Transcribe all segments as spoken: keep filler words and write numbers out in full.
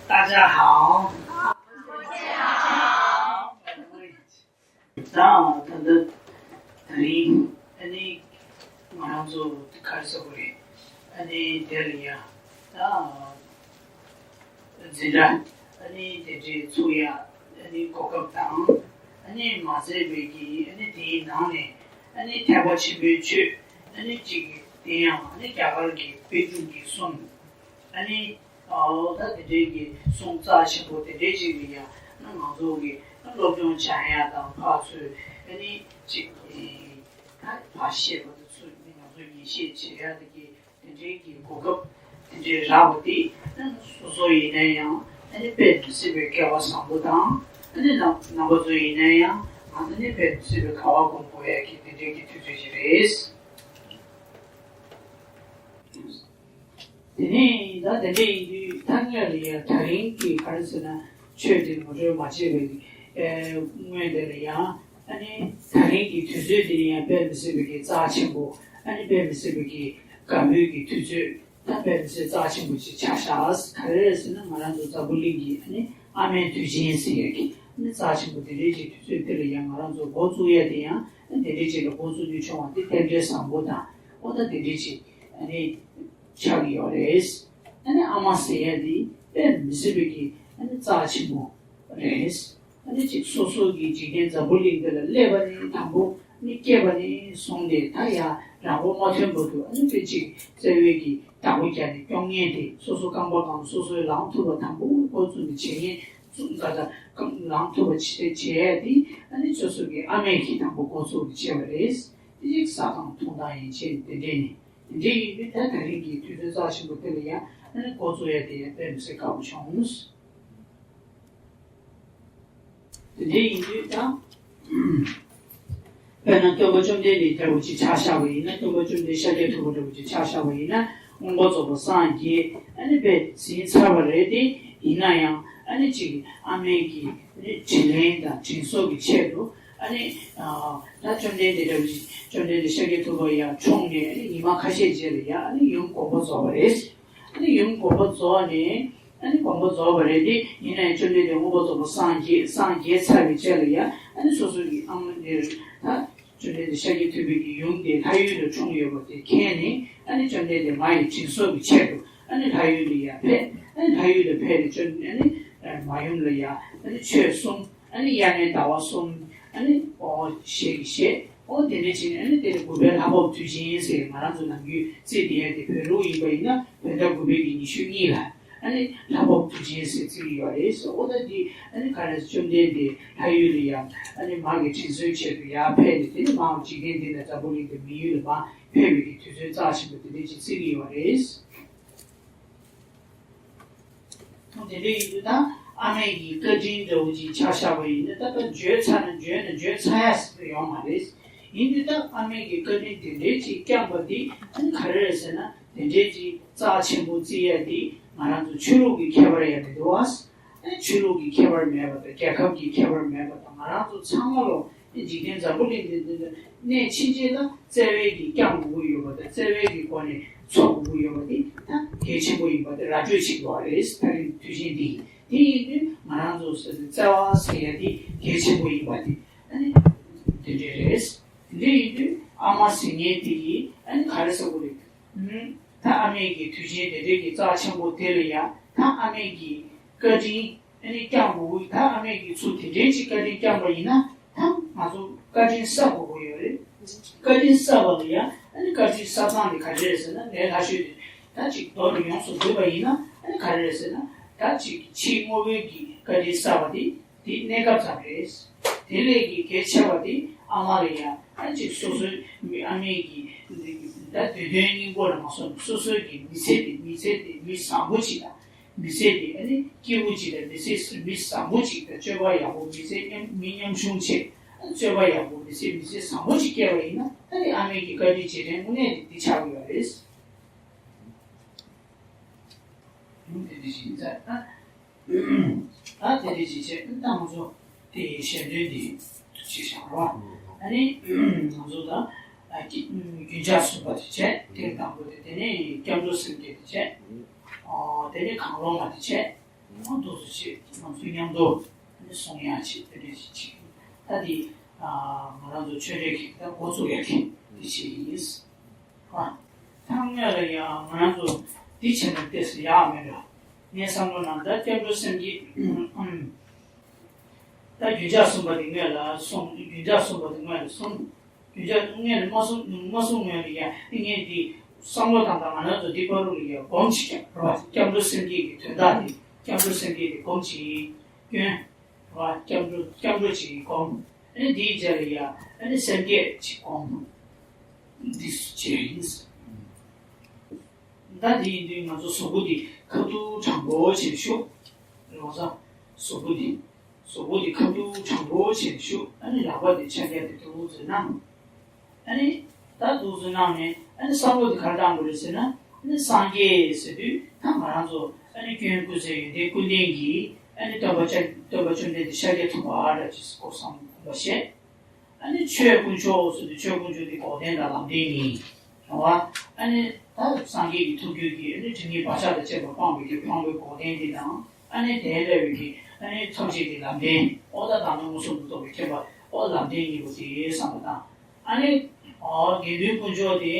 大家好。 ད་ད་ལྟ་དེ་རིང་ཨ་ནི་ང་རང་ཚོ་ག་རེ་ཟེར་དགོས་རེད། ཨ་ནི་དེ་ལ་ཡ་ད་འཛིན་གྲྭ་ཨ་ནི་དེ་འདྲའི་ཚུགས་ཡ་ཨ་ནི་གོ་སྐབས་དང་ཨ་ནི་མ་ཚད་པའི་གི་ཨ་ནི་དེའི་ནང་ནས་ཨ་ནི་ཐེག་པ་ཆེན་པོའི་ཆོས་ཨ་ནི་གཅིག་གི་དེ་ཡང་ཨ་ནི་རྒྱ་གར་གྱི་དཔེ་སྒྲུང་གི་གསུང་ཨ་ནི། ཨོ་ད་དེ་འདྲའི་གི་གསུང་རྩ་ཆེན་པོ་དེ་འདྲའི་ཅིག་ལ་ཡང་ང་ཚོ་གི་སློབ་སྦྱོང་བྱ་ཡ་དང་ཕར་ཚུར་ཨ་ནི་ཅིག་ད་ཕར་བཤད་པ་དང་ཚུར་ང་ཚོ་ཉན་བཤད་བྱེད་ཡ་དེ་གི་དེ་འདྲའི་གི་གོ་སྐབས་དེ་འདྲའི་རག་པ་དེ་སོ་སོ་ཡིན་ན་ཡང་ཨ་ནི་དཔེ་མི་སྲིད་པའི་སྐལ་བ་བཟང་པོ་དང་ཨ་ནི་རྣམ་རྣམ་པ་ཚོ་ཡིན་ན་ཡང་ཨ་ནི་དཔེ་མི་སྲིད་པའི་དགའ་བ་སྒོམ་དགོས་ཡ་གི་དེ་འདྲའི་གི་དུས་ཚོད་ཅིག་རེད། དེ་ནས་ད་དེ་འདྲ་ཡིན་དུས་ཐ་སྙད་ལ་ཡང་དེ་རིང་གི་ག་རེ་ཟེར་ན་ཆོས་དེ་ངོ་སྤྲོད་མ་བྱས་པའི་སྔོན་དེ་ལ་ཡང་ཨ་ནི་དེ་རིང་གི་དུས་ཚོད་འདི་ནི་ཡང་དཔེ་མི་སྲིད་པའི་གི་རྩ་ཆེན་པོ་ཨ་ནི་དཔེ་མི་སྲིད་པའི་གི་དགའ་མོས་ཀྱི་དུས་ཚོད་ད་དཔེ་མི་སྲིད་རྩ་ཆེན་པོ་ཅིག་ཆགས་ཤག་ག་རེ་རེད་ཟེར་ན་ང་རང་ཚོ་འཛམ་བུ་གླིང་གི་ཨ་ནི་ཨ་མའི་དུས་ཆེན་ཟེར་ཡ་གི་ཨ་ནི་རྩ་ཆེན་པོ་དེ་འདྲའི་ཅིག་དུས་ཚོད་དེ་ལ་ཡང་ང་རང་ཚོ་འགོ་བཙུགས་ཡ་དེ་ཡང་ཨ་ནི་དེ་འདྲའི་ཅིག་ལ་འགོ་བཙུགས་རྒྱུ་བྱུང་བ་དེ་རྟེན་འབྲེལ་བཟང་པོ་དང་ཨོ་ད་དེ་འདྲའི་ཅིག་ཨ་ནི། ཆགས་ཀྱི་ཡོད་རེད། ཨ་ནི་ཨ་མ་ཟེར་ཡ་འདི་དཔེ་མི་སྲིད་པའི་གི་ཨ་ནི་རྩ་ཆེན་པོ་རེད། ཨ་ནི་ཅིག་སོ་སོ་གི་འཇིག་རྟེན་འཛམ་བུ་གླིང་འདི་ལ་སླེབས་པ་ནས་དང་པོ་ཨ་ནི་སྐྱེས་པ་ནས་བཟུང་སྟེ་ད་ཡ་རང་མགོ་མ་ཐོན་བར་དུ་ཨ་ནི་དཔེ་ཅིག་བརྩེ་བའི་གི་བདག་པོ་རྒྱག་ནས་སྐྱོང་མཁན་དེ་སོ་སོ་རྐང་པ་གང་སོ་སོས་ལངས་ཐུབ་པ་དང་པོ་འགོ་བཙུགས་ནས་བྱེད་མཁན་བཙུགས་ད་ད་ལངས་ཐུབ་པ་བྱེད་བྱེད་ཡ་དེ་ཨ་ནི་སོ་སོ་གི་ཨ་མས་གི་དང་པོ་འགོ་བཙུགས་ནས་བྱས་པ་རེད། དེ་ཅིག་ཟ་སྟངས་འཐུང་སྟངས་ཡན་ཆད་དེ་འདྲས་ནས། དེ་འདྲ་ཡིན་དུས་ད་དེ་རིང་གི་དུས་ཚོད་རྩ་ཆེན་པོ་དེ་ལ་ཡང་ཨ་ནི་འགོ་བཙུགས་ཡ་དེ་ཡང་དཔེ་མི་སྲིད་དགའ་པོ་བྱུང་། དེ་འདྲ་ཡིན་དུས་ད་དཔེར་ན་སྟོན་པ་བཅོམ་ལྡན་འདས་འདྲ་བོ་ཅིག་ཆ་བཞག་པ་ཡིན་ན་སྟོན་པ་བཅོམ་ལྡན་ཤཱཀྱ་ཐུབ་པ་འདྲ་བོ་ཅིག་ཆ་བཞག་པ་ཡིན་ན་མངོན་པར་རྫོགས་པར་སངས་རྒྱས་ཨ་ནི་དཔེ་ཟིན་ཚར་བ་རེད་དེ་ཡིན་ན་ཡང་ཨ་ནི་ཅིག་ཨ་མའི་གི་དྲིན་ལན་དང་དྲིན་གཟོ་གི་ཆེད་དུ། ཨ་ནི། ད་བཅོམ་ལྡན་འདས་འདྲ་བོ་ཞིག་བཅོམ་ལྡན་འདས་ཤཱཀྱ་ཐུབ་པ་ཡང་འཁྲུངས་ནས་ཨ་ནི་ཉི་མ་ཁ་ཤས་རྗེས་ལ་ཡང་ཨ་ནི་ཡུམ་དགོངས་པ་རྫོགས་པ་རེད། ཨ་ནི་ཡུམ་དགོངས་པ་རྫོགས་ནས་ཨ་ནི་དགོངས་པ་རྫོགས་པ་རེད་དེ་ཡིན་ན་ཡང་བཅོམ་ལྡན་འདས་མངོན་པར་རྫོགས་པར་སངས་རྒྱས་སངས་རྒྱས་ཚར་བའི་རྗེས་ལ་ཡང་ཨ་ནི་སོ་སོ་གི་ཨ་མ་འདིར་ད་བཅོམ་ལྡན་འདས་ཤཱཀྱ་ཐུབ་པའི་གི་ཡུམ་དེ་ལྷ་ཡུལ་དུ་འཁྲུངས་ཡོད་པ་དེ་མཁྱེན་ནས་ཨ་ནི་བཅོམ་ལྡན་འདས་མ་ཡི་དྲིན་གཟོ་གི་ཆེད་དུ་ཨ་ནི་ལྷ་ཡུལ་ལ་ཡང་ཕེབས་ཨ་ནི་ལྷ་ཡུལ་ལ་ཕེབས་ནས་བཅོམ་ཨ་ནི་མ་ཡུམ་ལ་ཡང་ཨ་ནི་ཆོས་གསུངས། ཨ་ནི་དབྱར་གནས་ཟླ་བ་གསུམ། ཨ་ནི་ཨོ་ཞེས་ཀྱི་ཞེས། ཨོ་དེ་འདྲ་བྱས་ནས་ཨ་ནི་དེ་ལ་དགུ་པའི་ལྷ་བབས་དུས་ཆེན་ཟེར་ང་རང་ཚོ་ནམ་རྒྱུན་རྩིས་དེ་ཡ་དེ་བོད་ལུགས་ཡིན་པ་ཡིན་ན་བོད་ཟླ་དགུ་པའི་གི་ཉི་ཤུ་གཉིས་ལ་ཨ་ནི་ལྷ་བབས་དུས་ཆེན་ཟེར་རྩི་གི་ཡོད་རེད་ཟེར། ཨོ་ད་འདི་ཨ་ནི་ག་རེ་བཅོམ་ལྡན་འདས་ལྷ་ཡུལ་ལ་ཡང་ཨ་ནི་མ་གི་དྲིན་གཟོའི་ཆེད་དུ་ཡར་ཕེབས་ནས་དེ་ནི་མ་འཇིག་རྟེན་འདི་ནས་འཛམ་བུ་གླིང་དུ་མི་ཡུལ་ལ་མ་ཕེབས་པའི་གི་དུས་ཚོད་རྩ་ཆེན་པོ་དེ་འདྲ་ཅིག་རྩི་གི་ཡོད་རེད། དེ་འདྲ་ཡིན་དུས་ད་ཨ་མའི་གི་བཀའ་དྲིན་འདྲ་བོ་ཅིག་ཆ་བཞག་པ་ཡིན་ན་ད་ལྟ་བརྗོད་ཚར་ན་བརྗོད་ན་བརྗོད་ཚར་ཡ་ཟེར་ཡོང་མ་རེད། ཡིན་དུས་ད་ཨ་མའི་གི་བཀའ་དྲིན་དེ་འདྲའི་ཅིག་བསྐྱངས་པ་འདི་ཨ་ནི་ག་རེ་རེད་ཟེར་ན་དེ་འདྲའི་ཅིག་རྩ་ཆེན་པོ་བརྩི་ཡ་འདི་ང་རང་ཚོ་ཆོས་ལུགས་ཀྱི་ཁྱད་པར་ཡང་མི་འདུག་ཨ། ཨ་ནི་ཆོས་ལུགས་ཀྱི་ཁྱད་པར་མེད་པ་དང་རྒྱལ་ཁབ་ཀྱི་ཁྱད་པར་མེད་པ་དང་ང་རང་ཚོ་ཚང་མ་ལོ། འཇིག་རྟེན་འཛམ་བུ་གླིང་འདི་འདི་འདི་གནས་ཕྱིན་ཆད་ལ་བརྩེ་བའི་གི་བསྐྱང་དགོས་ཀྱི་ཡོད་པ་དང་བརྩེ་བའི་གི་སྒོ་ནས་འཚོ་དགོས་ཀྱི་ཡོད་པ་འདི་ད་གལ་ཆེན་པོ་ཡིན་པ་དེ་ར་སྤྲོད་བྱེད་དགོས་པ་རེད། ད་རིང་དུས་ཆེན་འདི་དེ་ཡིན་དུས་ང་རང་ཚོ་ཟེར་ནས་བརྩེ་བ་ཟེར་ཡ་འདི་གལ་ཆེན་པོ་ཡིན་པ་དེ་ཨ་ནི་དེ་འདྲ་རེད། དེ་འདྲ་ཡིན་དུས་ཨ་མ་ཟེར་མཁན་དེ་ཡིས་ཨ་ནི་ག་རེ་ཟེར་དགོས་རེད། ད་ཨ་མའི་གི་དུས་ཆེན་དེ་འདྲའི་གི་རྩ་ཆེན་པོ་དེ་ལ་ཡང་ད་ཨ་མའི་གི་བཀའ་དྲིན། ཨ་ནི་བསྐྱངས་དགོས་ཀྱི་ད་ཨ་མས་ཀྱི་ཚུར་དེ་འདྲའི་ཅིག་བཀའ་དྲིན་བསྐྱངས་པ་ཡིན་ན་ད་ང་ཚོ་བཀའ་དྲིན་གསབ་དགོས་ཀྱི་ཡོད་རེད། བཀའ་དྲིན་གསབ་པ་ལ་ཡང་ཨ་ནི་བཀའ་དྲིན་གསབ་སྟངས་དེ་ག་རེ་རེད་ཟེར་ན་ལས་སླ་ཤོས་དེ་ད་ཅིག་མདོར་ནས་ཡོངས་སུ་བསྡུས་པ་ཡིན་ན་ཨ་ནི་ག་རེ་རེད་ཟེར་ན་ད་ཅིག་ཕྱི་དངོས་པོའི་གི་བཀའ་དྲིན་གསབ་པ་དེ་དེ་གནས་སྐབས་ཙམ་རེད། དེ་ལས་ཀྱི་གལ་ཆེ་བ་དེ་ཨ་མ་ལ་ཡང་ཨ་ནི་ཅིག་སོ་སོའི་མི་ཨ་མས་ཀྱི་ད་དུས་གདོན་སྙིང་པོ་ལ་མ་སོང་སོ་སོའི་གི་མི་ཚེ་དེ་མི་ཚེ་དེ་མི་བཟང་པོ་ཅིག་དང་། མི་ཚེ་འདི་ཨ་ནི་སྐྱིད་པོ་ཅིག་དང་མི་ཚེ་མི་བཟང་པོ་ཅིག་དང་སྤྱོད་པ་ཡག་པོ་མི་ཚེ་མཉམ་མི་ཉམ་ཆུང་ཆེ། སྤྱོད་པ་ཡག་པོ་མི་ཚེ་མི་ཚེ་བཟང་པོ་ཅིག་སྐྱེལ་བ་ཡིན་ན་ཨ་ནི་ཨ་མའི་གི་བཀའ་དྲིན་རྗེས་དྲན་དངོས་གནས་འདི་ཆགས་ཀྱི་ཡོད་རེད། ད་དེ་འདྲ་ཞིག་ཡིན་ཙང་ད་དེ་འདྲ་ཞིག་བྱས་ད་ང་ཚོ་དེ་ཞལ་འདོན་འདི་ཞིག་བྱ་རོགས། ཨ་ནི་ང་ཚོ་ད་རྒྱུན་ཆགས་གསུམ་པ་དེ་བྱས་དེ་དང་པོ་དེ་དེ་ནས་སྐྱབས་འགྲོ་སེམས་བསྐྱེད་དེ་བྱས། ཨོ་ དེ་ནས་གང་བློ་མ་དེ་བྱས། ང་འདུག་སུ་བྱེད་ང་ཚོ་མཉམ་དུ་ནི་གསུང་ཡག་བྱེད་དེ་འདྲ་ཞིག་བྱེད། ད་དེ་ང་རང་ཚོ་ཆོས་འབྲེལ་གྱི་ད་འགོ་བཙུགས་ཡག་གི་དེ་བྱེད་ཡིན། ཨ། ཐང་ངེས་ལ་ཡང་ང་རང་ཚོ་འདི་བྱས་ན་ཏོག་ཙམ་ཡག་མེད་ལ། ངས་བསམ་བློ་ནང་ད་སྐྱབས་འགྲོ་སེམས་བསྐྱེད་ཨུམ། ད་རྒྱུན་ཆགས་གསུམ་པ་དེ་སྔོན་ལ་གསུངས། རྒྱུན་ཆགས་གསུམ་པ་དེ་སྔོན་ལ་གསུངས། རྒྱུན་ཆགས་སྔོན་ལ་མ་གསུངས་མ་གསུངས་སྔོན་ལ་ཡང་ངས་འདི་བསམ་བློ་བཏང་དང་ང་རང་ཚོ་འདི་བར་དུ་ལ་ཡང་སྒོམ་ཅིག་ཀྱང་རེད་བ། སྐྱབས་འགྲོ་སེམས་བསྐྱེད་ཀྱི་དོན་དག་དེ་སྐྱབས་འགྲོ་སེམས་བསྐྱེད་དེ་སྒོམ་ཅིག་སྐྱོན། རེད་བ། སྐྱབས་འགྲོ་སྐྱབས་འགྲོ་ཅིག་སྒོམ། ཨ་ནི་འདིའི་རྗེས་ལ་ཡང་ཨ་ནི་སེམས་བསྐྱེད་ཅིག་སྒོམ། འདི་བྱས་ཡིན། ད་དེ་ཡིན་དུས་ང་ཚོ་གཟུགས་པོ་འདི་ཁ་ཐུག་དྲང་པོ་བྱས་བཞུགས། རེད་བ། གཟུགས་པོ་འདི་གཟུགས་པོ་འདི་ཁ་ཐུག་དྲང་པོ་བྱས་བཞུགས། ཨ་ནི་ལག་པ་འདི་ཕྱག་རྒྱ་འདི་འདུག་སེ་གནང་། ཨ་ནི་ད་འདུག་སེ་གནང་ནས་ཨ་ནི་བསམ་བློ་འདི་ག་རེ་བཏང་དགོས་རེད་ཟེར་ན། ཨ་ནི་སངས་རྒྱས་ཟེར་དུས་ད་ང་རང་ཚོ་ཨ་ནི་སྐྱོན་ཀུན་ཟད་ཡོན་ཏན་ཀུན་ལྡན་གྱི་ཨ་ནི་སྟོན་པ་སྟོན་པ་བཅོམ་ལྡན་འདས་ཤཱཀྱ་ཐུབ་པ་འདྲ་ཅིག་སྐུ་གསུམ་དགོངས་པ་བཞེས། ཨ་ནི་ཆོས་དཀོན་མཆོག་ཟེར་དུས་ཆོས་དཀོན་མཆོག་འདི་འགོག་བདེན་དང་ལམ་བདེན་གཉིས། རེད་བ། ཨ་ནི་ད་སངས་རྒྱས་ཀྱི་ཐུགས་རྒྱུད་ཀྱི་ཨ་ནི་སྒྲིབ་གཉིས་བག་ཆགས་དང་བཅས་པ་སྤངས་པའི་གི་སྤངས་པའི་འགོག་བདེན་འདི་དང་། ཨ་ནི་དེ་ལས་པའི་གི་ཨ་ནི་ཐམས་ཅད་ཀྱི་ལམ་བདེན། ཨོ་ད་བདག་མེད་མངོན་སུམ་དུ་རྟོགས་པའི་མཁྱེན་པ། ཨོ་ལམ་བདེན་གཉིས་པོ་དེ་བསམ་པ་དང་། ཨ་ནི་ཨོ་དགེ་འདུན་དཀོན་མཆོག་དེ་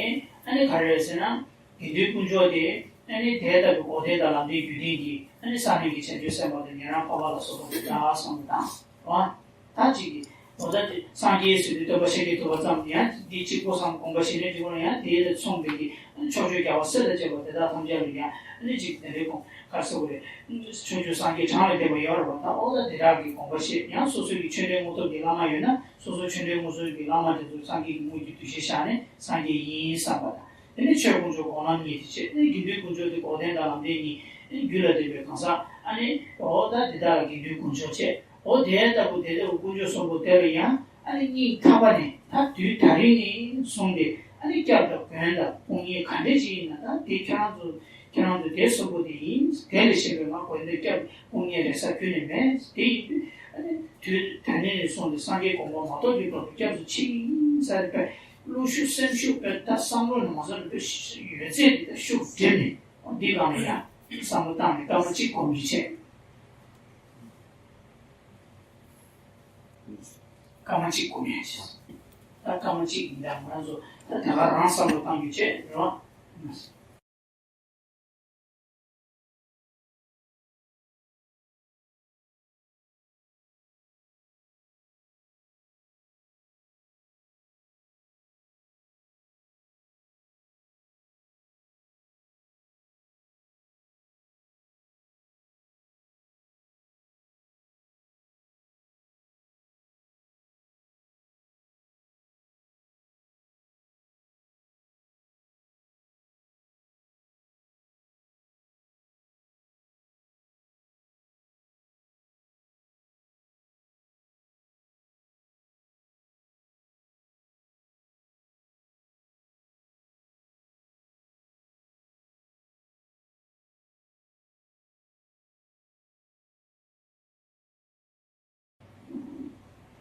ཨ་ནི་ག་རེ་རེད་ཟེར་ན། དགེ་འདུན་དཀོན་མཆོག་དེ་ཨ་ནི་དེ་ལྟ་བུའི་འགོག་བདེན་དང་ལམ་བདེན་རྒྱུ་ལྡན་གྱི་ཨ་ནི་སངས་རྒྱས་ཀྱི་བྱང་ཆུབ་སེམས་དཔའ་དང་ཉན་རང་འཕགས་པ་ལ་སོགས་པ་དེ་འདྲ་བསམ་པ་དང་། ཨོ། ད་ཅིག་གིས་འོ་ད་དེ་སངས་རྒྱས་ཟེར་དུས་སྟོན་པ་ཤཱཀྱ་ཐུབ་པ་ཙམ་ཡང་འདི་གཅིག་པོ་བསམ་དགོངས་པ་བཞེས་ནས་འདི་སྐོར་ཡང་དེ་ལ་མཚུངས་པའི་གི་ཕྱོགས་བཅུའི་རྒྱལ་བ་སྲས་དང་བཅས་པ་དེ་དག་ཐམས་ཅད་ལ་ཡང་ཨ་ནི་ཅིག་དེ་འདྲའི་དགོངས་ག་རེ་ཟེར་དགོས་རེད། ཕྱོགས་བཅུའི་སངས་རྒྱས་གྲངས་ལས་འདས་པ་ཡོད་རེད་བ། ད་འོ་ད་དེ་དག་གི་དགོངས་པ་བཞེས། ཡང་སོ་སོའི་གི་ཆོས་འབྲེལ་དངོས་སྟོབས་ཀྱི་བླ་མ་ཡོད་ན་སོ་སོའི་ཆོས་འབྲེལ་དངོས་སྟོབས་ཀྱི་བླ་མ་དེ་ཚོ་སངས་རྒྱས་ཀྱི་དངོས་ཀྱི་འདུ་ཤེས་བཞག་ནས་སངས་རྒྱས་ཡིན་བསམ་པ་དང་། དེ་ནས་ཆོས་དཀོན་མཆོག་འགོག་ལམ་གཉིས་དེ་བྱས། དེ་ནས་དགེ་འདུན་དཀོན་མཆོག་དེ་འགོག་བདེན་དང་ལམ་བདེན་གཉིས། དེ་རྒྱུད་ལ་ལྡན་པའི་གང་ཟག་ཨ་ནི་འོ་ད་དེ་དག་ལ་དགེ་འདུན་དཀོན་མཆོག་བྱས། འོ་དེ་ལྟ་བུ་དེ་ལྟ་བུ་དཀོན་མཆོག་གསུམ་པོ་དེ་ལ་ཡང་ཨ་ནི་སྙིང་ཐག་པ་ནས་ད་དུས་ད་རིང་ནས་བཟུང་སྟེ་ཨ་ནི་སྐྱབས་དང་མགོན་དང་དཔུང་གཉེན་ག་འདྲ་ཅིག་ཡིན་ན་ད་དེ་ཁྱེད་རང་ཚོ་ཁྱེད་རང་ཚོ་དེ་གསུམ་པོ་དེ་ཡིན། དེ་ལས་གཞན་པའི་ང་དགོས་འདོད་སྐྱབས་དཔུང་གཉེན་རེ་ས་ཁྱོན་ནས་མེད། དེ་ཡིན་དུས་ཨ་ནི་དུས་ད་ནས་ནས་བཟུང་སྟེ་སངས་རྒྱས་དགོངས་པ་མ་རྟོགས་ཀྱི་བར་དུ་སྐྱབས་སུ་མཆི་ཡིན་ཟེར་བའི་བློ་ཤུགས་སེམས་ཤུགས་དཔེ་ད་བསམ་བློ་ནང་ཚོ་ནས་དཔེ་ཡོད་ཚད་དེ་ད་ཤུགས་སྒྲིམ་ནས་འདི་སྒང་ལ་ཡང་བསམ་བློ་བཏང་ནས་སྐར་མ་གཅིག་སྒོམ་རྒྱུ་བྱས། སྐར་མ་གཅིག་སྒོམ་ཡ་བྱས། ད་སྐར་མ་གཅིག་ཡིན་ད་ང་རང་ཚོ་ད་དེ་ག་རང་བསམ་བློ་བཏང་རྒྱུ་བྱས་རེད་བ།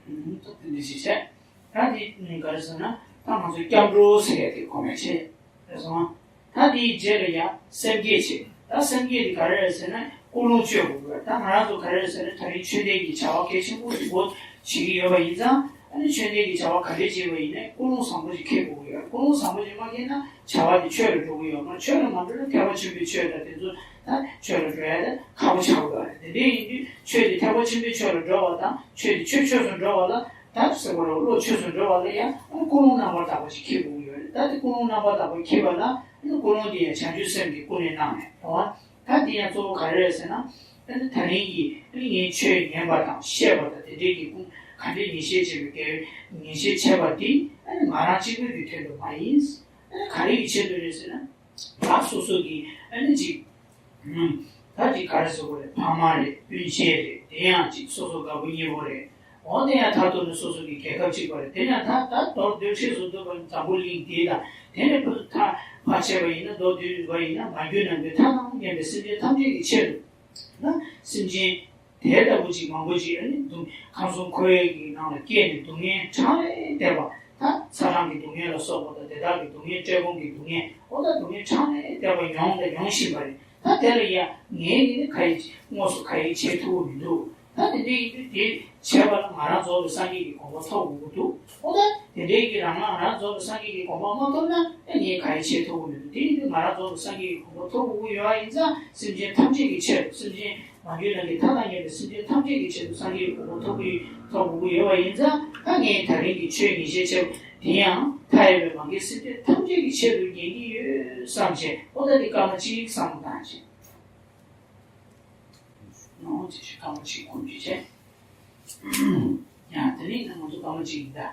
ད་དེ་འདྲ་ཞིག་བྱས། ད་དེ་ག་རེ་ཟེར་ན་ད་ང་ཚོ་སྐྱབས་འགྲོ་ཟེར་ཡ་དེ་གོ་མ་ཆོད་རེད་སོང་། ད་དེའི་རྗེས་ལ་ཡང་སེམས་བསྐྱེད་བྱེད། ད་སེམས་བསྐྱེད་དེ་ག་རེ་རེད་ཟེར་ན་ཀུན་སློང་བཅོས་དགོས་པ་རེད། ད་ང་རང་ཚོ་ག་རེ་རེད་ཟེར་ན་ད་རིང་ཆོས་ལྡན་གྱི་བྱ་བ་གལ་ཆེན་པོ་ཞིག་འགོ་བྱེད་ཀྱི་ཡོད་པ་ཡིན་ཙང་། ཨ་ནི་ཆོས་ལྡན་གྱི་བྱ་བ་ག་རེ་བྱེད་པ་ཡིན་ནའི་ཀུན་སློང་བཟང་པོ་ཞིག་འཁྱེར་དགོས་ཀྱི་ཡོད། ཀུན་སློང་བཟང་པོ་ཞིག་མ་འཁྱེར་ན་བྱ་བ་དེ་ཆོས་ལ་འགྲོ་གི་ཡོད་མ་རེད། ཆོས་ལ་མ་འགྲོ་ན་ཐེག་པ་ཆེན་པོའི་ཆོས་དང་དེ་ཚོ་ད་ཆོས་ལ་འགྲོ་ཡ་དེ་ཁག་པོ་ཆགས་ཀྱི་ཡོད་རེད། དེ་འདྲ་ཡིན་དུས་ཆོས་དེ་ཐེག་པ་ཆེན་པོའི་ཆོས་ལ་འགྲོ་བ་དང་ཆོས་དེ་ཆོས་ཆོས་སུ་འགྲོ་བ་ལ། ད་ཟེར་བ་རེད། བློ་ཆོས་སུ་འགྲོ་བ་ལ་ཡང་ཨ་ནི་ཀུན་སློང་རྣམ་པར་དག་པ་ཞིག་འཁྱེར་དགོས་ཀྱི་ཡོད་རེད། ད་དེ་ཀུན་སློང་རྣམ་པར་དག་པ་འཁྱེར་བ་ལ་ཨ་ནི་ཀུན་སློང་དེ་ཡང་བྱང་ཆུབ་སེམས་ཀྱི་ཀུན་ནས་བསླངས་ནས་རེད་བ། ད་དེ་ཡང་གཙོ་བོ་ག་རེ་རེད་ཟེར་ན། ཨ་ནི་ད་རིང་གི་ཨ་ནི་ངས་ཆོས་ཉན་པ་དང་བཤད་པ་དང་དེ་འདྲའི་གི་ཀུན་ག་འདྲའི་ངེས་ཤེས་བྱས་པའི་གལ་ངེས་ཤེས་བྱས་པ་དེ་ཨ་ནི་ང་རང་གཅིག་པུའི་གི་དོན་དུ་མ་ཡིན། ཨ་ནི་ག་རེ་ཡི་ཆེད་དུ་རེད་ཟེར་ན། ད་སོ་སོ་གི་ཨ་ནི་ཅིག་ད་ཅིག་ག་རེ་ཟེར་དགོས་རེད། ཕ་མ་རེད། སྤུན་མཆེད་རེད། དེ་ཡང་ཅིག་སོ་སོ་དགའ་པོ་ཉེ་པོ་རེད། འོ་དེ་ཡང་མཐར་ཐུག་ནས་སོ་སོ་གི་རྒྱལ་ཁབ་གཅིག་པ་རེད། དེ་ཡང་ད་ད་མདོར་བསྡུས་ཁྲིད་སུ་འདུག་པ་འཛམ་བུ་གླིང་འདི་དང་དེ་ནས་ཕར་ད་ཕར་བྱས་པ་ཡིན་ན་མདོར་བསྡུས་པ་ཡིན་ན་མ་གྱུར་ནམ་མཁའི་མཐའ་དང་མཉམ་པའི་སེམས་ཅན་ཐམས་ཅད་ཀྱི་ཆེད་དུ་ན་སེམས་ཅན་དེ་ལྟ་བུ་ཅིག་མང་པོ་ཅིག་ཨ་ནི་སྡུག་ཁམས་གསུམ་འཁོར་བའི་གི་ནང་ལ་སྐྱེས་ནས་སྡུག་བསྔལ་གྲངས་ལས་འདས་པ། ད་ཚ་གྲང་གི་སྡུག་བསྔལ་ལ་སོགས་པ་དང་དེ་དག་གི་སྡུག་བསྔལ། བཀྲེས་སྐོམ་གྱི་སྡུག་བསྔལ། འོ་ད་སྡུག་བསྔལ་གྲངས་ལས་འདས་པ་མྱོང་དང་མྱོང་བཞིན་པ་རེད། ད་དེ་ལ་ཡ་ངས་ནི་ཁ་ཡི་དངོས་སུ་ཁ་ཡི་བྱེད་ཐུབ་ཀྱི་མི་འདུག་ད་དེ་འདྲ་ཡིན་དུས་དེ་བྱས་པ་ལ་ང་རང་རྫོགས་པའི་སངས་རྒྱས་ཀྱི་གོ་འཕང་ཐོབ་དགོས་ཀྱི་འདུག་ཨོ་ད་དེ་འདྲའི་གི་རང་ང་རང་རྫོགས་པའི་སངས་རྒྱས་ཀྱི་གོ་འཕང་མ་ཐོབ་ན་ཨེ་ངས་ག་རེ་བྱེད་ཐུབ་ཀྱི་མི་འདུག་དེ་ཡིན་དུས་ང་རང་རྫོགས་པའི་སངས་རྒྱས་ཀྱི་གོ་འཕང་ཐོབ་དགོས་ཀྱི་ཡོད་པ་ཡིན་ཙང་སེམས་ཅན་ཐམས་ཅད་ཀྱི་ཆེད་དུ། སེམས་ཅན་མ་གྱུར་ནམ་མཁའི་མཐའ་དང་མཉམ་པའི་སེམས་ཅན་ཐམས་ཅད་ཀྱི་ཆེད་དུ་སངས་རྒྱས་ཀྱི་གོ་འཕང་ཐོབ་ཀྱི་ཐོབ་དགོས་ཀྱི་ཡོད་པ་ཡིན་ཙང་ད་ངས་ད་རིང་གི་ཆོས་ཉིན་བྱེད་ཆེ་བ་དེ་ཡང་མཐའ་ཡས་པའི་མ་གྱུར་སེམས་ཅན་ཐམས་ཅད་ཀྱི་ཆེད་དུ་ཉན་གྱི་ཡོད་བསམ་བྱས་ཨོ་ད་དེ་སྐར་མ་གཅིག་བསམ་བློ་བཏང་བྱས། ནང་ཇི་ཞིག་སྐར་མ་གཅིག་གོམས་གཅིག་བྱས། ཡང་དེ་ནས་ང་ཚོ་སྐར་མ་གཅིག་ཡིན་ད།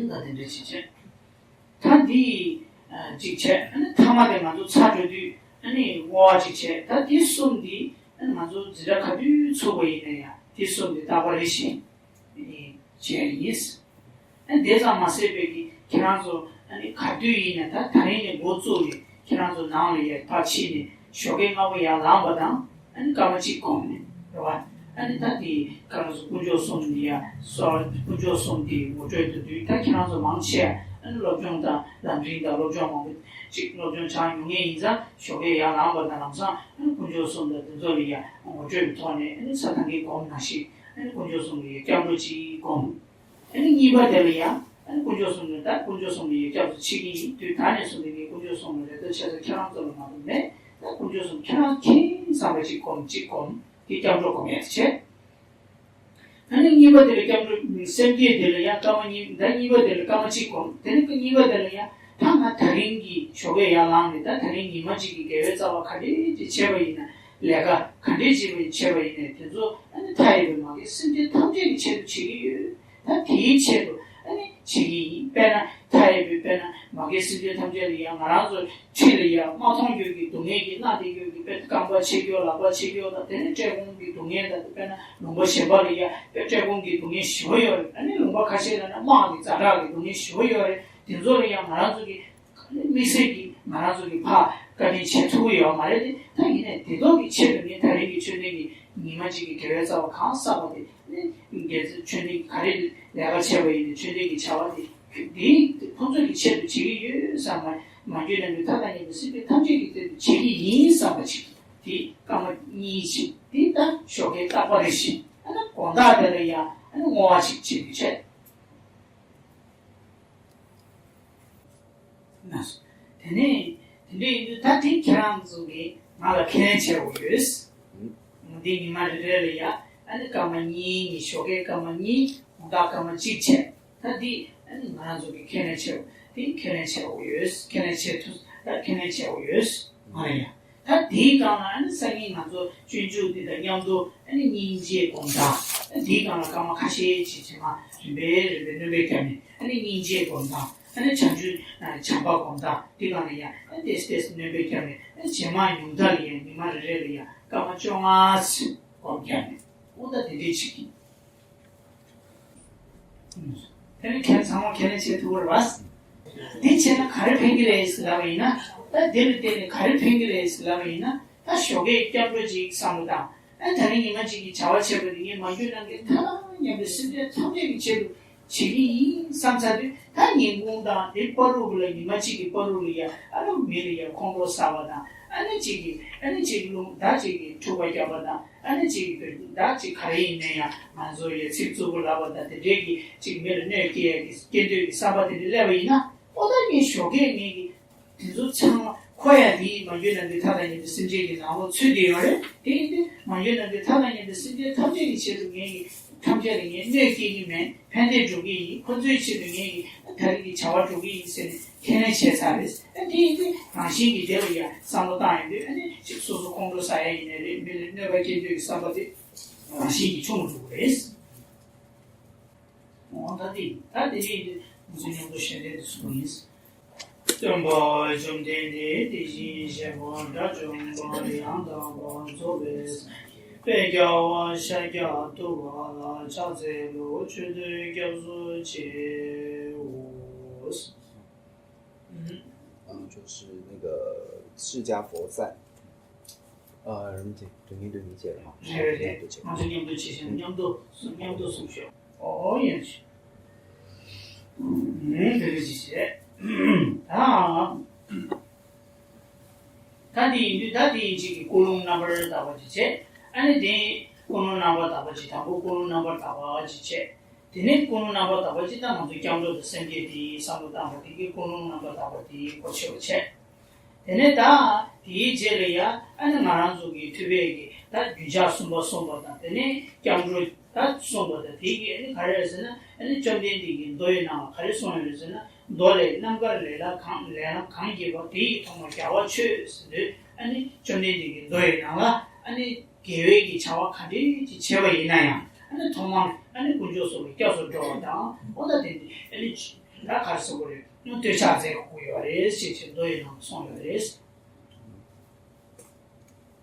ད་དེ་འདྲ་ཅིག་བྱས། ད་འདི་ཅིག་བྱས་ཨ་ནི་ཐ་མ་དེ་ང་ཚོ་ཚར་འགྲོ་དུས་ཨ་ནི་བསྔོ་བ་ཅིག་བྱས། ད་འདི་གསུམ་འདི་ཨ་ནི་ང་ཚོ་འཛིན་གྲྭ་ག་དུས་ཚུགས་པ་ཡིན་ན་ཡང་འདི་གསུམ་འདི་རྟག་པ་རེ་བཞིན་བྱས་ཡིན། ཨ་ནི་དེ་ཙམ་མ་ཟད་པའི་གི་ཁྱེད་རང་ཚོ་ཨ་ནི་ག་དུས་ཡིན་ན་ད་ད་རིང་ནས་འགོ་བཙུགས་ནས་ཁྱེད་རང་ཚོ་ནང་ལ་ཡར་ཕར་ཕྱིན་ནས་ཞོགས་ཀས་སྔ་པོ་ཡར་ལངས་པ་དང་། ཨ་ནི་སྐར་མ་གཅིག་གོམས་ནས་རེད་བ། ཨ་ནི་ད་དེ་ཁ་རང་ཚོ་དཀོན་མཆོག་གསུམ་འདི་ཡ་སོ་དཀོན་མཆོག་གསུམ་དེ་ངོ་སྤྲོད་དུ་དུས་ད་ཁྱེད་རང་ཚོ་མང་ཆེ་ཨ་ནི་སློབ་སྦྱོང་དང་ལམ་རིམ་དང་སློབ་སྦྱོང་མང་པོ་ཅིག་སློབ་སྦྱོང་བྱས་མྱོང་མཁན་ཡིན་ཙང་ཞོགས་ཀས་ཡར་ལངས་པ་དང་ལམ་སང་ཨ་ནི་དཀོན་མཆོག་གསུམ་དང་དེ་ཚོ་ལ་ཡ་ངོ་སྤྲོད་ཀྱི་ཐོག་ནས་ཨ་ནི་ས་དང་གི་སྒོམ་ནང་བཞིན་ཨ་ནི་དཀོན་མཆོག་གསུམ་ལ་ཡ་སྐྱབས་འགྲོ་གཅིག་སྒོམ། ཨ་ནི་གཉིས་པ་དེ་ལ་ཡང་ཨ་ནི་དཀོན་མཆོག་གསུམ་ལ་ད་དཀོན་མཆོག་གསུམ་ལ་ཡང་སྐྱབས་སུ་མཆི་གི་ཡིན་དུས་ད་ནས་བཟུང་སྟེ་ངས་དཀོན་མཆོག་གསུམ་ལ་རེ་ལྟོས་ཆེ་ས་ཁྱེད་རང་ཚོ་ལ་མ་གཏོགས་མེད། ད་དཀོན་མཆོག་གསུམ་ཁྱེད་རང་མཁྱེན་བསམ་པ་ཅིག་སྒོམ་ཅིག་སྒོམ་དེ་སྐྱབས་འགྲོ་སྒོམ་ཡ་དེ་བྱས། ཨ་ནི་གཉིས་པ་དེ་ལ་སྐྱབས་འགྲོ་སེམས་བསྐྱེད་དེ་ལ་ཡང་སྐར་མ་གཉིས་ད་གཉིས་པ་དེ་ལ་སྐར་མ་གཅིག་སྒོམ་དེ་ནི་གཉིས་པ་དེ་ལ་ཡང་ད་ང་ད་རིང་གི་ཞོགས་ཀས་ཡར་ལངས་ནས་ད་ད་རིང་ཉི་མ་གཅིག་གི་དགེ་བའི་རྩ་བ་ག་འདྲས་ཅིག་བྱས་པ་ཡིན་ན་ལས་ཀ་ག་འདྲས་ཅིག་བྱས་པ་ཡིན་ནའི་དེ་ཚོ་ཨ་ནི་མཐའ་ཡས་པའི་མ་གི་སེམས་ཅན་ཐམས་ཅད་ཀྱི་ཆེད་དུ་བྱེད་ཀྱི་ཡོད། ད་དེའི་ཆེད་དུ་ཨ་ནི་བྱེད་ཀྱི་ཡིན། དཔེར་ན་མཐའ་ཡས་པའི་དཔེར་ན་མ་གི་སེམས་ཅན་ཐམས་ཅད་ལ་ཡང་ང་རང་ཚོ་འཁྲིས་ལ་ཡང་མ་མཐོང་རྒྱུ་གི་སྡུག་བསྔལ་གྱི་མནར་བསྡད་རྒྱུ་གི་དཔེར་རྐང་པ་ཆད་རྒྱུ་ལག་པ་ཆད་རྒྱུ་དང་དེ་ནས་བཀྲེས་སྐོམ་གྱི་སྡུག་བསྔལ་དང་དཔེར་ན་ལུང་པ་གཞན་པ་ལ་ཡང་དཔེར་བཀྲེས་སྐོམ་གྱི་སྡུག་བསྔལ་ཞེ་པོ་ཡོད་རེད། ཨ་ནི་ལུང་པ་ཁ་ཤས་ལ་ན་དམག་གི་ཛ་དྲག་གི་སྡུག་བསྔལ་ཞེ་པོ་ཡོད་རེད། དེ་ཚོ་ལ་ཡང་ང་རང་ཚོ་གི་དམིགས་བསལ་གྱིས་ང་རང་ཚོ་གི་ཕར་བཀའ་དྲིན་ཆེ་ཐུབ་ཀྱི་ཡོད་མ་རེད་དེ། ད་ཡིན་ནའི་དེ་དག་གི་ཆེད་དུ་ངས་ད་རིང་གི་ཆོས་ལྡན་གྱི་ཉི་མ་གཅིག་གི་དགེ་བའི་རྩ་བ་གང་བསགས་པ་དེ་ནི་དགེ་ཚུལ་ཆོས་ལྡན་གྱི་ག་རེ་ལས་ཀ་བྱས་པ་ཡིན་ནའི་ཆོས་ལྡན་གྱི་བྱ་བ་དེ་དེ་ཁོང་ཚོ་གི་ཆེད་དུ་བྱེད་ཀྱི་ཡོད་བསམ་པ་མ་གྱུར་ནམ་མཁའི་མཐའ་དང་མཉམ་པའི་སེམས་ཅན་ཐམས་ཅད་ཀྱི་དོན་དུ་བྱེད་ཀྱི་ཡིན་བསམ་པ་ཅིག་དེ་སྐར་མ་གཉིས་ཤིག་དེ་ད་ཞོགས་ཀའི་རྟག་པ་རེ་བཞིན་ཨ་ནི་དགོང་དག་དེ་ལ་ཡང་ཨ་ནི་བསྔོ་བ་ཞིག་བྱེད་དུ་བྱས། དེ་ནས་དེ་འདྲ་ཡིན་དུས་ད་དེ་ཁྱེད་རང་ཚོ་གིས་ང་ལ་ཁས་ལེན་བྱས་འོ་ཡོད། འདི་ཉི་མ་རེ་རེ་ལ་ཡ་ཨ་ནི་སྐར་མ་གཉིས་གཉིས་ཞོགས་ཀའི་སྐར་མ་གཉིས་དགོང་དག་སྐར་མ་གཅིག་བྱས། ད་འདི་ཨ་ནི་ང་རང་ཚོ་གིས་ཁས་ལེན་བྱས་འོ་དེ་ཁས་ལེན་བྱས་འོ་ཡོད། ཁས་ལེན་བྱས་ཐུབ་ད་ཁས་ལེན་བྱས་འོ་ཡོད། ང་ལ་ཡ། ད་དེའི་སྒང་ལ་ཨ་ནི་སང་ཉིན་ང་ཚོ་སྤྱོད་འཇུག་འདི་དང་མཉམ་དུ་ཨ་ནི་སྙིང་རྗེ་སྒོམ་སྟངས། ཨ་དེའི་སྒང་ལ་སྐར་མ་ཁ་ཤས་ཅིག་རྗེས་མ་རིམ་པས་རིམ་པས་སྣོན་པ་བརྒྱབ་ནས་ཨ་ནི་སྙིང་རྗེ་སྒོམ་སྟངས། ཨ་ནི་བྱང་ཆུབ་བྱམས་པ་སྒོམ་སྟངས་དེའི་སྒང་ལ་ཡང་ཨ་ནི་ཏོག་ཙམ་ཏོག་ཙམ་སྣོན་པ་བརྒྱབ་ནས་ཨ་ནི་རྗེས་མ་ཉུང་མཐའ་ལ་ཡང་ཉི་མ་རེ་རེ་ལ་ཡང་སྐར་མ་བཅོ་ལྔ་ཙམ་སྒོམ་བརྒྱབ་ནས་ཨོ་ད་དེ་འདྲས་བྱེད་ཀྱི། དེ་ནི་ཁྱེད་ཚང་མ་ཁས་ལེན་བྱེད་ཐུབ་པ་རེད་པ། འདི་བྱས་ན་ག་རེ་ཕན་གྱི་རེད་ཟེར་ལབ་པ་ཡིན་ན། ད་འདི་ལ་བརྟེན་ནས་ག་རེ་ཕན་གྱི་རེད་ཟེར་ལབ་པ་ཡིན་ན། ད་ཞོགས་ཀས་སྐྱབས་འགྲོ་ཅིག་བསམ་བློ་བཏང་། ཨ་ད་རིང་ཉི་མ་གཅིག་གི་བྱ་བ་བྱས་པ་འདི་ངས་མ་གྱུར་ནམ་མཁའི་མཐའ་དང་མཉམ་པའི་སེམས་ཅན་ཐམས་ཅད་ཀྱི་ཆེད་དུ་ བྱེད་ཀྱི་ཡིན་བསམ་ཚར་དུས། ད་ཉིན་གུང་དང་དེ་བར་དུ་ལ། ཉི་མ་གཅིག་གི་བར་དུ་ལ་ཡ་ཨ་ནི་མི་ལ་ཡ་ཁོང་ཁྲོ་ཟ་བ་དང་། ཨ་ནི་གཅིག་གིས་ཨ་ནི་གཅིག་རླུང་ད་གཅིག་གིས་འཁྲུག་པ་རྒྱག་པ་དང་། ཨ་ནི་གཅིག་གིས་ད་གཅིག་ག་རེ་ཡིན་ན་ཡང་ང་ཚོ་ཡ་ཚིག་རྩུབ་པོ་ལབ་པ་དང་། དེ་འདྲས་ཀྱི་གཅིག་མི་ལ་གནོད་སྐྱེལ་ཡ་གི་སྐྱེ་འདོད་ཀྱི་བསམ་པ་དེ་འདྲ་སླེབས་པ་ཡིན་ན། ཨོ་ད་ངས་ཞོགས་ཀས་ངས་ཀྱི་དེ་ཚོ་ཚང་མ་ཁོ་ཡ་དེ་མ་གྱུར་ནམ་མཁའི་མཐའ་དང་མཉམ་པའི་སེམས་ཅན་གྱི་ནང་ལོགས་ཚུད་བསྡད་ཡོད་རེད། དེ་ཡིན་དུས་མ་གྱུར་ནམ་མཁའི་མཐའ་དང་མཉམ་པའི་སེམས་ཅན་ཐམས་ཅད་ཀྱི་ཆེད་དུ་ངས་ཀྱི་ཐམས་ཅད་ལ་ངས་གནོད་སྐྱེལ་གྱི་མེད། ཕན་བདེ་སྒྲུབ་ཀྱི་ཡིན། ཁོ་ཚོའི་ཆེད་དུ་ངས་ཀྱི་ད་རེས་ཀྱི་བྱ་བ་སྒྲུབ་ཀྱི་ཡིན་ཟེར་ནས་ཁས་ལེན་བྱས་ཚར་རེད། ཨ་དེ་ཡིན་དུས་རང་བཞིན་གྱིས་དེ་ལ་ཡ་བསམ་བློ་བཏང་ཡོང་དུས། ཨ་ནི་ཅིག་སོ་སོ་ཁོང་ཁྲོ་ཟ་ཡ་ཡིན་ནའི་རེད། མི་ལ་གནོད་པ་སྐྱེལ་འདོད་ཀྱི་བསམ་པ་དེ་རང་བཞིན་གྱིས་བྱུང་འགྲོ་གི་རེད། འོ་ད་དེ་ད་དེ་རིང་ང་ཚོ་མཉམ་དུ་ཞལ་འདེབས་དེ་གསུང་གི་ཡིན། སྟོན་པ་བཅོམ་ལྡན་འདས་དེ་བཞིན་གཤེགས་པ་དགྲ་བཅོམ་པ་ཡང་དག་པར་རྫོགས་པའི་སངས་རྒྱས་དཔལ་རྒྱལ་བ་ཤཱཀྱ་ཐུབ་པ་ལ་ཕྱག་འཚལ་ལོ། མཆོད་བསྟོད་སྐྱབས་སུ་མཆིའོ། 嗯，就是那个释迦佛赞。呃，什么节？九年对一节的哈。 རེད་རེད། ང་ཚོ་མཉམ་དུ་བྱེད་ཤིང་མཉམ་དུ་མཉམ་དུ་གསུང་ཤོག་ཨོ་ཡ་ཆི། ཨུམ། དེ་རེད་ཅི་བྱེད། ད་ད་དེ་ཡིན་དུས་ད་དེ་ཡིན་ཅིག་གི་ཀུན་སློང་རྣམ་པར་དག་པ་ཅིག་བྱེད། ཨ་ནི་དེ་ཀུན་སློང་རྣམ་པར་དག་པ་ཅིག་དང་པོ་ཀུན་སློང་རྣམ་པར་དག་པ་ཅིག་བྱེད། དེ་ནས་ཀུན་སློང་རྣམ་པར་དག་པ་ཅིག་ད་ང་ཚོ་སྐྱབས་འགྲོ་དང་སེམས་བསྐྱེད་དེའི་བསམ་བློ་བཏང་བ་དེ་གིས་ཀུན་སློང་རྣམ་པར་དག་པ་དེའི་གོ་ཆོད་པ་བྱེད། དེ་ནས་ད་དེའི་རྗེས་ལ་ཡ་ཨ་ནི་ང་རང་ཚོ་གི་ཐུབ་པའི་གི་ད་རྒྱུན་ཆགས་གསུམ་པ་གསུངས་པ་དང་། དེ་ནས་སྐྱབས་འགྲོ་ད་གསུངས་པ་དང་། དེ་གི་ཨ་ནི་ག་རེ་རེད་ཟེར་ན། ཨ་ནི་བཅོམ་ལྡན་འདས་ཀྱིས་མདོ་ཡི་ནང་ལ་ག་རེ་གསུངས་ཡོད་རེད་ཟེར་ན། མདོ་ལས། རྣམ་དཀར་ལས་ལ་གང་ལས་ལམ་གང་བགྱིས་པ་དེ་ཡི་ཐོག་མར་རྒྱལ་བ་མཆོད་ཟེར་དུས། ཨ་ནི་བཅོམ་ལྡན་འདས་ཀྱིས་མདོ་ཡི་ནང་ལ་ཨ་ནི་དགེ་བའི་གི་བྱ་བ་ག་འདྲས་ཅིག་བྱས་པ་ཡིན་ན་ཡང་། ཨ་ནི་ཐོག་མར་ཨ་ནི་དཀོན་མཆོག་གསུམ་ལ་སྐྱབས་སུ་འགྲོ་བ་དང་། ཨོ་ད་དེ་ཨ་ནི་ད་ག་རེ་ཟེར་དགོས་རེད། ཨ་ནི་བསྟོད་ཕྱག་མཛད་དགོས་ཀྱི་ཡོད་རེད་ཅེས་ཅེས་མདོ་ཡི་ནང་གསུངས་ཡོད་རེད།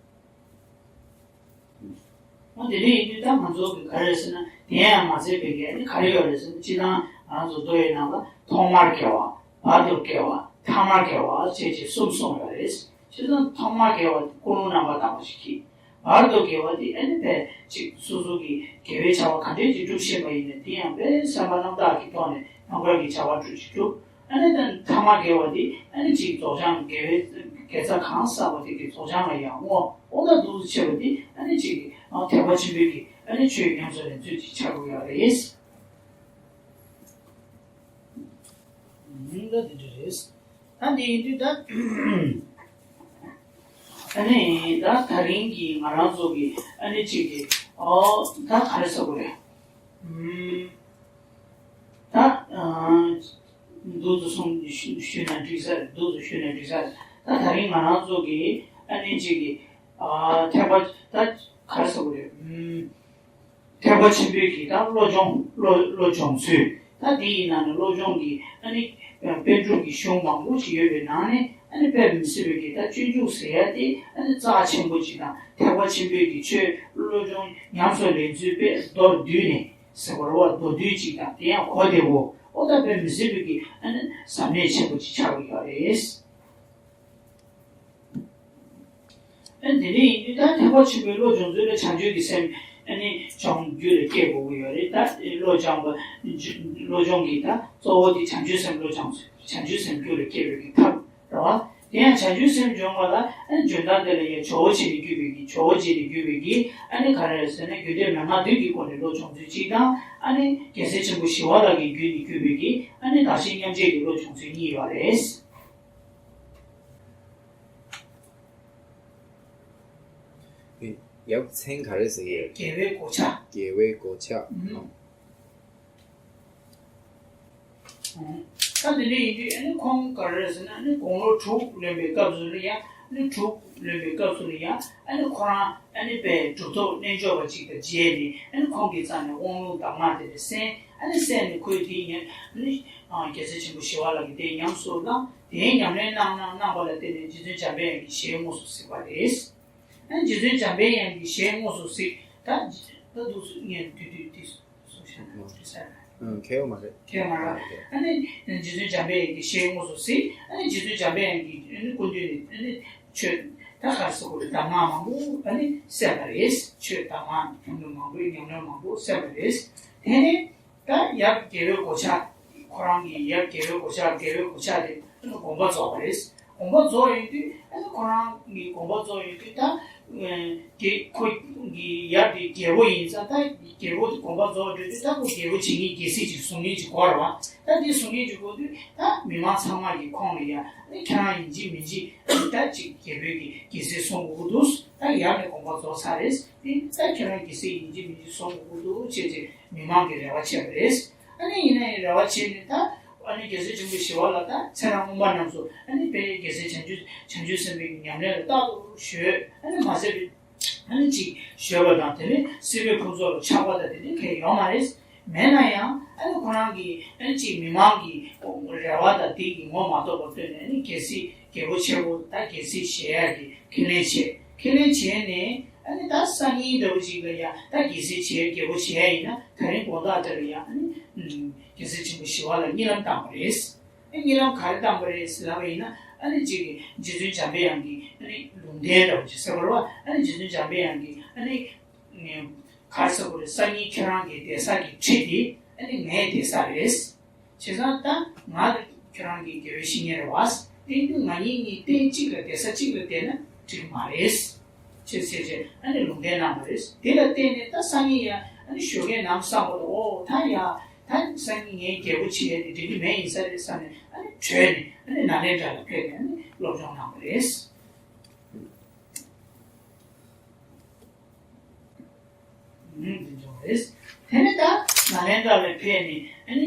ཨོ་དེ་འདྲ་ཡིན་དུས་ད་ང་ཚོ་གི་ག་རེ་ཟེར་ན། དེ་ཡང་མ་ཟད་པའི་གི་ཨ་ནི་ག་རེ་ཡོད་རེད་ཟེར་ན། སྤྱིར་བཏང་ང་ཚོ་མདོ་ཡི་ནང་ལ་ཐོག་མར་དགེ་བ། བར་དུ་དགེ་བ། ཐ་མར་དགེ་བ་ཅེས་ཅེས་གསུམ་གསུངས་ཡོད་རེད། སྤྱིར་བཏང་ཐོག་མར་དགེ་བ་དེ་ཀུན་སློང་རྣམ་པར་དག་པ་ཞིག་གིས། བར་དུ་དགེ་བ་དེ་ཨ་ནི་དཔེ་ཅིག་སོ་སོ་གི་དགེ་བའི་བྱ་བ་ག་འདྲས་ཅིག་སྒྲུབ་ཤེས་པ་ཡིན་ན། དེ་ཡང་དཔེ་སེམས་པ་རྣམ་དག་གི་ཐོག་ནས་རྣམ་དཀར་གྱི་བྱ་བ་སྒྲུབ་ཅིག་སྒྲུབ། ཨ་ནི་ད་ཐ་མ་དགེ་བ་དེ་ཨ་ནི་ཅིག་རྫོགས་བྱང་དགེ་བའི་དགེ་རྩ་གང་བསགས་པ་དེ་གི་རྫོགས་བྱང་ལ་ཡང་བསྔོ། ཨོ་ད་འདུག་སེ་བྱེད་པ་དེ་ཨ་ནི་ཅིག་ཐེག་པ་ཆེན་པོའི་གི་ཨ་ནི་ཆོས་ཉམས་སུ་ལེན་ཚུལ་ཅིག་ཆགས་ཀྱི་ཡོད་རེད། ད་འདི་ཡིན་དུས་ད། ཨ་ནི་ད་ད་རིང་གི་ང་རང་ཚོ་གི་ཨ་ནི་གཅིག་གི། ཨོ་ད་ག་རེ་ཟེར་དགོས་རེད། ཨུམ། ད་ཨ་འདུག་ཏུ་སོང་ཞུ་ཞུས་ན་འགྲིག་ས་རེད། འདུག་ཏུ་ཞུས་ན་འགྲིག་ས་རེད། ད་ད་རིང་ང་རང་ཚོ་གི་ཨ་ནི་གཅིག་གི། ཨ་ཐེག་པ་ད་ག་རེ་ཟེར་དགོས་རེད། ཨུམ། ཐེག་པ་ཆེན་པོའི་གི་ད་བློ་སྦྱོང་། བློ་བློ་སྦྱོང་ཚུལ། ད་དེ་ཡི་ནང་ནས་བློ་སྦྱོང་གི་ཨ་ནི་པཎ་གྲུབ་ཀྱི་གཞུང་མང་པོ་ཞིག་ཡོད་པའི་ནང་ནས་ཨ་ནི་དཔེ་མི་སྲིད་པའི་གི་ད་སྤྱོད་འཇུག་ཟེར་ཡ་དེ་ཨ་ནི་རྩ་ཆེན་པོ་ཅིག་དང་། ཐེག་པ་ཆེན་པོའི་གི་ཆོས་བློ་སྦྱོང་ཉམས་སུ་ལེན་ཚུལ་དཔེ་མདོར་བསྡུས་ནས་ཟེར་བ་རེད་པ། མདོར་བསྡུས་ཅིག་དང་། དེ་ཡང་གོ་བདེ་པོ། ཨོ་ད་དཔེ་མི་སྲིད་པའི་གི་ཨ་ནི་ཟབ་གནད་ཆེན་པོ་ཅིག་ཆགས་ཀྱི་ཡོད་རེད། ཨ་དེ་ནས་ཡིན་དུས་ད་ཐེག་པ་ཆེན་པོའི་བློ་སྦྱོང་ཚུལ་ལ་བྱང་ཆུབ་ཀྱི་སེམས་ཨ་ནི་སྦྱོང་རྒྱུད་ལ་སྐྱེ་དགོས་ཀྱི་ཡོད་རེད། ད་བློ་སྦྱོང་བ། བློ་སྦྱོང་གི་ད་གཙོ་བོ་དེ་བྱང་ཆུབ་སེམས། བློ་སྦྱོང་ཚུལ་བྱང་ཆུབ་སེམས་རྒྱུད་ལ་སྐྱེ་བའི་གི་ཐབས་རེད་པ། དེ་ཡང་བྱང་ཆུབ་སེམས་སྦྱོང་བ་ལ་ཨ་ནི་འཇོན་ཐང་དེ་ལ་ཡང་ཇོ་བོ་རྗེ་ནས་བརྒྱུད་པའི་གི། ཇོ་བོ་རྗེ་ནས་བརྒྱུད་པའི་གི་ཨ་ནི་ག་རེ་རེད་ཟེར་ན། རྒྱུད་སྡེ་མན་ངག་བདུན་གྱི་སྒོ་ནས་བློ་སྦྱོང་ཚུལ་གཅིག་དང་། ཨ་ནི་རྒྱལ་སྲས་ཆེན་པོ་ཞི་བ་ལྷ་གིས་རྒྱུད་ནས་བརྒྱུད་པའི་གི་ཨ་ནི་བདག་གཞན་མཉམ་བརྗེ་གི་བློ་སྦྱོང་ཚུལ་གཉིས་ཡོད་རེད། ཡག་མཚན་ག་རེ་ཟེར་གྱི་ཡོད། དགེ་བའི་གོ་ཆ། དགེ་བའི་གོ་ཆ། ཨུམ། ཨུམ། ད་འདི་འདྲ་ཡིན་དུས་ཨ་ནི་ཁོང་ག་རེ་ཟེར་ན། ཨ་ནི་དགུང་ལོ་དྲུག་ལོན་པའི་སྐབས་སུ་ལ་ཡང་། ཨ་ནི་དྲུག་ལོན་པའི་སྐབས་སུ་ལ་ཡང་། ཨ་ནི་ཁོ་རང་ཨ་ནི་དཔེ་གྲུབ་ཐོབ་རྣལ་འབྱོར་པ་ཅིག་དང་མཇལ་ནས། ཨ་ནི་ཁོང་གི་རྩ་ནས་དབང་ལུང་གདམས་ངག་དེ་འདྲ་གསན། ཨ་ནི་གསན་ནས་ཁོས་དེའི་ཉམས། ཨ་ནི་རྒྱལ་སྲས་ཆེན་པོ་ཞི་བ་ལྷ་གིས་དེའི་ཉམས་སུ་བླངས། དེའི་ཉམས་ལེན་གནང་གནང་གནང་བ་ལ་བརྟེན་ནས་རྗེ་བཙུན་འཇམ་དཔལ་དབྱངས་ཀྱི་ཞལ་དངོས་སུ་གཟིགས་པ་རེད། ཨ་ནི་རྗེ་བཙུན་འཇམ་དཔལ་དབྱངས་ཀྱི་ཞལ་དངོས་སུ་གཟིགས། ད་ད་འདུག་སེ་ངས་དུས་དུས་དུས་སུ་བཤད་ན་འགྲིག་ས་རེད། ཨང་། ཁྱད་པར་མ་རེད། ཁྱད་པར་མ་རེད། ཨ་ནི་རྗེ་བཙུན་འཇམ་དཔལ་དབྱངས་ཀྱི་ཞལ་དངོས་སུ་གཟིགས། ཨ་ནི་རྗེ་བཙུན་འཇམ་དཔལ་དབྱངས་ཀྱི་ཨ་ནི་སྐུ་མདུན་ནས་ཨ་ནི་ཆོས་ད་ག་རེ་ཟེར་དགོས་རེད། གདམས་ངག་མང་པོ་ཨ་ནི་གསན་པ་རེད། ཆོས་གདམས་ངག་ཉམས་ལེན་མང་པོ་ཉམས་ལེན་མང་པོ་གསན་པ་རེད། དེ་ནས་ ད་ཡབ་རྒྱལ་པོའི་གོ་ཆ། ཁོ་རང་གི་ཡབ་རྒྱལ་པོའི་གོ་ཆ། རྒྱལ་པོའི་གོ་ཆ་དེ་དགོངས་པ་རྫོགས་པ་རེད། དགོངས་པ་རྫོགས་ཡོང་དུས་ཨ་ནི་ཁོ་རང་གི་དགོངས་པ་རྫོགས་ཡོང་དུས་ད་ཨ་དེ་ཁོ་གི་ཡབ་དེ་རྒྱལ་པོ་ཡིན་ཙང་ད་རྒྱལ་པོ་དེ་དགོངས་པ་རྫོགས་འགྲོ་དུས་ད་ཁོ་རྒྱལ་པོ་བྱེད་མཁན་རྒྱལ་སྲིད་ཅིག་བཟུང་མཁན་ཅིག་དགོས་རེད་བ། ད་དེ་བཟུང་མཁན་ཅིག་དགོས་དུས་ད་མི་མང་ཚང་མ་གིས་ཁོང་ལ་ཡ་ཨ་ནི་ཁྱེད་རང་ཡིན་གཅིག་མིན་གཅིག་ཨ་ནི་ད་ཅིག་རྒྱལ་པོའི་གི་རྒྱལ་སྲིད་བཟུང་དགོས་ཀྱི་འདུག་ད་ཡབ་ནས་དགོངས་པ་རྫོགས་ཚར་རེད། དེ་ད་ཁྱེད་རང་རྒྱལ་སྲིད་ཡིན་གཅིག་མིན་གཅིག་བཟུང་དགོས་ཀྱི་འདུག་ཅེས་ཅེས་མི་མང་གིས་རེ་བ་བྱས་པ་རེད། ཨ་ནི་ཡིན་ན་ཡང་རེ་བ་བྱས་ནས་ད་ཨ་ནི་རྒྱལ་སྲས་ཆེན་པོ་ཞི་བ་ལྷ་དང་ཚེ་རིང་མངོན་པ་རྣམ་གསུམ་ཨ་ནི་དཔལ་རྒྱལ་སྲས་བྱང་ཆུབ་བྱང་ཆུབ་སེམས་དཔའི་ཉམས་ལེན་ལ་རྟག་ཏུ་གཞོལ། ཨ་ནི་མ་ཟད་པའི་ཨ་ནི་ཅིག་གཞོལ་བ་དང་དེ་ནས་སྲིད་པའི་ཕུན་ཚོགས་ལ་ཆགས་པ་དང་དེ་འདྲའི་གང་ཡང་ཡོད་མ་རེད། མེད་ན་ཡང་ཨ་ནི་ཁོ་རང་གི་ཨ་ནི་ཅིག་མི་མང་གི་རེ་བ་དང་དེ་གི་ངོ་མ་གཏོགས་པར་ལྟོས་ནས་ཨ་ནི་རྒྱལ་སྲིད་རྒྱལ་པོ་ཆེན་པོ་ད་རྒྱལ་སྲིད་བཞེས་ཡག་གི་ཁས་ལེན་བྱས། ཁས་ལེན་བྱས་ནས་ཨ་ནི་ད་སང་ཉིན་འདྲ་བོ་ཅིག་ལ་ཡ་ད་རྒྱལ་སྲིད་བྱས་རྒྱལ་པོ་བྱས་ཡིན་ན་ད་རིང་དགོང་དག་དེ་ལ་ཡ་ཨ་ནི་རྒྱལ་སྲས་ཆེན་པོ་ཞི་བ་ལྷ་གཉིད་ལམ་བཏང་བ་རེད། ཨ་གཉིད་ལམ་ག་རེ་བཏང་བ་རེད་ཟེར་ལབ་པ་ཡིན་ན་ཨ་ནི་ཅིག་རྗེ་བཙུན་འཇམ་པའི་དབྱངས་ཀྱི་ཨ་ནི་ལུང་བསྟན་འདྲ་བོ་ཅིག་ཟེར་བ་རེད་བ། ཨ་ནི་རྗེ་བཙུན་འཇམ་པའི་དབྱངས་ཀྱི་ཨ་ནི་ག་རེ་ཟེར་དགོས་རེད། སང་ཉིན་ཁྱེད་རང་གི་བསྡད་ས་གི་ཁྲི་དེ་ཨ་ནི་ངའི་བསྡད་ས་རེད། བྱས་ཙང་ད་ང་ཁྱོད་རང་གི་དགེ་བའི་བཤེས་གཉེན་རེད་བ། དེ་དུས་ང་གཉིས་གཉིས་སྟེང་གཅིག་ལ་བསྡད་ས་གཅིག་ལ་བསྡད་ན་འགྲིག་མ་རེད། ཅེས་ཟེར་བྱས་ཨ་ནི་ལུང་བསྟན་གནང་བ་རེད། དེ་ལ་བརྟེན་ནས་ད་སང་ཉིན་ཡང་ཨ་ནི་ཞོགས་ཀས་ནམ་སང་བར་དུ་ཨོ་ད་ཡ་ད་སང་ཉིན་ངའི་རྒྱལ་པོ་བྱེད་ཡས་དེ་འགྲིག་གི་མེད་ཡིན་ས་རེད་བསམ་ནས་ཨ་ནི་བྲོས་ནས་ཨ་ནི་ནཱ་ལེནྡྲ་ལ་ཕེབས་ནས་ཨ་ནི་སློབ་སྦྱོང་གནང་བ་རེད། འདི་འབྱུང་རེད། དེ་ནས་ད་ནཱ་ལེནྡྲ་ལ་ཕེབས་ནས་ཨ་ནི་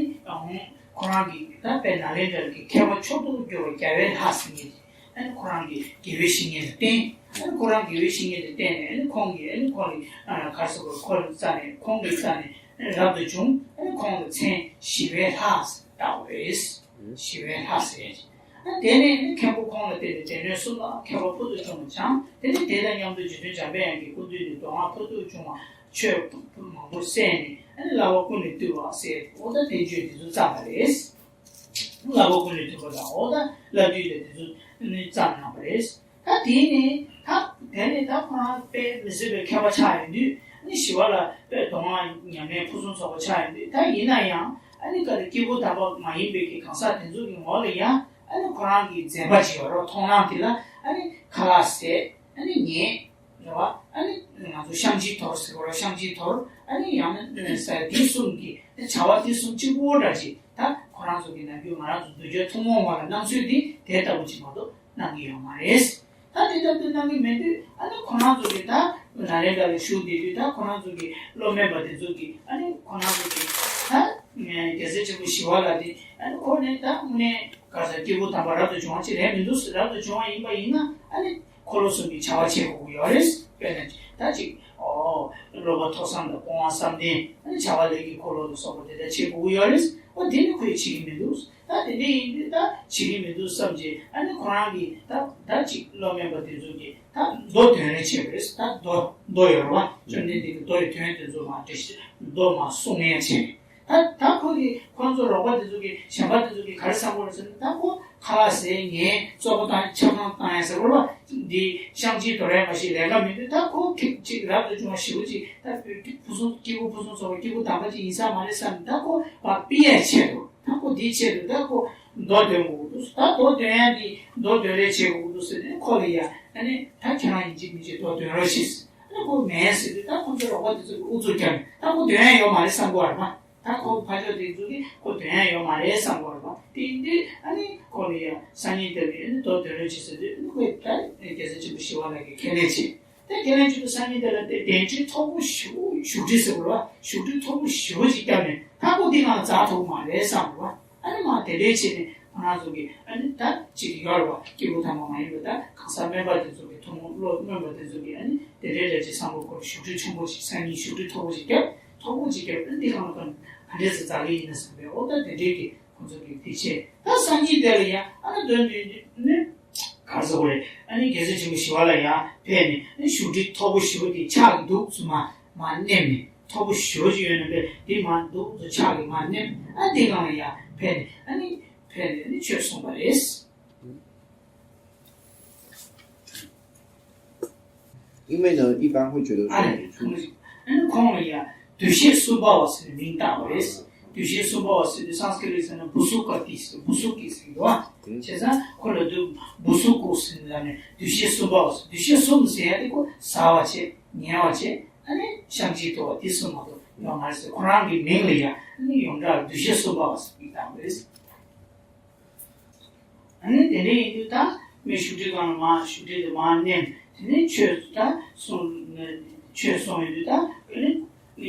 ཁོ་རང་གི་ད་དཔེ་ནཱ་ལེནྡྲ་གི་མཁས་པ་མཆོག་ཏུ་གྱུར་པ་རྒྱལ་བའི་ལྷ་ཟེར་མཁན་ཨ་ནི་ཁོ་རང་གི་དགེ་བའི་བཤེས་གཉེན་ལ་བསྟེན། ཨ་ནི་ཁོ་རང་དགེ་བའི་བཤེས་གཉེན་ལ་བསྟེན་ནས་ཨ་ནི་ཁོང་གིས་ཨ་ནི་ཁོང་ལ་ག་རེ་ཟེར་དགོས། ཁོ་ལ་རྩ་ནས་ཁོང་གི་རྩ་ནས་རབ་ཏུ་བྱུང་ཨ་ནི་ཁོང་ལ་མཚན་ཞི་བའི་ལྷ་ཟེར་བཏགས་པ་རེད། ཞི་བའི་ལྷ་ཟེར། དེ་ནས་ནི་མཁན་པོ་ཁོང་ལ་བརྟེན་ནས་སྡེ་སྣོད་གསུམ་ལ་མཁས་པ་ཕུལ་དུ་བྱུང་བ་སྦྱངས། དེ་ནས་དེ་དང་མཉམ་དུ་རྗེ་བཙུན་འཇམ་པའི་དབྱངས་ཀྱི་སྐུ་མདུན་ནས་མདོ་སྔགས་ཕུལ་དུ་བྱུང་བ་ཆོས་མང་པོ་གསན་ནས་ཨ་ནི་བསླབ་པ་ཀུན་ལས་བཏུས་པ་ཟེར་ཨོ་ད་བསྟན་བཅོས་འདི་ཚོ་བརྩམས་པ་རེད། བསླབ་པ་ཀུན་ལས་བཏུས་པ་དང་ཨོ་ད་བསླབ་བཏུས་ལས་འདི་ཚོ་ནི་བརྩམས་གནང་བ་རེད། ད་དེ་ནས་ད་དེ་ནས་ད་ཁོ་རང་དཔེ་མི་སྲིད་པའི་མཁས་པ་ཆགས་ཡོང་དུས་ནི་ཞི་བ་ལྷ་དཔེ་མདོ་སྔགས་ཉམས་ལེན་ཕུན་སུམ་ཚོགས་པ་ཆགས་ཡོང་དུས་ད་ཡིན་ན་ཡང་ཨ་ནི་ག་ལ་སྐྱེས་བུ་དམ་པ་མ་ཡིན་པའི་གི་གང་ཟག་དེ་ཚོ་གི་ངོ་ལ་ཡང་ཨ་ནི་ཁོ་རང་གི་མཛད་པ་ཅིག་ཡོད་རེད། མཐོང་སྣང་དེ་ལ་ཨ་ནི་ཁ་ལག་ཟས་ཨ་ནི་ཉལ་རེད་བ། ཨ་ནི་ང་ཚོ་བཤང་གཅི་དོར་ཟེར་བ་རེད། བཤང་གཅི་དོར་ཨ་ནི་ཡང་ན་ཟས་དེ་གསུམ་གི་བྱ་བ་དེ་གསུམ་གཅིག་པོ་འདྲ་ཅིག་ད་ཁོ་རང་ཚོ་གི་ནམ་རྒྱུན་ང་རང་ཚོ་གདུལ་བྱའི་ཐུན་མོང་མ་ལ་སྣང་ཚུལ་དེ་དེ་ལྟ་བུ་ཅིག་མ་གཏོགས་གནང་གི་ཡོད་མ་རེད། ད་དེ་ལྟར་དུ་གནང་གི་མེད་དུས་ཨ་ནི་ཁོ་རང་ཚོ་གིས་ད་ནཱ་ལེནྡྲ་ལ་བཞུགས་བསྡད་དུས་ད་ཁོ་རང་ཚོ་གི་སློབ་དཔོན་པ་དེ་ཚོ་གིས་ཨ་ནི་ཁོ་རང་ཚོ་གི་ད་རྒྱལ་སྲས་ཆེན་པོ་ཞི་བ་ལྷ་དེ་ཨ་ནི་ཁོ་ནི་ད་དངོས་གནས་ག་ས་སྐྱེས་བུ་དམ་པ་རབ་ཏུ་བྱུང་བ་ཅིག་རེད་མི་འདུག་རབ་ཏུ་བྱུང་བ་ཡིན་པ་ཡིན་ན་ཨ་ནི་འཁོར་ལོ་གསུམ་གྱི་བྱ་བ་བྱེད་དགོས་ཀྱི་ཡོད་རེད། དཔེར་ན་ད་ཅིག་ཨོ་སློབ་པ་ཐོས་བསམ་དང་སྤོང་བ་བསམ་གཏན་ཨ་ནི་བྱ་བ་ལས་ཀྱི་འཁོར་ལོ་ལ་སོགས་པ་དེ་འདྲ་བྱེད་དགོས་ཀྱི་ཡོད་རེད། ཨོ་དེ་ནི་ཁོས་བྱེད་ཀྱི་མི་འདུག་ད་དེ་འདྲ་ཡིན་དུས་ད་བྱེད་ཀྱི་མི་འདུག་བསམ་རྗེས་ཨ་ནི་ཁོ་རང་གིས་ད་ད་ཅིག་སློབ་དཔོན་པ་དེ་ཚོ་གིས་ད་མདོ་འདོན་རེ་བྱས་པ་རེད། ད་མདོ་མདོ་ཡོད་རེད་བ། བཅོམ་ལྡན་འདས་ཀྱི་མདོ་ཡི་དོན་དེ་ཚོ་མར་འགྲེལ་བཤད་མདོ་མར་གསུང་མཁན་བྱས་ནས་ད་ད་ཁོ་གིས་ཁོ་ཚོ་རོགས་པ་དེ་ཚོ་གིས་གཞན་པ་དེ་ཚོ་གིས་ག་རེ་བསམ་གྱི་ཡོད་རེད་ཟེར་ན་ད་ཁོ་ཁ་ལག་ཟས་ཉལ་བཙོག་པ་བཏང་ཆབ་གང་བཏང་ཡ་ཟེར་བ་རེད་བ། འདི་བཤང་གཅི་དོར་ཡ་མ་གཞི་ལས་ཀ་མི་འདུག་ད་ཁོ་ཁྱེད་ཅིག་རབ་ཏུ་བྱུང་བ་ཞེ་པོ་ཅིག་ད་ཕུན་སུམ་སྐྱེས་བུ་ཕུན་སུམ་ཚོགས་པ་སྐྱེས་བུ་དམ་པ་ཅིག་ཡིན་ས་མ་རེད་བསམ་ནས་ད་ཁོ་ཕར་ཕུད་ཡ་ཆེད་དུ། ད་ཁོ་འདིའི་ཆེད་དུ་ད་ཁོ་མདོ་འདོན་དགོས་འདུག་ད་མདོ་འདོན་ཡ་འདི་མདོ་འདོན་རེས་བྱེད་དགོས་འདུག་ཟེར་ནས་ཁོ་ལ་ཡ་ཨ་ནི་ད་ཁྱེད་རང་ཡིན་གཅིག་མིན་གཅིག་མདོ་འདོན་རོགས་ཞེས་ཟེར། ཨ་ནི་ཁོ་མེད་ཟེར་དུས་ད་ཁོ་ཚོ་རོགས་པ་དེ་ཚོ་གིས་ཨུ་ཚུགས་བརྒྱབ་ནས་ད་ཁོ་འདོན་ཡ་ཡོད་མ་རེད་བསམ་གྱི་ཡོད་རེད་པ། ད་ཁོ་ཕར་ཕྱོགས་དེ་ཚོ་གིས་ཁོ་འདོན་ཡ་ཡོད་མ་རེད་བསམ་གྱི་ཡོད་རེད་པ། དེ་ཡིན་དུས་ཨ་ནི་ཁོ་ལ་ཡ་སང་ཉིན་དེ་ལ་ཡ་ཨ་ནི་མདོ་འདོན་རོགས་བྱེད་ཟེར་དུས་ཨ་ནི་ཁོས་ད་རྒྱལ་སྲས་ཆེན་པོ་ཞི་བ་ལྷ་གིས་ཁས་ལེན་བྱས། དེ་ཁས་ལེན་བྱེད་དུས་སང་ཉིན་དེ་ལ་དེ་གདན་ཁྲི་མཐོ་པོ་ཞེ་པོ་བཞུགས་ཁྲི་ཟེར་བ་རེད་བ། བཞུགས་ཁྲི་མཐོ་པོ་ཞེ་པོ་ཅིག་བརྒྱབ་ནས་ད་ཁོ་འདི་ནང་འཛེག་ཐུབ་མ་རེད་བསམ་རེད་བ། ཨ་ནི་མར་དེ་འདྲའི་བྱས་ནས་ཁོ་རང་ཚོ་གིས་ཨ་ནི་ད་ཅིག་ཡོད་རེད་བ། སྐྱེས་བུ་དམ་པ་མ་ཡིན་པ་ད་གང་ཟག་དམན་པ་དེ་ཚོ་གིས་ཐུན་མོང་བློ་དམན་པ་དེ་ཚོ་གིས་ཨ་ནི་དེ་འདྲའི་འདྲ་ཅིག་བསམ་བློ་འཁོར་བཞུགས་ཁྲི་ཆེན་པོ་ཅིག་སང་ཉིན་བཞུགས་ཁྲི་མཐོ་པོ་ཅིག་བརྒྱབ། མཐོ་པོ་ཅིག་བརྒྱབ། ཨ་ནི་འདི་ནང་ལ་ག་འདྲས་སེ་འཛེག་གི་ཡིན་ན་བསམ་པའི་ཨོ་ད་དེ་འདྲའི་གི་ཁོ་ཚོ་གིས་དེ་བྱས། ད་སང་ཉིན་དེ་ལ་ཡང་ཨ་ནི་དོན་དུ་ནི་ག་རེ་ཟེར་དགོས་རེད། ཨ་ནི་རྒྱལ་སྲས་ཆེན་པོ་ཞི་བ་ལྷ་ཡར་ཕེབས་ནས་ཨ་ནི་བཞུགས་ཁྲི་མཐོ་པོ་ཞེ་པོ་དེ་ཕྱག་གིས་འདུག་སེ་མར་མར་མནན་ནས། མཐོ་པོ་ཞེ་པོ་ཅིག་ཡོད་ན་དཔེ་དེ་མར་འདུག་སེ་ཕྱག་གིས་མར་མནན། ཨ་ནི་དེའི་སྒང་ལ་ཡར་ཕེབས་ནས་ཨ་ནི་ཕེབས་ནས་ཨ་ནི་ཆོས་གསུངས་པ་རེད། 因为呢，一般会觉得说， ཨ་ནི་ཁོང་ལ་ཡ་འདུ་ཤེས་གསུམ་པ་བ་ཟེར་ནས་མིང་བཏགས་པ་རེད། འདུ་ཤེས་གསུམ་པའོ་ཟེར་དུས་སཾ་སྐྲྀ་ཏ་ཟེར་ན་བྷུ་སུ་ཀ་ཏི་ཟེར། བྷུ་སུ་ཀི་ཟེར་གྱི་འདུག་བ། བྱས་ཙང་ཁོ་ལ་འདུ་བྷུ་སུ་ཀུ་ཟེར་ནས་ལབ་ནས་འདུ་ཤེས་གསུམ་པའོ་ཟེར། འདུ་ཤེས་གསུམ་ཟེར་ཡ་དེ་ཁོ་ཟ་བ་བྱེད། ཉལ་བ་བྱེད། ཨ་ནི་བཤང་གཅི་གཏོར་བ་དེ་གསུམ་མ་གཏོགས་ཡོད་མ་རེད་ཟེར། ཁོ་རང་གི་མིང་ལ་ཡ་ཨ་ནི་ཡོངས་གྲགས་འདུ་ཤེས་གསུམ་པའོ་ཟེར་མིང་བཏགས་པ་རེད། ཨ་ནི་དེ་འདྲ་ཡིན་དུས་ད་མི་བཞུགས་ཁྲི་སྒང་ལ་མར་བཞུགས་ཁྲི་དེ་མར་མནན། དེ་ནས་ཆོས་ད་གསུང་ཆོས་གསུང་ཡོང་དུས་ད་ཨ་ནི་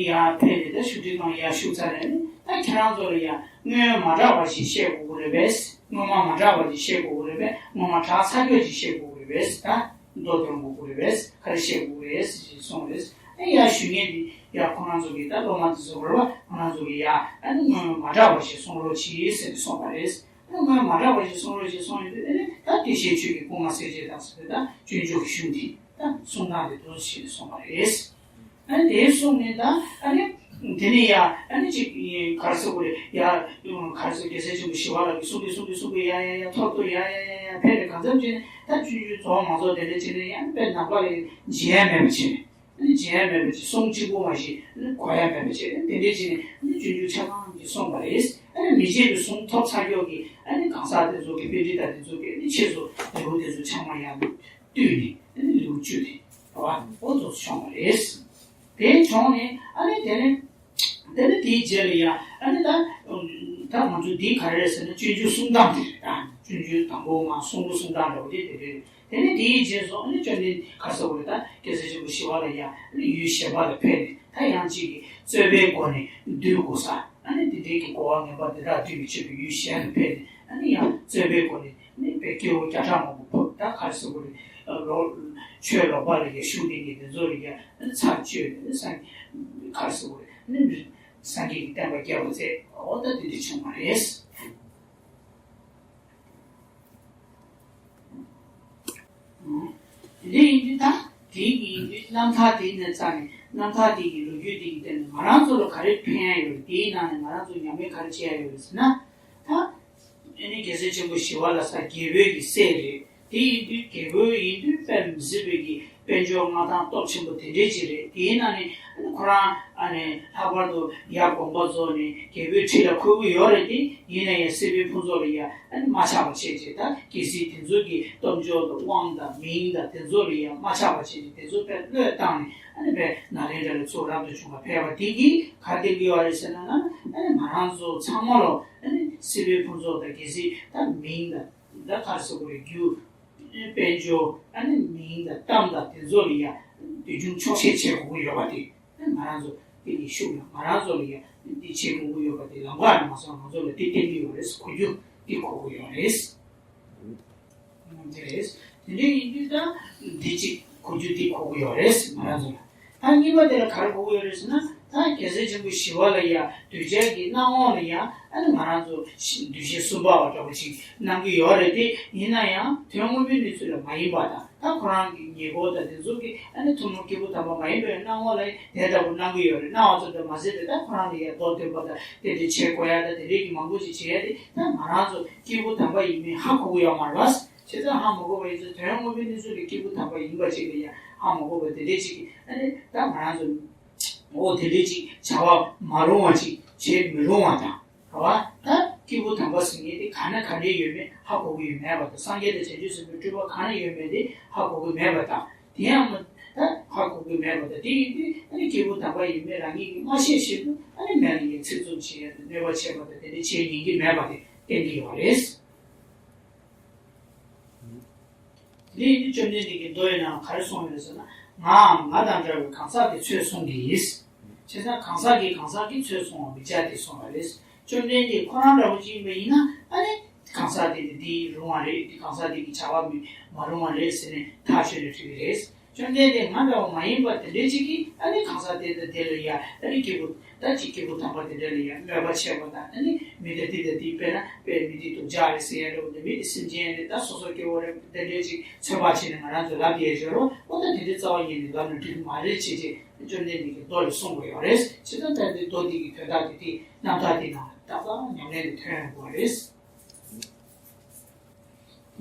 ཡར་ཕེབས་ནས་ད་བཞུགས་ཁྲི་སྒང་ཡར་བཞུགས་ཚར་ནས་ཨ་ནི་ད་ཁྱེད་རང་ཚོ་ལ་ཡ་སྔོན་མ་གྲགས་པ་ཞིག་བཤད་དགོས་ཀྱི་རེད་པས། སྔོན་མ་མ་གྲགས་པ་ཞིག་བཤད་དགོས་ཀྱི་རེད་པས། སྔོན་མ་གྲགས་ཚར་རྒྱུ་ཞིག་བཤད་དགོས་ཀྱི་རེད་པས། ད་མདོ་སྟོན་དགོས་ཀྱི་རེད་པས། ག་རེ་བཤད་དགོས་ཀྱི་རེད་ཟེར་གསུངས་རེད། ཨ་ཡར་ཞུ་མཁན་དེ་ཡ་ཁོ་རང་ཚོ་གི་ད་སློབ་མ་དེ་ཚོ་རེད་པ། ཁོ་རང་ཚོ་གི་ཡ་ཨ་ནི་སྔོན་མ་མ་གྲགས་པ་ཞིག་གསུང་རོགས་གྱིས་ཟེར་ནས་གསུངས་པ་རེད། སྔོན་མ་མ་གྲགས་པ་ཞིག་གསུང་རོགས་ཞེས་གསུངས་ཡོད་དུས་ཨ་ནི་ད་དེ་བཞིན་ཆོས་ཀྱི་སྐུ་ལྔ་གསལ་བྱེད་དང་ཟེར་ཏེ་ད་སྤྱོད་འཇུག་གི་གཞུང་དེ་ད་གསུང་སྟངས་དེ་འདུག་ཞེས་གསུངས་པ་རེད། ཨ་ནི་དེ་གསུངས་ནས་ད་ཨ་ནི་དེ་ནས་ཡ་ཨ་ནི་ཅིག་ག་རེ་ཟེར་དགོས་རེད། ཡ་ག་རེ་ཟེར། རྒྱལ་སྲས་ཆེན་པོ་ཞི་བ་ལྷ་གིས་གསུང་གི་གསུང་གི་གསུང་གི་ཡ་ཡ་ཡ་ཐོར་ཐོར་ཡ་ཡ་ཡ་ཡ་ཕེབས་ནས་གང་འཚམ་བྱས་ནས་ད་སྤྱོད་འཇུག་རྫོགས་མ་རྫོགས་དེ་འདྲ་བྱས་ནས་ཡ་དཔེ་ནམ་མཁའ་ལ་འཇལ་ཡ་མེད་པ་བྱས་ནས། ཨ་ནི་བྱེད་ཡ་མེད་པ་ཅིག་གསུང་གཅིག་པོ་མ་ཞིག་ཨ་ནི་གོ་ཡ་མེད་པ་བྱས། ཨ་ནི་དེ་འདྲའི་ཅིག་ནས་ཨ་ནི་སྤྱོད་འཇུག་ཆ་ཚང་གིས་གསུངས་པ་རེད། ཨ་ནི་མི་བརྗེད་པའི་གསུང་ཐོབ་ཚར་ཀྱོག་གི་ཨ་ནི་གང་ཟག་དེ་ཚོ་གི་པཎྜི་ཏ་དེ་ཚོ་གི་ཨ་ནི་ཆེད་དུ་ལེའུ་དེ་ཚོ་ཚང་མ་ཡར་བཏུས་ནས་ཨ་ནི་ལེའུ་བཅུ་དེ་རེད་པ། འོ་འདུག་སེ་བྱུང་བ་རེད། དེ་བྱུང་ནས་ཨ་ནི་དེ་ནས་དེ་ནས་དེའི་རྗེས་ལ་ཡ་ཨ་ནི་ད་ད་ང་ཚོ་འདི་ག་རེ་རེད་ཟེར་ན་སྤྱོད་འཇུག་གསུང་སྟངས་དེ་རེད། ད་སྤྱོད་འཇུག་དང་པོ་མ་གསུང་རབ་གསུང་སྟངས་འདྲ་བོ་དེ་དེ་རེད། དེ་ནས་དེའི་རྗེས་སུ་ཨ་ནི་བཅོམ་ལྡན་ག་རེ་ཟེར་དགོས་རེད། ད་རྒྱལ་སྲས་ཆེན་པོ་ཞི་བ་ལྷ་ཡང་ཨ་ནི་ཡུལ་གཞན་པ་ལ་ཕེབས་ནས་ད་ཡང་གཅིག་གིས་རྩོད་པའི་སྒོ་ནས་འདུལ་དགོས་ས། ཨ་ནི་དེ་འདྲའི་གི་གོ་བ་ངན་པ་འདི་དག་འདུལ་བའི་ཆེད་དུ་ཡུལ་གཞན་དུ་ཕེབས་ནས་ཨ་ནི་ཡང་རྩོད་པའི་སྒོ་ནས་ཨ་ནི་དཔེ་སྐྱེ་བོ་བརྒྱ་ཕྲག་མང་པོ་ཕུད། ད་ག་རེ་ཟེར་དགོས་རེད། ལོ་ཆོས་ལོག་པ་ལ་ཡང་ཞུགས་བསྡད་མཁན་དེ་ཚོ་ལ་ཡང་ཨ་ནི་ཚར་གཅོད་ནས་སངས་ག་རེ་ཟེར་དགོས་རེད། ཨ་ནི་སངས་རྒྱས་ཀྱི་བསྟན་པ་རྒྱས་པར་མཛད། འོ་ད་དེ་འདྲ་བྱུང་བ་རེད། དེ་འདྲ་ཡིན་དུས་ད་དེ་ཡིན་དུས་རྣམ་ཐར་དེ་ནས་རྩ་ནས་རྣམ་ཐར་དེ་ཡི་ལོ་རྒྱུས་དེ་ཡི་སྟེང་ནས་ང་རང་ཚོ་ལ་ག་རེ་ཕན་ཡ་ཡོད་རེད། དེའི་ནང་ནས་ང་རང་ཚོ་ཉམས་ལེན་ག་རེ་བྱེད་ཡ་ཡོད་རེད་ཟེར་ན། ད་ཨ་ནི་རྒྱལ་སྲས་ཆེན་པོ་ཞི་བ་ལྷ་ས་རྒྱལ་པོའི་གི་སྲས་རེད། དེ་ཡིན་དུས་རྒྱལ་པོ་ཡིན་དུས་དཔེ་མི་སྲིད་པའི་གི་དཔལ་འབྱོར་མངའ་ཐང་སྟོབས་ཆེན་པོ་དེ་འདྲས་ཅིག་རེད། དེའི་ནང་ནས་ཨ་ནི་ཁོ་རང་ཨ་ནི་ལྷག་པར་དུ་ཡར་དགོངས་པ་རྫོགས་ནས་རྒྱལ་པོའི་ཁྲི་ལ་འཁོད་ཀྱི་ཡོད་རེད་དེ། ཡིན་ན་ཡང་སྲིད་པའི་ཕུན་ཚོགས་ལ་ཡང་ཨ་ནི་མ་ཆགས་པ་བྱས་བྱས། ད་གལ་སྲིད་དེ་ཚོ་གི་སྟོབས་འབྱོར་དང་དབང་དང་མིང་དང་དེ་ཚོ་ལ་ཡང་མ་ཆགས་པ་བྱས་བྱས། དེ་ཚོ་དཔེ་བློས་བཏང་ནས་ཨ་ནི་དཔེ་ནཱ་ལེནྡྲ་ལ་ཚུར་རབ་ཏུ་བྱུང་བ་ཕེབས་པ་དེ་གིས་ག་རེ་བསྟན་གྱི་ཡོད་རེད་ཟེར་ན། ཨ་ནི་ང་རང་ཚོ་ཚང་མ་ལ་ཨ་ནི་སྲིད་པའི་ཕུན་ཚོགས་དང་། གལ་སྲིད་ད་མིང་དང་ད་ག་རེ་ཟེར་དགོས་རེད། རྒྱུ་དཔལ་འབྱོར་ཨ་ནི་མིང་དང་གཏམ་དང་དེ་ཚོ་ལ་ཡང་འདོད་ཆུང་ཆོག་ཤེས་བྱེད་དགོས་ཀྱི་ཡོད་པ་དེ། ཨ་ནི་ང་རང་ཚོ་དེ་གི་ཤུགས་ལ་ང་རང་ཚོ་ལ་ཡང་འདི་བྱེད་དགོས་ཀྱི་ཡོད་པ་དེ་ལམ་ཁ་ནས་མ་སོང་། ང་ཚོ་ལ་དེ་བསྟན་གྱི་ཡོད་རེད། གོ་རྒྱུ་དེ་གོ་གི་ཡོད་རེད། དེ་རེད། དེ་འདྲ་ཡིན་དུས་ད་འདི་གཅིག་གོ་རྒྱུ་དེ་གོ་གི་ཡོད་རེད། ང་རང་ཚོ་ལ། ད་གཉིས་པ་དེ་ལ་ག་རེ་གོ་གི་ཡོད་རེད་ཟེར་ན། ད་རྒྱལ་སྲས་ཆེན་པོ་ཞི་བ་ལྷ་ཡ་གདུལ་བྱ་གི་སྣང་ངོ་ལ་ཡ་ཨ་ནི་ང་རང་ཚོ་འདུ་ཤེས་གསུམ་པ་བ་འདྲ་བོ་ཅིག་གནང་གི་ཡོད་རེད་དེ། ཡིན་ན་ཡང་དོན་དངོས་པོའི་གནས་ཚུལ་ལ་མ་ཡིན་པ་དང་། ད་ཁོ་རང་གི་ཉེ་འཁོར་དང་དེ་ཚོ་གི་ཨ་ནི་ཐུན་མོང་སྐྱེས་བུ་དམ་པ་མ་ཡིན་པའི་སྣང་ངོ་ལ་དེ་ལྟ་བུ་གནང་གི་ཡོད་རེད། གནང་བ་ཙམ་དུ་མ་ཟད་པའི་ད་ཁོ་རང་ལ་ཡ་མདོ་སྟོན་པ་དང་དེ་འདྲའི་བྱེད་དགོས་ཡ་དང་དེ་འདྲའི་གི་མང་པོ་ཅིག་བྱེད་ཡ་དེ། ད་ང་རང་ཚོ་སྐྱེས་བུ་དམ་པ་ཡིན་མིན་ཧ་གོ་གི་ཡོད་མ་རེད་པ། བྱས་ཙང་ཧ་མ་གོ་བ་ཡིན་ཙང་དོན་དངོས་པོའི་གནས་ཚུལ་ལ་སྐྱེས་བུ་དམ་པ་ཡིན་པ་ཅིག་ལ་ཡང་ཧ་མ་གོ་བ་དེ་འདྲ་ཅིག་གིས་ཨ་ནི་ད་ང་རང་ཚོ་འོ་དེ་འདྲ་ཅིག་བྱ་བ་མ་རུང་བ་ཅིག་བྱེད་མི་རུང་བ་དང་། རེད་པ། ད་སྐྱེས་བུ་དམ་པ་ཟེར་མཁན་དེ་ག་ན་ག་འདྲ་ཡོད་མེད་ཧ་གོ་གི་ཡོད་མེད་པ་དང་། སངས་རྒྱས་དང་བྱང་ཆུབ་སེམས་དཔའི་སྤྲུལ་པ་ག་ན་ཡོད་མེད་དེ་ཧ་གོ་གི་མེད་པ་དང་། དེ་ཡང་མ་ད་ཧ་གོ་གི་མེད་པ་དང་། དེ་ཡིན་དུས་ཨ་ནི་སྐྱེས་བུ་དམ་པ་ཡིན་མིན་རང་ཉིད་ཀྱིས་མ་ཤེས་བཞིན་དུ་ཨ་ནི་མི་ལ་ཡང་ཚིག་རྩུབ་བྱེད་ཡ་དང་གནོད་པ་བྱེད་པ་དང་དེ་འདྲ་བྱེད་ཉན་གྱི་མེད་པ་དེ་བསྟན་གྱི་ཡོད་རེད། དེ་ཡིན་དུས་བཅོམ་ལྡན་འདས་ཀྱིས་མདོ་ཡི་ནང་ག་རེ་གསུངས་ཡོད་ཟེར་ན། ངའམ་ང་དང་འདྲ་བའི་གང་ཟག་དེ་ཚོས་གསུང་གི་ཡིན། བྱས་ཙང་གང་ཟག་གིས་གང་ཟག་གི་ཚོས་གསུང་བ་མི་བྱ་སྟེ་གསུངས་པ་རེད། བཅོམ་ལྡན་འདས་ཁོ་རང་འདྲ་བོ་ཅིག་ཡིན་པ་ཡིན་ན་ཨ་ནི་གང་ཟག་དེ་དེ་འདི་རུང་བ་རེད། འདི་གང་ཟག་དེ་གི་བྱ་བ་མི་མ་རུང་བ་རེད་ཟེར་ནས་ཐག་ཆོད་ནས་བྲིས་པ་རེད། བཅོམ་ལྡན་འདས་ང་འདྲ་བ་མ་ཡིན་པ་དེ་འདྲའི་ཅིག་གིས་ཨ་ནི་གང་ཟག་དེ་དང་དེ་ལ་ཡ་ཨ་ནི་སྐྱེས་བུ་ད་ཅིག་སྐྱེས་བུ་དམ་པ་དེ་འདྲ་ལ་ཡ་གནོད་པ་བྱས་པ་དང་། ཨ་ནི་མི་དེ་དེ་དང་དེ་དཔེར་ན་དཔེ་མི་དེ་སྡུག་ཅག་རེད་ཟེར་ཡ་འདྲ་བོ་དང་། མི་དེ་སེམས་ཅན་རེད། ད་སོ་སོ་སྐྱེ་བོ་རེད། དེ་འདྲའི་ཅིག་ཚོད་དཔག་བྱས་ནས་ང་རང་ཚོ་ལབ་ཡས་ཡོད་རེད་པ། འོ་ད་དེ་འདྲའི་རྩ་བ་ཉིད་ནས་ལབ་ན་འགྲིག་གི་མ་རེད་ཅེས་ཅེས་བཅོམ་ལྡན་འདས་ཀྱིས་མདོ་ལ་གསུངས་པ་ཡོད་རེད། བྱས་ཙང་ད་འདི་མདོ་འདི་གི་དོན་དག་དེ་དེ་རྣམ་ཐར་དེ་ནང་ལ་ཏག་ཏག་ཉམས་ལེན་དུ་ཐོན་ཡོང་གི་རེད།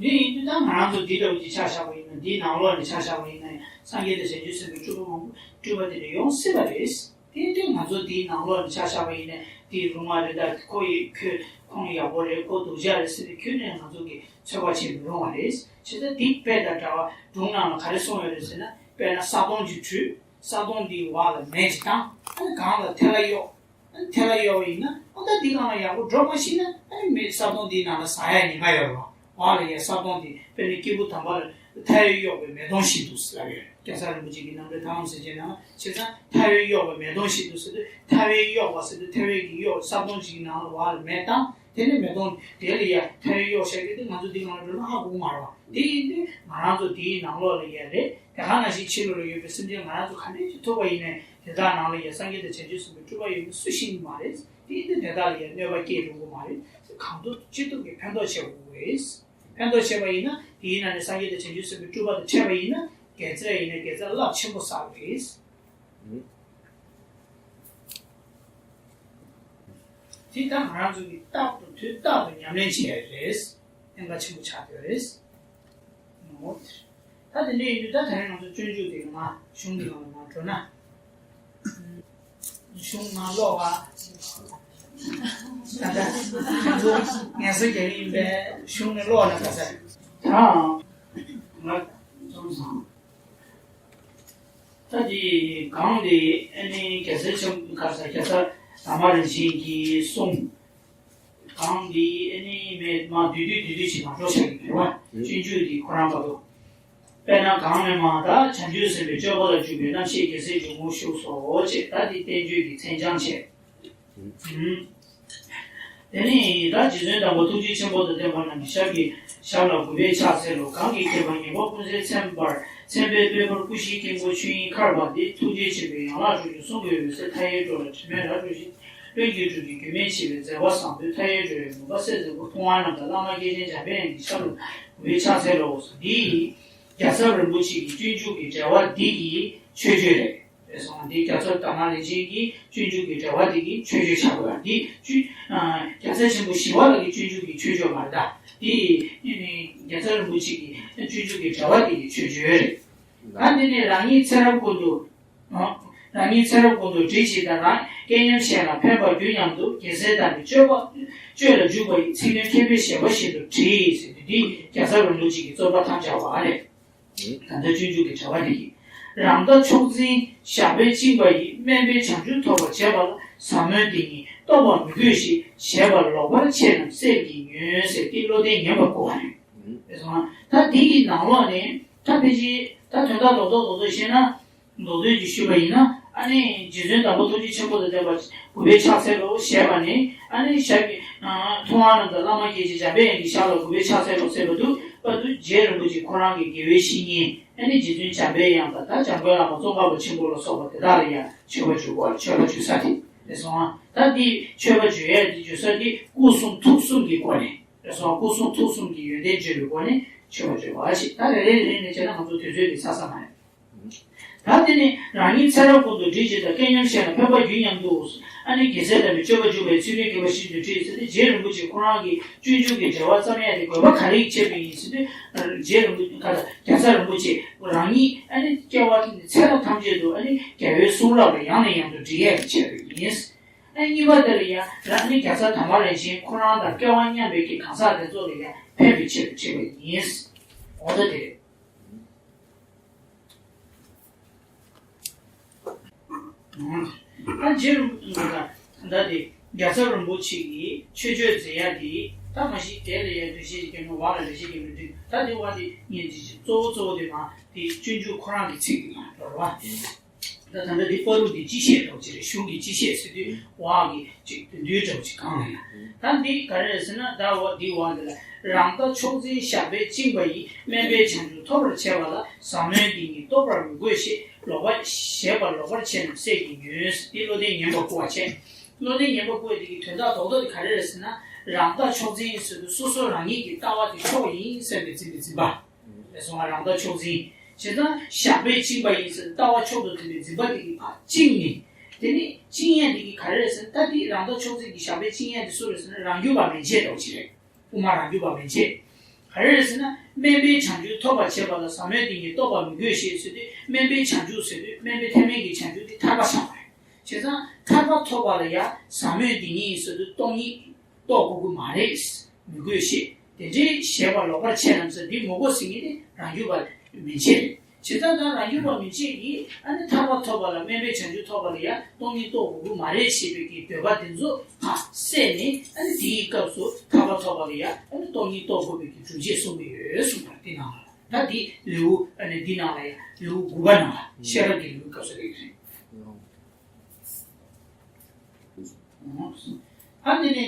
འདི་ཡིན་དུས་ད་ང་རང་ཚོ་འདི་འདྲ་བོ་ཅིག་ཆ་བཞག་པ་ཡིན་ན། འདིའི་ནང་ལོགས་ནས་ཆ་བཞག་པ་ཡིན་ན་ཡང་སངས་རྒྱས་དང་བྱང་ཆུབ་སེམས་དཔའི་སྤྲུལ་པ་མང་པོ་སྤྲུལ་པ་དེ་འདྲ་ཡོང་སྲིད་པ་རེད། དེ་དུས་ང་ཚོ་དེའི་ནང་ལོགས་ནས་ཆ་བཞག་པ་ཡིན་ན་དེའི་རུང་བ་རེད། ད་ཁོ་ཡི་ཁོས་ཁོང་ཡག་པོ་རེད། ཁོ་སྡུག་ཅག་རེད་ཟེར་ཏེ་ཁྱོན་ནས་ང་ཚོ་གིས་ཚོད་དཔག་བྱེད་མི་རུང་བ་རེད། བྱས་ཙང་དེ་དཔེ་དང་འདྲ་བ་སྒྲུང་ནང་ལ་ག་རེ་གསུངས་ཡོད་རེད་ཟེར་ན། དཔེར་ན་ས་དོང་ཅིག་དྲུད། ས་དོང་དེའི་འོག་ལ་མེ་ཅིག་བཏང་། ཨ་ནི་སྒང་ལ་ཐལ་བ་གཡོགས། ཨ་ནི་ཐལ་བ་གཡོགས་པ་ཡིན་ན། ཨ་ད་འདི་སྒང་ལ་ཡག་པོ་འགྲོ་མ་ཤེས་ན། ཨ་ནི་མེ་ས་དོང་འདིའི་ནང་ལ་ཟག་ཡག་ཉེན་ཁ་ཡོད་རེད་བ། འོག་ལ་ཡ་ས་དོང་དེ་དཔེར་ན་སྐྱེས་བུ་དམ་པ་ལ་ཐལ་བས་གཡོགས་པའི་མེ་དོང་བཞིན་དུ་ལབ་ཡོད། རྒྱལ་ཚབ་རིན་པོ་ཆེ་གི་རྣམ་འཕྲུལ་ཐར་ལམ་ཟེར་བྱས་ནང་བྱས་ཙང་ཐལ་བས་གཡོགས་པའི་མེ་དོང་བཞིན་དུ་ཟེར་དུས། ཐལ་བས་གཡོགས་པ་ཟེར་དུས་ཐལ་བས་ཀྱིས་གཡོགས། ས་དོང་ཅིག་གི་ནང་ལ་འོག་ལ་མེ་བཏང་། དེ་ནས་མེ་དོང་དེ་ལ་ཡ་ཐལ་བས་གཡོགས་བཞག་གི་དེ་ང་ཚོ་འདི་སྒང་ལ་འགྲོ་ན་ཧ་གོ་གི་མ་རེད་བ། དེ་ཡིན་དུས་ང་རང་ཚོ་དེའི་ནང་ལོགས་ལ་ཡ་རེད། དེ་ག་ནང་བཞིན་ཕྱི་ལོགས་ལ་ཡོད་པའི་སེམས་ཅན་ང་རང་ཚོ་ག་འདྲས་ཅིག་ཐུག་པ་ཡིན་ནའི་དེ་དག་ནང་ལ་ཡ་སངས་རྒྱས་དང་བྱང་ཆུབ་སེམས་དཔའི་སྤྲུལ་པ་ཡོད་མེད་སུ་ཤེས་ཀྱི་མ་རེད། དེ་ཡིན་དུས་དེ་དག་ལ་ཡ་གནོད་པ་སྐྱེལ་རུང་གི་མ་རེད། གང་ཐུབ་ཅི་ཐུབ་ཀྱིས་ཕན་ཐོགས་བྱེད་དགོས་རེད། ཕན་ཐོགས་བྱས་པ་ཡིན་ན་དེའི་ནང་ནས་སངས་རྒྱས་དང་བྱང་ཆུབ་སེམས་དཔའི་སྤྲུལ་པ་དང་འཕྲད་པ་ཡིན་ན་དགེ་རྩ་ཡིན་ན་དགེ་རྩ་རླབས་ཆེན་པོ་བསགས་རེད། དེ་ད་ང་རང་ཚོ་གིས་རྟག་ཏུ་དུས་རྟག་ཏུ་ཉམས་ལེན་བྱེད་ཡ་རེད། གནད་འགག་ཆེན་པོ་ཆགས་ཡོད་རེད། ཨོ། ད་དེ་འདྲ་ཡིན་དུས་ད་ད་རིང་ང་ཚོ་སྤྱོད་འཇུག་དེ་མ་གཞུང་གི་ནང་ལ་མ་འགྲོ་ན། གཞུང་མ་ཀློག་པ། ད་ལྟ་ང་ཚོ་ངལ་གསོ་རྒྱག་གི་ཡིན་པས་གཞུང་ནས་ཀློག་ན་ག་ས་རེད། ད་ང་ཚོ་ཚང་། ད་དེ་གང་དེ་ཨ་ནི་རྒྱལ་སྲས་ཆེན་པོ་ག་ས་རྒྱལ་ཚབ་དར་མ་རིན་ཆེན་གྱིས་གསུངས། གང་དེ་ཨ་ནི་མེད་མ་བསྡུས་བསྡུས་བསྡུས་བསྡུས་ཞིག་མ་འགྲོ་བྱ་གི་རེད་བ། སྤྱོད་འཇུག་དེ་ཁོ་རང་བར་དུ། དཔེར་ན་གང་མེད་མ་ད་བྱང་ཆུབ་སེམས་དཔའི་སྤྱོད་པ་ལ་འཇུག་པའི་རྣམ་ཤེས་རྒྱལ་སྲས་འབྱུང་པོ་བཞུགས་སོ་ཅེས། ད་འདི་བསྟན་བཅོས་ཀྱི་མཚན་བྱང་བྱས། དེ་ནས་ད་རྗེ་བཙུན་དམ་པ་ཐུགས་རྗེ་ཆེན་པོ་དང་ལྡན་པ་རྣམས་ཀྱི་ཞབས་ཀྱི་ཞབས་ལ་གུས་པས་ཕྱག་འཚལ་ལོ། གང་གི་མཁྱེན་པ་ངེས་པར་ཀུན་གསལ་མཚན་པར་མཚན་དཔེའི་དཔེ་ཕུར་ཀུན་ཤེས་དཀྱིལ་འཁོར་ཆོས་དབྱིངས་ཁར་བ་འདི་ཐུགས་རྗེ་ཆེན་པོས་ཡན་ལག་དྲུག་ཅུ་གསུང་དགོས་པའི་ཚེ་མཐའ་ཡས་འགྲོ་ལ་དྲི་མེད་རབ་བསྒྲུབས་ཤིང་། ལྷུན་གྱིས་གྲུབ་པའི་རྒྱུད་སྨིན་བྱེད་པའི་མཛད་པ་བཟང་པོའི་མཐའ་ཡས་འགྲོ་བའི་མུན་པ་སེལ་མཛད་པ་ཐུབ་དབང་རྣམ་དག་བླ་མ་སྐྱེས་ཆེན་འཇམ་དཔལ་དབྱངས་ཀྱི་ཞབས་ལ་གུས་པས་ཕྱག་འཚལ་ལོ། འདི་རྒྱལ་ཚབ་རིན་པོ་ཆེ་གི་སྤྱོད་འཇུག་གི་འགྲེལ་པ་འདི་གི་མཆོད་བརྗོད་རེད། རེད་སོང་། འདི་རྒྱལ་ཚབ་དར་མ་རིན་ཆེན་གྱི་སྤྱོད་འཇུག་གི་འགྲེལ་པ་འདི་གི་མཆོད་བརྗོད་བྱ་དགོས་པ་འདི་སྤྱོད། རྒྱལ་ཚབ་ཆེན་པོ་ཞི་བ་ལྷ་གི་སྤྱོད་འཇུག་གི་མཆོད་བརྗོད་མ་རེད་ད། འདི་རྒྱལ་ཚབ་རིན་པོ་ཆེ་གི་སྤྱོད་འཇུག་གི་འགྲེལ་པ་འདི་གི་མཆོད་བརྗོད་རེད། ད་འདི་ནི་རང་ཉིད་ཚེ་རབས་ཀུན་ཏུ། རང་ཉིད་ཚེ་རབས་ཀུན་ཏུ་བྲིས་ཤིག་དང་། རང་སྐལ་མཉམ་གཞན་ལ་ཕན་པར་གྱུར་སྙམ་དུ་རྒྱལ་སྲས་དམ་པའི་སྤྱོད་པ་སྤྱོད་ལ་འཇུག་པ་ཡི་ཚིག་དོན་མཁྱེན་པས་ཞེས་པ་བཞིན་དུ་བྲིས་ཟེར་དུས་འདི་རྒྱལ་ཚབ་རིན་པོ་ཆེ་གི་རྩོམ་པ་ཐམས་ཅད་པ་རེད། ད་ལྟ་སྤྱོད་འཇུག་གི་བྱ་བ་འདི་ཡིན། རང་ལྟ་མཆོག་འཛིན་ཞགས་པས་བཅིངས་པ་ཡིས། དམན་པས་བྱང་ཆུབ་ཐོབ་པར་བྱེད་པ་ལ། ཟབ་མོའི་སྡེ་ཉིད་རྟོགས་པར་མི་དགོས་ཞེས། བཞེད་པ་ལོག་པར་འཆད་རྣམས་སྲེད་ཀྱིས་ཉོན་ཟེར་ཏེ་བློ་ལྡན་ངན་པར་བསྐུལ་བ་རེད། རེད་སོང་ང་། ད་འདི་གི་ནང་ལོགས་ནས་ད་ཕལ་ཆེར་ད་དོན་དག་རྡོག་རྡོག་རྡོག་རྡོག་བཤད་ན། མདོ་དོན་གྱིས་ཞུས་པ་ཡིན་ན། ཨ་ནི་རྗེ་བཙུན་དམ་པ་ཐུགས་རྗེ་ཆེན་པོ་དང་ལྡན་པ་གུས་པས་ཕྱག་འཚལ་ལོ་ཞེས་པ་ནི། ཨ་ནི་ཞབས་ཀྱི་ཐུབ་དབང་རྣམ་དག་བླ་མ་སྐྱེས་ཆེན་འཇམ་དཔལ་དབྱངས་ཀྱི་ཞབས་ལ་གུས་པས་ཕྱག་འཚལ་ལོ་ཟེར་བ་དུ་བར་དུ་རྗེ་རིན་པོ་ཆེ་ཁོ་རང་གི་དགེ་བའི་བཤེས་གཉེན། ཨ་ནི་རྗེ་བཙུན་འཇམ་དཔལ་དབྱངས་དང་ད་འཇམ་མགོན་བླ་མ་ཙོང་ཁ་པ་ཆེན་པོ་ལ་སོགས་པ་དེ་དག་ལ་ཡང་མཆོད་པ་བརྗོད་དགོས། མཆོད་པ་བརྗོད་ས་དེ་རེད་སོང་ང་། ད་འདི་མཆོད་པ་བརྗོད་ཡས་འདི་བརྗོད་ས་དེ་སྐུ་གསུང་ཐུགས་གསུམ་གྱི་སྒོ་ནས་རེད་སོང་ང་། སྐུ་གསུང་ཐུགས་གསུམ་གྱི་ཡོན་ཏན་བརྗོད་པའི་སྒོ་ནས་མཆོད་པ་བརྗོད་པ་ཞིག་ད་རེ་རེ་རེ་རེ་ནས་བྱས་ན་ང་ཚོ་དུས་ཚོད་འདི་ཚར་ས་མ་རེད། ད་དེ་ནི་རང་ཉིད་ཚེ་རབས་ཀུན་ཏུ་བྲིས་ཤིག་དང་། སྐལ་མཉམ་གཞན་ལ་ཕན་པར་གྱུར་སྙམ་དུ། ཨ་ནི་རྒྱལ་སྲས་དམ་པའི་སྤྱོད་པ་འཇུག་པའི་ཚིག་དོན་མཁྱེན་པ་བཞིན་དུ་བྲིས་ཟེར་ཏེ་རྗེ་རིན་པོ་ཆེ་ཁོ་རང་གི་སྤྱོད་འཇུག་གི་འགྲེལ་པ་བརྩམ་ཡ་དེ་དགོས་པ་ག་རེ་ཡིས་བྱས་པ་ཡིན་ཟེར་དུས། རྗེ་རིན་པོ་ཆེ་ག་ད་རྒྱལ་ཚབ་རིན་པོ་ཆེ་རང་ཉིད་ཨ་ནི་སྐྱེ་བ་ཚེ་རབས་ཐམས་ཅད་དུ་ཨ་ནི་རྒྱལ་བའི་གསུང་རབ་ལ་ཡང་ནས་ཡང་དུ་འདྲི་ཡས་ཀྱི་ཆེད་དུ་ཡིན། ཨ་ནི་གཉིས་པ་དེ་ལ་ཡང་རང་ནི་རྒྱལ་ཚབ་དར་མ་རིན་ཆེན་ཁོ་རང་དང་སྐལ་བ་མཉམ་པའི་གི་གང་ཟག་དེ་ཚོ་ལ་ཡང་ཕན་པའི་ཆེད་དུ་བྲིས་པ་ཡིན། འོ་ད་དེ་རེད། ད་རྗེ་རིན་པོ་ཆེ་ད་དེ་རྒྱལ་ཚབ་རིན་པོ་ཆེ་གིས་མཆོད་བརྗོད་མཛད་ཡ་དེ་ད་མ་གཞི་དེ་ལ་ཡ་འགྲེལ་བཤད་ཀྱི་གོ་ནོ་བ་ལ་འགྲེལ་བཤད་ཀྱི་མི་འགྲིག་ད་དེ་བ་དེ་ངས་འདི་གཅིག་གཙོ་བོ་གཙོ་བོ་དེ་མ་དེ་སྤྱོད་འཇུག་ཁོ་རང་གི་ཚིག་གི་ནང་འགྲོ་ར་བ། ད་ད་ལྟ་འདི་བར་དུ་འདི་སྤྱི་བཤད་འདྲ་བོ་ཅིག་རེད། གཞུང་གི་སྤྱི་བཤད་ཟེར་དུས་བ་གི་ཅིག་དོན་བསྡུས་འདྲ་བོ་ཅིག་གང་ལ་ཡང་། ད་འདི་ག་རེ་རེད་ཟེར་ན། ད་འོ་འདི་བ་འདི་ལ། རང་ལྟ་མཆོག་འཛིན་ཞགས་པས་བཅིངས་པ་ཡིས། དམན་པས་བྱང་ཆུབ་ཐོབ་པར་བྱེད་པ་ལ། ཟབ་མོའི་སྡེ་ཉིད་རྟོགས་པར་མི་དགོས་ཞེས། ལོག་པ་བཞེད་པ་ལོག་པར་འཆད་རྣམས་སྲེད་ཀྱིས་ཉོན་ཟེར་ཏེ་བློ་ལྡན་ངན་པར་བསྐུལ་བ་བྱས། བློ་ལྡན་ངན་པར་བསྐུལ་བ་འདི་གི་དོན་དག་རྡོག་རྡོག་དེ་ག་རེ་རེད་ཟེར་ན། རང་ལྟ་མཆོག་འཛིན་ཟེར་དུས་སོ་སོ་རང་ཉིད་ཀྱི་ལྟ་བ་དེ་མཆོག་ཡིན་བསམ་པའི་འཛིན་པའི་འཛིན་པ། རེད་སོང་ང་། རང་ལྟ་མཆོག་འཛིན། བྱས་ཙང་ཞགས་པས་བཅིངས་པ་ཡིན་ཟེར་ལྟ་བ་མཆོག་ཏུ་འཛིན་པའི་འཛིན་པ་དེ་གིས་ཕར་བཅིངས་ནས། དེ་ནི་བཅིངས་ཡས་དེ་གིས་ག་རེ་རེད་ཟེར་ན། ད་དེ་རང་ལྟ་མཆོག་འཛིན་གྱི་ཞགས་པས་བཅིངས་ཡས་དེ་སུ་རེད་ཟེར་ན། རང་རྒྱུད་པ་མན་ཆད་འདྲ་བོ་ཅིག་རེད། དབུ་མ་རང་རྒྱུད་པ་མན་ཆད། ག་རེ་རེད་ཟེར་ན། དམན་པས་བྱང་ཆུབ་ཐོབ་པར་བྱེད་པ་ལ། ཟབ་མོའི་སྡེ་ཉིད་རྟོགས་པར་མི་དགོས་ཞེས་ཟེར་དུས། དམན་པའི་བྱང་ཆུབ་ཟེར་དུས་དམན་པའི་ཐེག་དམན་གྱི་བྱང་ཆུབ་དེ་ཐར་པ་ཆགས་པ་རེད། བྱས་ཙང་ཐར་པ་ཐོབ་པ་ལ་ཡ་ཟབ་མོ་འདི་ཉིད་ཟེར་དུས་སྟོང་ཉིད་རྟོགས་དགོས་ཀྱི་མ་རེད། མི་དགོས་ཤེས་དེ་འདྲའི་བཞེད་པ་ལོག་པར་འཆད་ལམ་ཟེར་འདི་མི་དགོས་ཟེར་མཁན་དེ་རང་རྒྱུད་པ་མན་ཆད་རེད། བྱས་ཙང་ད་རང་རྒྱུད་པ་མན་ཆད་ཀྱིས་ཨ་ནི་ཐར་པ་ཐོབ་པ་ལ་དམན་པའི་བྱང་ཆུབ་ཐོབ་པ་ལ་ཡ་སྟོང་ཉིད་རྟོགས་དགོས་ཀྱི་མ་རེད་ཞེས་པའི་གི་འདོད་པ་དེ་ཚོ་ཕར་བསལ་ནས། ཨ་ནི་དེའི་སྐབས་སུ་ཐར་པ་ཐོབ་པ་ལ་ཡ་ཨ་ནི་སྟོང་ཉིད་རྟོགས་དགོས་པའི་གི་སྒྲུབ་བྱེད་གསུངས་པ་ཡོད་གསུངས་པ་དེ་ནང་ལ། ད་འདི་ལེའུ་ཨ་ནི་འདི་ནང་ལ་ཡ་ལེའུ་དགུ་པ་ནང་ལ་ཤེས་རབ་ཀྱི་ལེའུའི་སྐབས་སུ་རེད། ཨ་ནི་ནི།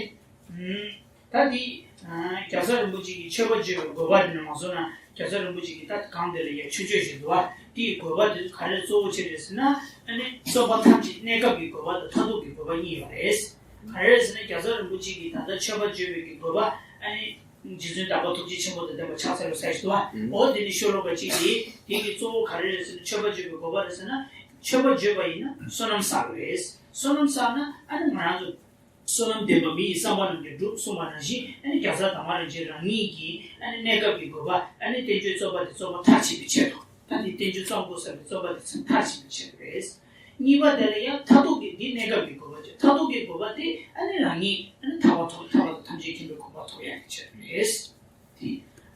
ད་འདི། རྒྱལ་ཚབ་རིན་པོ་ཆེ་གི་མཆོད་པ་བརྗོད་པའི་དགོས་པ་འདི་ནི་མ་སོང་ན། རྒྱལ་ཚབ་རིན་པོ་ཆེ་གི་ད་གང་དེ་ལ་ཡ་མཆོད་བརྗོད་ཞིག་འདུག་བ། དེའི་དགོས་པ་འདི་ག་རེ་གཙོ་བོ་ཆེ་རེད་ཟེར་ན། ཨ་ནི་རྩོད་པ་ཐམས་ཅད་གནས་སྐབས་ཀྱི་དགོས་པ་དང་མཐར་ཐུག་གི་དགོས་པ་གཉིས་ཡོད་རེད། ག་རེ་ཟེར་ན་རྒྱལ་ཚབ་རིན་པོ་ཆེ་གི་ད་ལྟ་མཆོད་པ་བརྗོད་པའི་གི་དགོས་པ། ཨ་ནི། རྗེ་བཙུན་དམ་པ་ཐུགས་རྗེ་ཆེན་པོ་དང་ལྡན་པ་ཕྱག་འཚལ་ལོ་ཟེར་ཞིག་འདུག་བ། འོ་དེ་ནི་ཤོ་ལོ་ཀ་གཅིག་དེ་དེ་གི་གཙོ་བོ་ག་རེ་རེད་ཟེར་ན། མཆོད་པ་བརྗོད་པའི་དགོས་པ་རེད་ཟེར་ན། མཆོད་པ་བརྗོད་པ་ཡིན་ན་བསོད་ནམས་བསགས་རེད། བསོད་ནམས་བསགས་ན་ཨ་ནི་ང་རང་ཚོ་བསོད་ནམས་ལྡན་པ་མི་ཡི་བསམ་པ་རྣམས་ཀྱང་འགྲུབ་གསུངས་པ་ནང་བཞིན། ཨ་ནི་རྒྱལ་ཚབ་དར་མ་རིན་ཆེན་རང་ཉིད་ཀྱིས་ཨ་ནི་གནས་སྐབས་ཀྱི་དགོས་པ། ཨ་ནི་བསྟན་བཅོས་རྩོད་པ་དེ་རྩོད་པ་མཐར་ཕྱིན་པའི་ཆེད་དུ། ད་འདི་བསྟན་བཅོས་རྩོམ་དགོས་བསམ་པའི་རྩོད་པ་དེ་ཚོ་མཐར་ཕྱིན་པའི་ཆེད་དུ་རེད། གཉིས་པ་དེ་ལ་ཡང་མཐར་ཐུག་གི་འདི་གནས་སྐབས་ཀྱི་དགོས་པ་བྱས། མཐར་ཐུག་གི་དགོས་པ་དེ་ཨ་ནི་རང་ཉིད་ཨ་ནི་ཐར་པ་ཐོབ། ཐར་པ་དང་ཐམས་ཅད་མཁྱེན་པའི་གོ་འཕང་ཐོབ་ཡག་གི་ཆེད་དུ་རེད། དེ་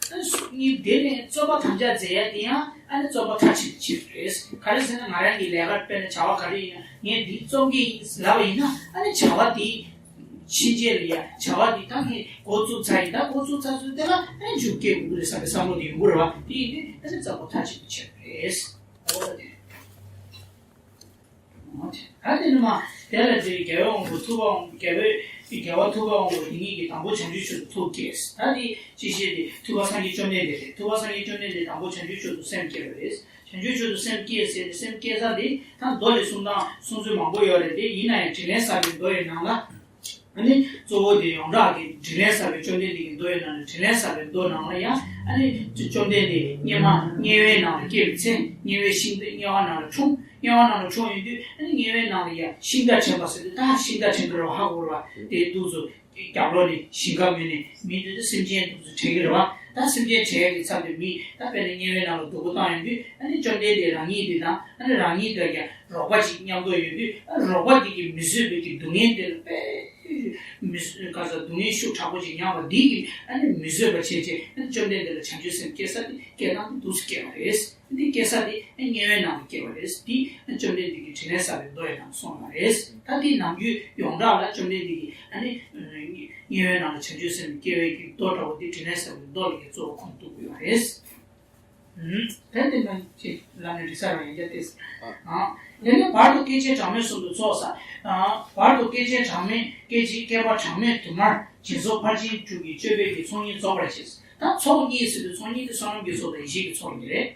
ཨ་ནི་གཉིས་དེ་ནས་རྩོད་པ་དམ་བཅའ་མཛད་ཡག་དེ་ཡང་ཨ་ནི་རྩོད་པ་མཐར་ཕྱིན་པའི་ཆེད་དུ་རེད། ག་རེ་ཟེར་ན་ང་རང་གི་ལས་ཀ་དཔེར་ན་བྱ་བ་ག་རེ་ཡིན་ན་ངས་འདི་རྩོམ་གྱི་ཡིན་ལབ་པ་ཡིན་ན། ཨ་ནི་བྱ་བ་དེ་ཕྱིན་ཆད་ལ་ཡ་བྱ་བ་འདི་ད་ངས་འགོ་བཙུགས་ཚར་ཡིན། ད་འགོ་བཙུགས་ཚར་ཚུལ་དེ་ལ་ཨ་ནི་མཇུག་སྐྱེལ་དགོས་ཀྱི་རེད་བསམ་པའི་བསམ་བློ་དེ་ཡོང་གི་རེད་བ། དེ་ཡིན་དུས་ཨ་ནི་རྩོད་པ་མཐར་ཕྱིན་པའི་ཆེད་དུ་རེད། འོ་ད་དེ། ད་དེ་ནི་མ་དེ་ལ་དེ་རྒྱལ་བའི་དབང་པོ་ཐུབ་པ་དབང་། རྒྱལ་བའི་རྒྱལ་བ་ཐུབ་པ་དབང་པོ་དེ་ཉིད་ཀྱིས་དང་པོ་བྱང་ཆུབ་མཆོག་ཏུ་ཐུགས་བསྐྱེད། ད་དེ་ཅི་ཞེས་དེ་ཐུབ་པ་སངས་རྒྱས་བཅོམ་ལྡན་འདས་རེད། ཐུབ་པ་སངས་རྒྱས་བཅོམ་ལྡན་འདས་དང་པོ་བྱང་ཆུབ་མཆོག་ཏུ་སེམས་བསྐྱེད་པ་རེད། བྱང་ཆུབ་མཆོག་ཏུ་སེམས་བསྐྱེད་ཟེར་ནས་སེམས་བསྐྱེད་ས་དེ་ད་མདོ་ལས་གསུང་སྟངས་གསུང་ཚུལ་མང་པོ་ཡོད་རེད། དེ་ཡིན་ན་ཡང་དྲིན་ལན་གསབ་པའི་མདོ་ཡི་ནང་ལ། ཨ་ནི་གཙོ་བོ་དེ་ཡོངས་གྲགས་ཀྱི་དྲིན་ལན་གསབ་པའི། བཅོམ་ལྡན་འདས་ཀྱི་མདོ་ཡི་ནང་ནས་དྲིན་ལན་གསབ་པའི་མདོ་ནང་ལ་ཡང་། ཨ་ནི་བཅོམ་ལྡན་འདས་སྔོན་མ་དམྱལ་བའི་ནང་ལ་སྐྱེས་པའི་ཚེ། དམྱལ་བའི་ཤིང་རྟ་དམྱལ་བ་ནང་ལ་འཁྲུངས། དམྱལ་བ་ནང་ལ་འཁྲུངས་ཡོང་དུས་ཨ་ནི་དམྱལ་བའི་ནང་ལ་ཡང་ཤིང་རྟ་དྲན་པ་ཟེར་དུས། ད་ཤིང་རྟ་དྲན་གྱི་རེད་བ། ཧ་གོ་རེད་བ། དེ་འདུག་ཚོ་རྒྱབ་ལོགས་ནས་ཞིང་ཁ་མོན་ནས་མི་འདུག་ཚོ་སེམས་ཅན་འདུག་ཚོ་དྲན་གྱི་རེད་བ། ད་སེམས་ཅན་དྲན་ཡག་གི་ཚབ་ཏུ་མི་ད་དཔེར་ན་དམྱལ་བའི་ནང་ལ་སྡུག་པོ་བཏང་ཡོང་དུས། ཨ་ནི་བཅོམ་ལྡན་འདས་རང་ཉིད་དེ་དང་། ཨ་ནི་རང་ཉིད་དང་ཀྱང་རོགས་པ་ཅིག་མཉམ་དུ་ཡོད་དུས། ཨ་རོགས་པ་དེ་གིས་མི་བཟོད་པའི་གི་སྡུག་བསྔལ་དེ་ལ་དཔེ་མི་བཟོད། ག་ས་སྡུག་བསྔལ་ཤུགས་དྲག་པོ་ཅིག་མྱངས་པ་འདི་གིས་ཨ་ནི་མི་བཟོད་པ་བྱས་བྱས། ཨ་ནི་བཅོམ་ལྡན་འདས་ལ་བྱང་ཆུབ་སེམས་སྐྱེ་ས་དེ་སྐྱེ་སྟངས་དེ་འདུག་སེ་སྐྱེ་བ་རེད། འདི་སྐྱེ་ས་དེ་དམྱལ་བའི་ནང་ལ་སྐྱེ་བ་རེད། འདི་བཅོམ་ལྡན་འདས་ཀྱིས་དྲིན་ལན་གསབ་པའི་མདོ་ཡི་ནང་གསུངས་པ་རེད། ད་འདི་ནམ་རྒྱུན་ཡོངས་གྲགས་ལ་བཅོམ་ལྡན་འདས་ཀྱིས་ཨ་ནི་དམྱལ་བའི་ནང་ལ་བྱང་ཆུབ་སེམས་སྐྱེ་བའི་གི་མདོ་འདྲ་བོ་འདི་དྲིན་ལན་གསབ་པའི་མདོ་ལ་གི་གཙོ་བོ་ཁོང་གཏུགས་དགོས་པ་རེད། ད་དེ་ནང་ཅིག་ལབ་ནས་འགྲིག་ས་རང་ཡིན་རྒྱ་ཏེ། ཨ། དེ་ནས་བར་དུ་བསྐལ་ཆེན་གྲངས་མེད་གསུམ་དུ་ཚོགས་བསགས། ཨ། བར་དུ་བསྐལ་ཆེན་གྲངས་མེད་བསྐལ་གཅིག་བསྐལ་པ་གྲངས་མེད་དུ་མར་སྦྱིན་སོགས་ཕར་ཕྱིན་དྲུག་གི་སྤྱོད་པའི་གི་ཚོགས་གཉིས་རྫོགས་པར་བྱས། ད་ཚོགས་གཉིས་ཟེར་དུས་ཚོགས་གཉིས་དེ་བསོད་ནམས་ཀྱི་ཚོགས་དང་ཡེ་ཤེས་ཀྱི་ཚོགས་གཉིས་རེད།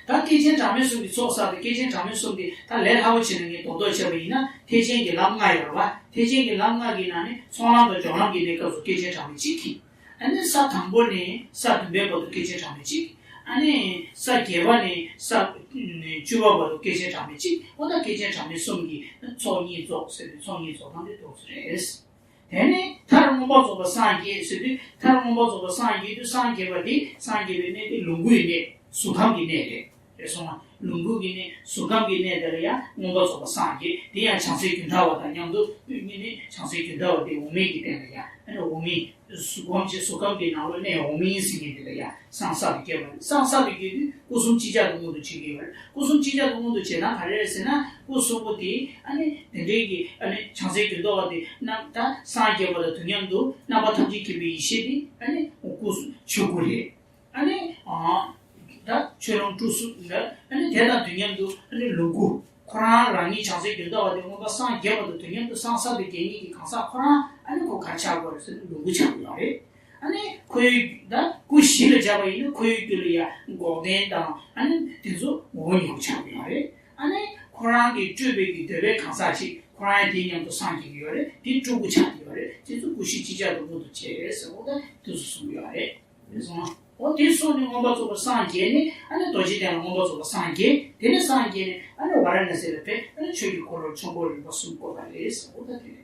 ད་བསྐལ་ཆེན་གྲངས་མེད་གསུམ་གྱི་ཚོགས་བསགས་ཏེ། བསྐལ་ཆེན་གྲངས་མེད་གསུམ་དེ་ད་ལས་སླ་པོ་བྱས་ན་ངས་རྡོག་རྡོག་བྱས་པ་ཡིན་ན་ཐེག་ཆེན་གྱི་ལམ་ལྔ་ཡོད་རེད་བ། ཐེག་ཆེན་གྱི་ལམ་ལྔ་གི་ནང་ནས་ཚོགས་ལམ་དང་སྦྱོར་ལམ་གྱི་གནས་སྐབས་སུ་བསྐལ་ཆེན་གྲངས་མེད་གཅིག་གི། ཨ་ནི་ས་དང་པོ་ནས་ས་བདུན་པའི་བར་དུ་བསྐལ་ཆེན་གྲངས་མེད་གཅིག། ཨ་ནི་ས་བརྒྱད་པ་ནས་ས་བཅུ་པ་བར་དུ་བསྐལ་ཆེན་གྲངས་མེད་གཅིག། འོ་ད་བསྐལ་ཆེན་གྲངས་མེད་གསུམ་གྱི་ཚོགས་གཉིས་རྫོགས་ཟེར་ཏེ་ཚོགས་གཉིས་རྫོགས་སྟངས་དེ་འདུག་ཟེར་རེད། དེ་ནས་མཐར་མངོན་པར་རྫོགས་པར་སངས་རྒྱས་ཟེར་དུས། མཐར་མངོན་པར་རྫོགས་པར་སངས་རྒྱས་དུས། སངས་རྒྱས་པ་དེ་སངས་རྒྱས་པའི་གནས་དེ་ལོངས་སྐུའི་གནས། གཟུགས་ཁམས་ཀྱི་གནས་རེད། རེད་སོང་ང་། ལོངས་སྐུ་གི་གནས་གཟུགས་ཁམས་ཀྱི་གནས་དེ་ལ་ཡང་མངོན་པར་རྫོགས་པར་སངས་རྒྱས། དེ་ཡང་བྱང་སེམས་རྒྱུན་མཐའ་བ་དང་མཉམ་དུ་དབུས་ཉིད་ནས། བྱང་སེམས་རྒྱུན་མཐའ་བ་དེ་འོག་མིན་གྱི་སྟེང་ལ་ཡང་། ཨ་ནི་འོག་མིན། གཟུགས་ཁམས་ཀྱི་གཟུགས་ཁམས་ཀྱི་ནང་ལོགས་གནས་འོག་མིན་ཟེར་མཁན་དེ་ལ་ཡང་སངས་རྒྱས་པར་སྐྱེ་བ་རེད། སངས་རྒྱས་པར་སྐྱེ་དུས་སྐུ་གསུམ་ཅིག་ཅར་དུ་མངོན་དུ་བྱེད་ཀྱི་ཡོད་རེད། སྐུ་གསུམ་ཅིག་ཅར་དུ་མངོན་དུ་བྱེད་ན་ག་རེ་རེད་ཟེར་ན། སྐུ་གསུམ་པོ་དེ་ཨ་ནི་དེ་འདྲའི་གི་ཨ་ནི་བྱང་སེམས་རྒྱུན་མཐའ་བ་དེ་རྣམ། ད་སངས་རྒྱས་པ་དང་དུས་མཉམ་དུ་རྣམ་པ་ཐམས་ཅད་མཁྱེན་པའི་ཡེ་ཤེས་དེ་ཨ་ནི་སྐུ་གསུམ་ཆོས་སྐུ་རེད། ཨ་ནི། ཨ། ད་ཆོས་ལོངས་སྤྲུལ་གསུམ་ལ། ཨ་ནི་དེ་དང་དུས་མཉམ་དུ་ཨ་ནི་ལོངས་སྐུ། ཁོ་རང་རང་ཉིད་བྱང་སེམས་རྒྱུན་མཐའ་བ་དེ་མངོན་པར་སངས་རྒྱས་པ་དང་དུས་མཉམ་དུ་སངས་རྒྱས་པའི་གི་གང་ཟག་ཁོ་རང་ཨ་ནི་ཁོ་ག་རེ་ཆགས་དགོས་རེད་ཟེར་ན་ལོངས་སྐུ་ཆགས་དགོས་ཡོད་རེད། ཨ་ནི་ཁོའི་ད་སྐུ་བཞི་ལ་སྦྱར་བ་ཡིན་ན་ཁོའི་རྒྱུད་ལ་ཡ་འགོག་བདེན་དང་ཨ་ནི་དེ་ཚོ་ངོ་བོ་ཉིད་ཆགས་དགོས་ཡོད་རེད། ཨ་ནི་ཁོ་རང་གི་སྤྲོས་པའི་གི་འདོད་པའི་གང་ཟག་ཅིག་ཁོ་རང་ཡང་དེ་མཉམ་དུ་སངས་རྒྱས་ཀྱི་ཡོད་རེད། དེ་སྤྲུལ་སྐུ་ཆགས་ཀྱི་ཡོད་རེད། དེ་ཚོ་སྐུ་བཞི་ཅིག་ཅར་དུ་མངོན་དུ་བྱས་ཟེར་བ་ད་དེ་ཚོ་གསུངས་ཡོད་རེད། རེད་སོང་། འོ་དེ་སོང་ནས་མངོན་པར་རྫོགས་པར་སངས་རྒྱས་ནས་ཨ་ནི་རྡོ་རྗེ་གདན་ལ་མངོན་པར་རྫོགས་པར་སངས་རྒྱས། དེ་ནས་སངས་རྒྱས་ནས་ཨ་ནི་ཝཱ་ར་ཎཱ་སི་ལ་ཕེབས། ཨ་ནི་ཆོས་ཀྱི་འཁོར་ལོར་ཆོས་འཁོར་རིམ་པ་གསུམ་བསྐོར་བ་རེད་ཟེར། འོ་ད་དེ་རེད།